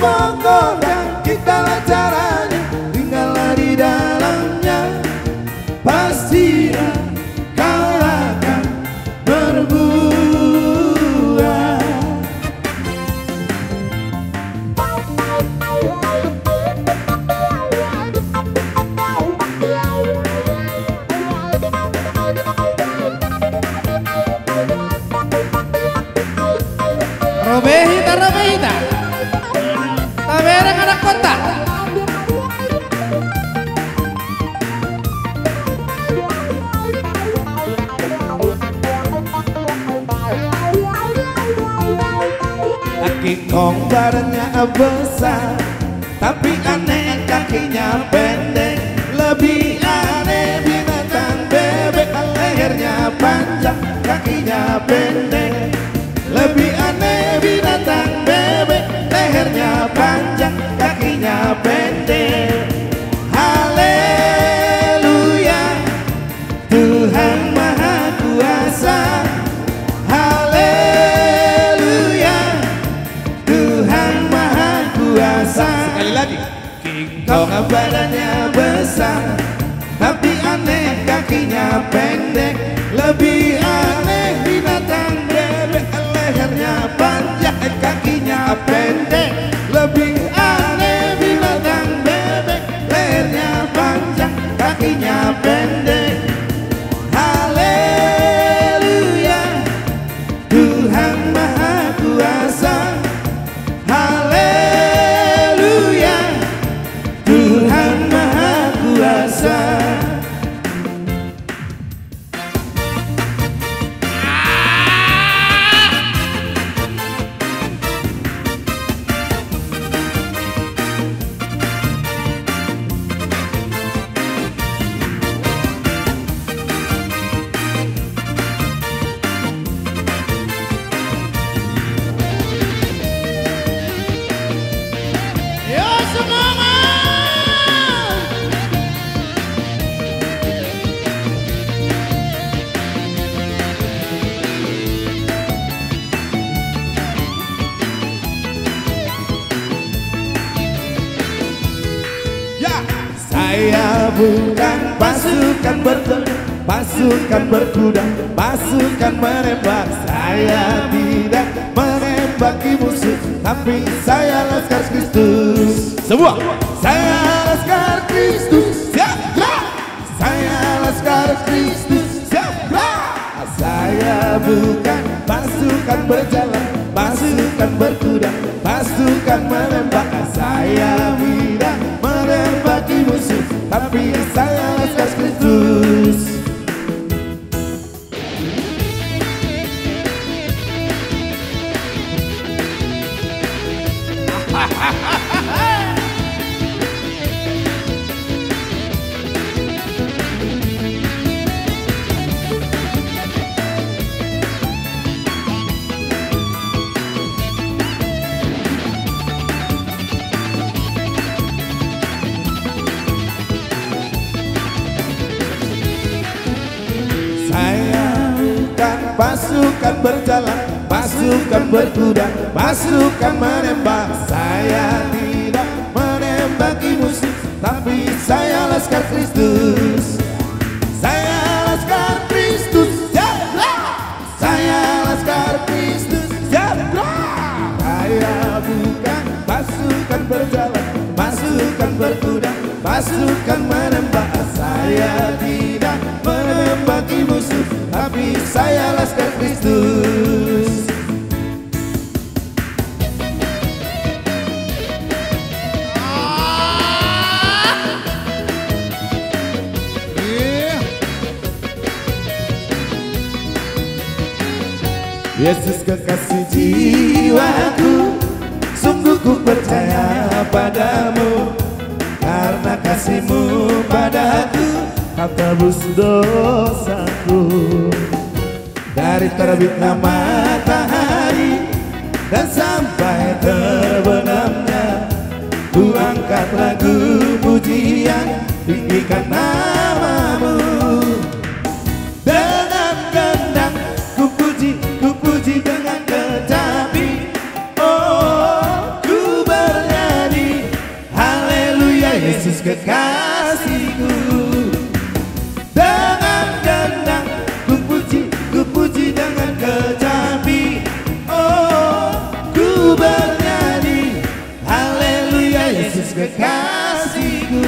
Pokoknya gitanglah caranya, tinggallah di dalamnya, pastilah kau akan berbuah. Robe hita, robe hita. Tabereng anak kota. Laki kong badannya besar, tapi aneh kakinya pendek. Lebih aneh binatang bebek, lehernya panjang, kakinya pendek. Lebih aneh binatang bebek, lehernya panjang, kakinya pendek. Haleluya, Tuhan Maha Kuasa. Haleluya, Tuhan Maha Kuasa. Sekali lagi. King Kong badannya besar, tapi aneh kakinya pendek. Lebih aneh binatang bebek, lehernya panjang, kakinya pendek. Lebih aneh binatang bebek, lehernya panjang, kakinya pendek. Haleluya, Tuhan Maha Kuasa. Haleluya, Tuhan Maha Kuasa. Ya. Saya bukan pasukan bertempur, pasukan berkuda, pasukan menembak. Saya tidak menembaki musuh, tapi saya laskar Kristus. Semua. Saya laskar Kristus. Siap, gerak. Saya laskar Kristus. Siap, gerak. Saya bukan pasukan berjalan, pasukan berkuda, pasukan menembak. Saya tidak menembaki musuh, tapi saya laskar Kristus. Saya bukan pasukan berjalan, pasukan berkuda, pasukan menembak. Saya tidak menembaki musuh, tapi saya laskar Kristus. Saya laskar Kristus. Ya, ya. Saya laskar Kristus. Ya, ya. Saya bukan pasukan berjalan, pasukan berkuda, pasukan menembak. Saya tidak menembaki musuh, tapi saya laskar Kristus. Yesus kekasih jiwaku, sungguh ku percaya padamu, karena kasih-Mu padaku, kau tebus dosaku. Dari terbitnya matahari dan sampai terbenamnya, ku angkat lagu pujian, tinggikan nama-Mu. Dengan gendang ku puji, ku puji dengan kecapi. Oh, ku bernyanyi. Kekasihku, dengan gendang ku puji, ku puji dengan kecapi. Oh, ku bernyanyi, haleluya, Yesus kekasihku.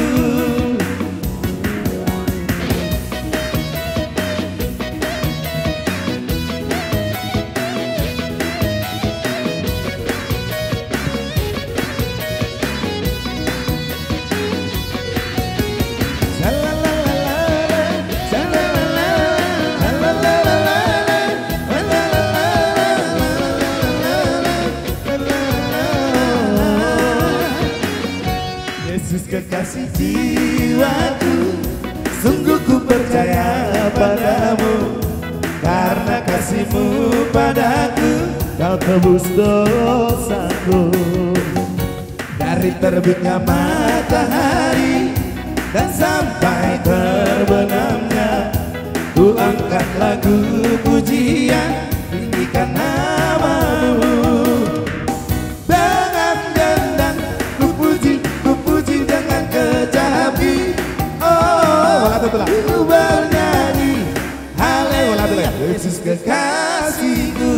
Yesus kekasih jiwaku, sungguh ku percaya padamu, karena kasihmu padaku, kau tebus dosaku. Dari terbitnya matahari dan sampai terbenamnya, ku angkat lagu pujian, tinggikan namamu. Dengan gendang ku puji, ku puji dengan kecapi. Oh, ku bernyanyi, haleluya, Yesus kekasihku.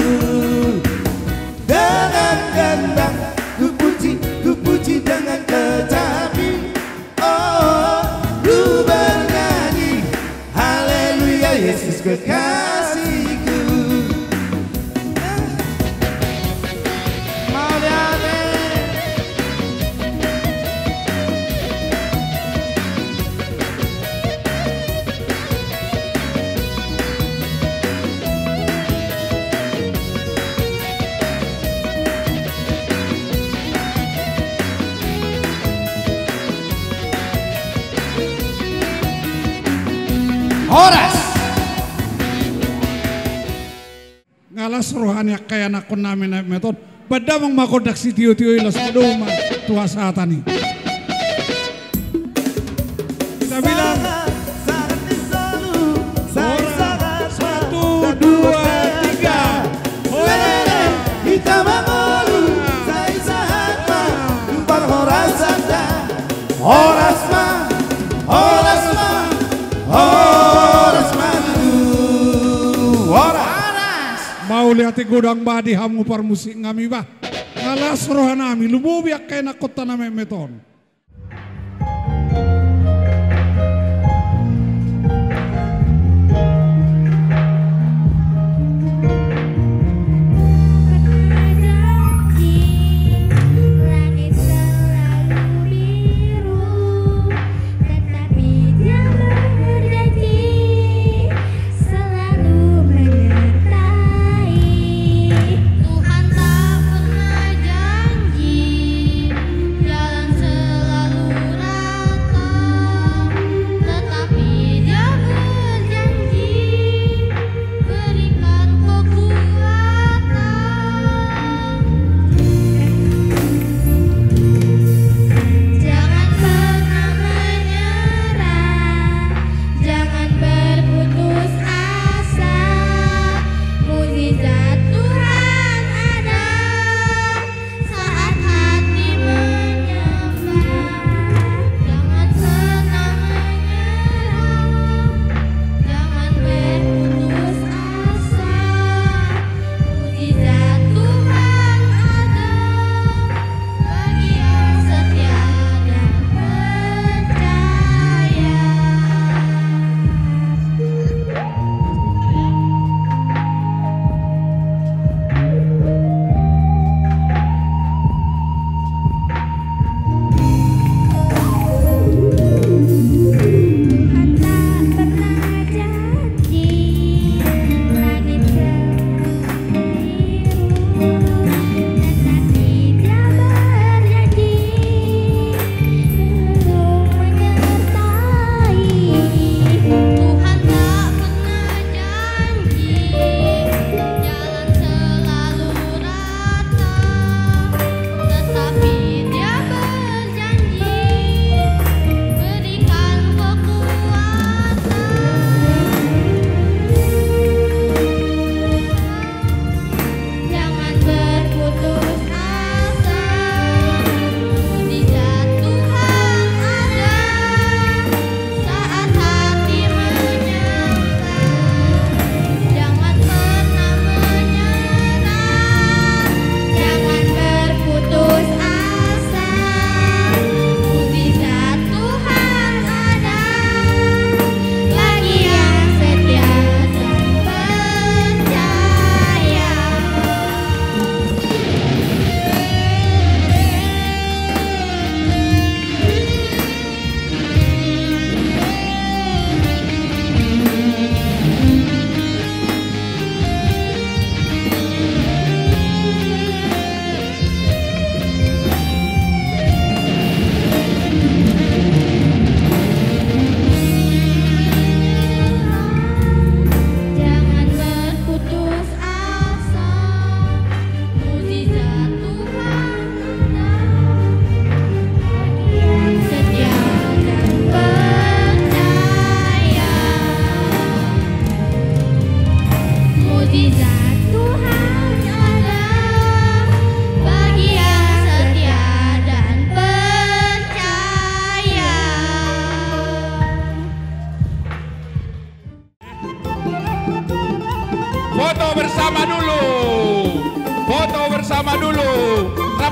Dengan gendang ku puji, ku puji dengan kecapi. Oh, ku bernyanyi, haleluya, Yesus kekasihku. Mauliate. Horas. Nga las roha ni angka ianakkon nami na metmet on. Baen damang ma gondang sitiotio i, laos padomu ma tu hasahatan i. Kita bilang. Horas. Satu, dua, tiga. Horas. Hita mangolu, sai sahat ma, parhorasanta. Horas ma, horas ma, horas ma tutu. Horas. Mauliate godang ma di hamu parmusik nami bah. Nga las roha nami, lumobi angka ianakkon ta na metmet on. Tuhan tak pernah janji jalan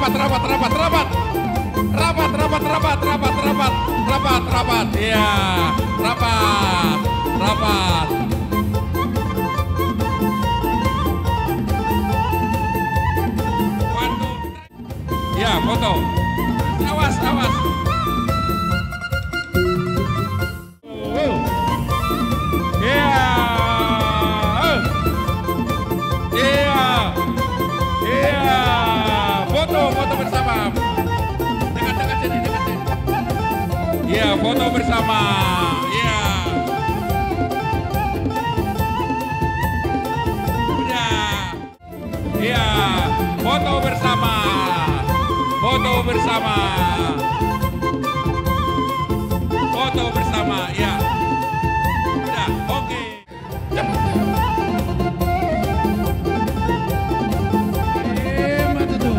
Rapat, rapat, rapat, rapat. Rapat, rapat, rapat, rapat, rapat, rapat, rapat. Iya, rapat, rapat. Waduh. Iya, foto. Awas, awas. Iya. Iya. Iya. Foto, foto bersama. Dekat, dekat sini, dekat sini. Iya, foto bersama. Iya. Udah. Iya, foto bersama. Foto bersama. Foto bersama, iya. Udah, oke. Eh, mata tuh.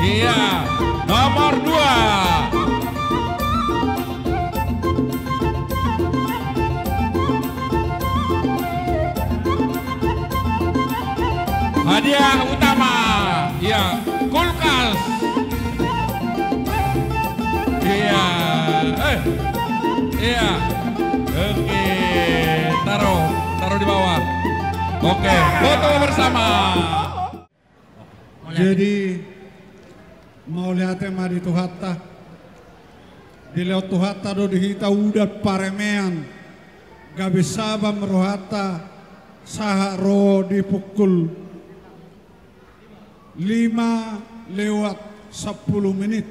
Iya, nomor dua. Hadiah utama, iya, kulkas. Iya, eh, iya. Oke, taruh, taruh di bawah. Oke, foto bersama. Jadi, mauliate ma di Tuhanta. Dilehon Tuhanta do di hita udan paremean, gabe sabam rohanta, sahat ro di pukul lima lewat sampulu menit.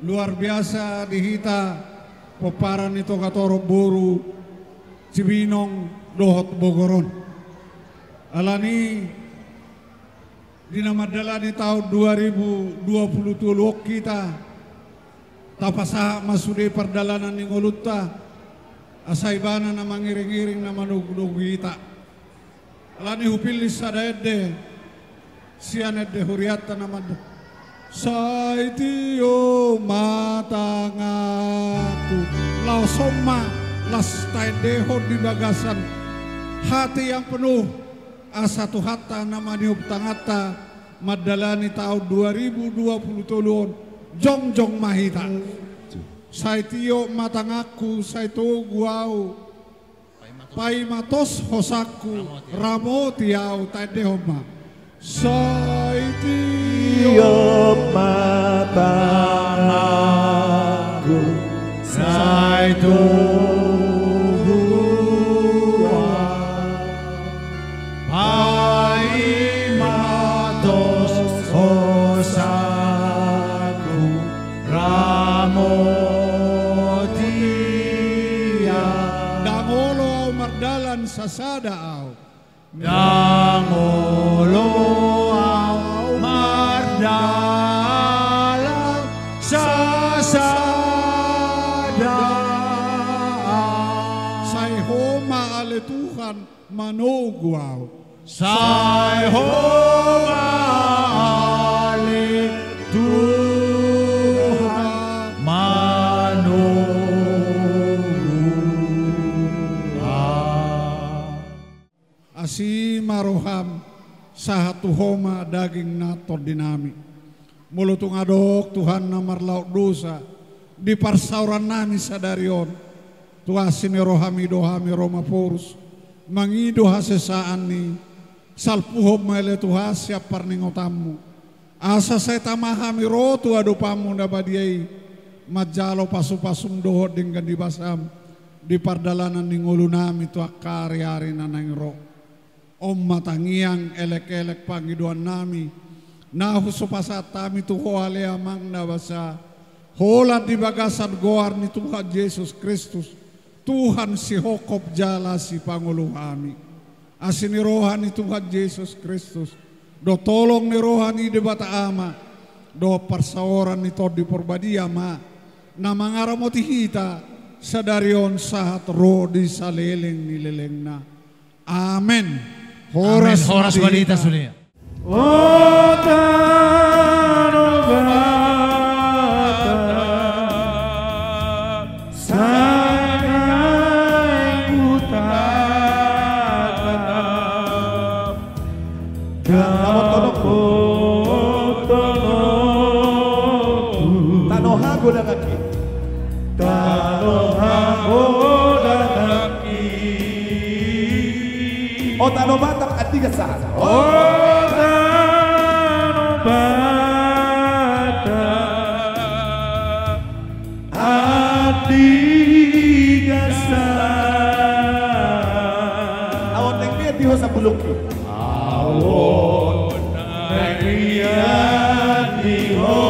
Luar biasa di hita pomparan ni Togatorop boru Cibinong dohot Bogor on. Alani di na mandalani taon dua ribu dua pulu tolu on hita, tapasahat ma sude pardalanan ni ngolunta, asa Ibana na mangiring-iring na manogu-nogu hita. Alani hupillit sada ende sian ende hurianta na mandok: Sai tio ma tanganku. Laos on ma las taendehon di bagasan hati yang penuh, asa Tuhanta na maniop tanganta mandalani taon dua ribu dua pulu tolu on jongjong ma hita. Sai tio ma tanganku, sai togu au. Paima tos hosanku, ramoti au, taendehon ma. Sai tio ma tanganku, sai togu au. Paima tos hosanku, ramoti au. Ndang olo au mardalan sasada au. Ndang olo au mardalan sasada au. Sai Ho ma ale Tuhan manogu au. Sai Ho ma ale Tuhan manogu au. Asi ma roham, sahat tu Ho ma daging na tondinami. Molo tung adong Tuhan na marlaok dosa di parsaorannami sadari on, tu asi ni rohami do hami ro maporus mangido hasesaan ni salpuhon ma ale Tuhan sian parningotanmu, asa sai tama hami ro tu adopanmu na badia i, manjalo pasupasum dohot denggan ni basam di pardalanan ni ngolunami tu angka ariari na naeng ro. On ma tangiang elekelek pangidoannami na hupasahat hami tu Ho ale Amang na basa, holan di bagasan goar ni Tuhan Jesus Kristus, Tuhan sihophop jala sipangolu hami. Asi ni roha ni Tuhan Jesus Kristus, dohot holong ni roha ni Debata Ama, dohot parsaoran ni Tondi Porbadia ma na mangaramoti hita Sadari on sahat ro di saleleng ni lelengna. Amen. Horas ma di hita. Horas ma di hita sude. O tano Batak, sagai hutana, dapot tano, tano hagodanganki. Tano hagodanganki. O tano Batak, andigan sahat. O tano Batak, andigan sahat. Aut nang mian di ho sapulungki. Aut nang mian di ho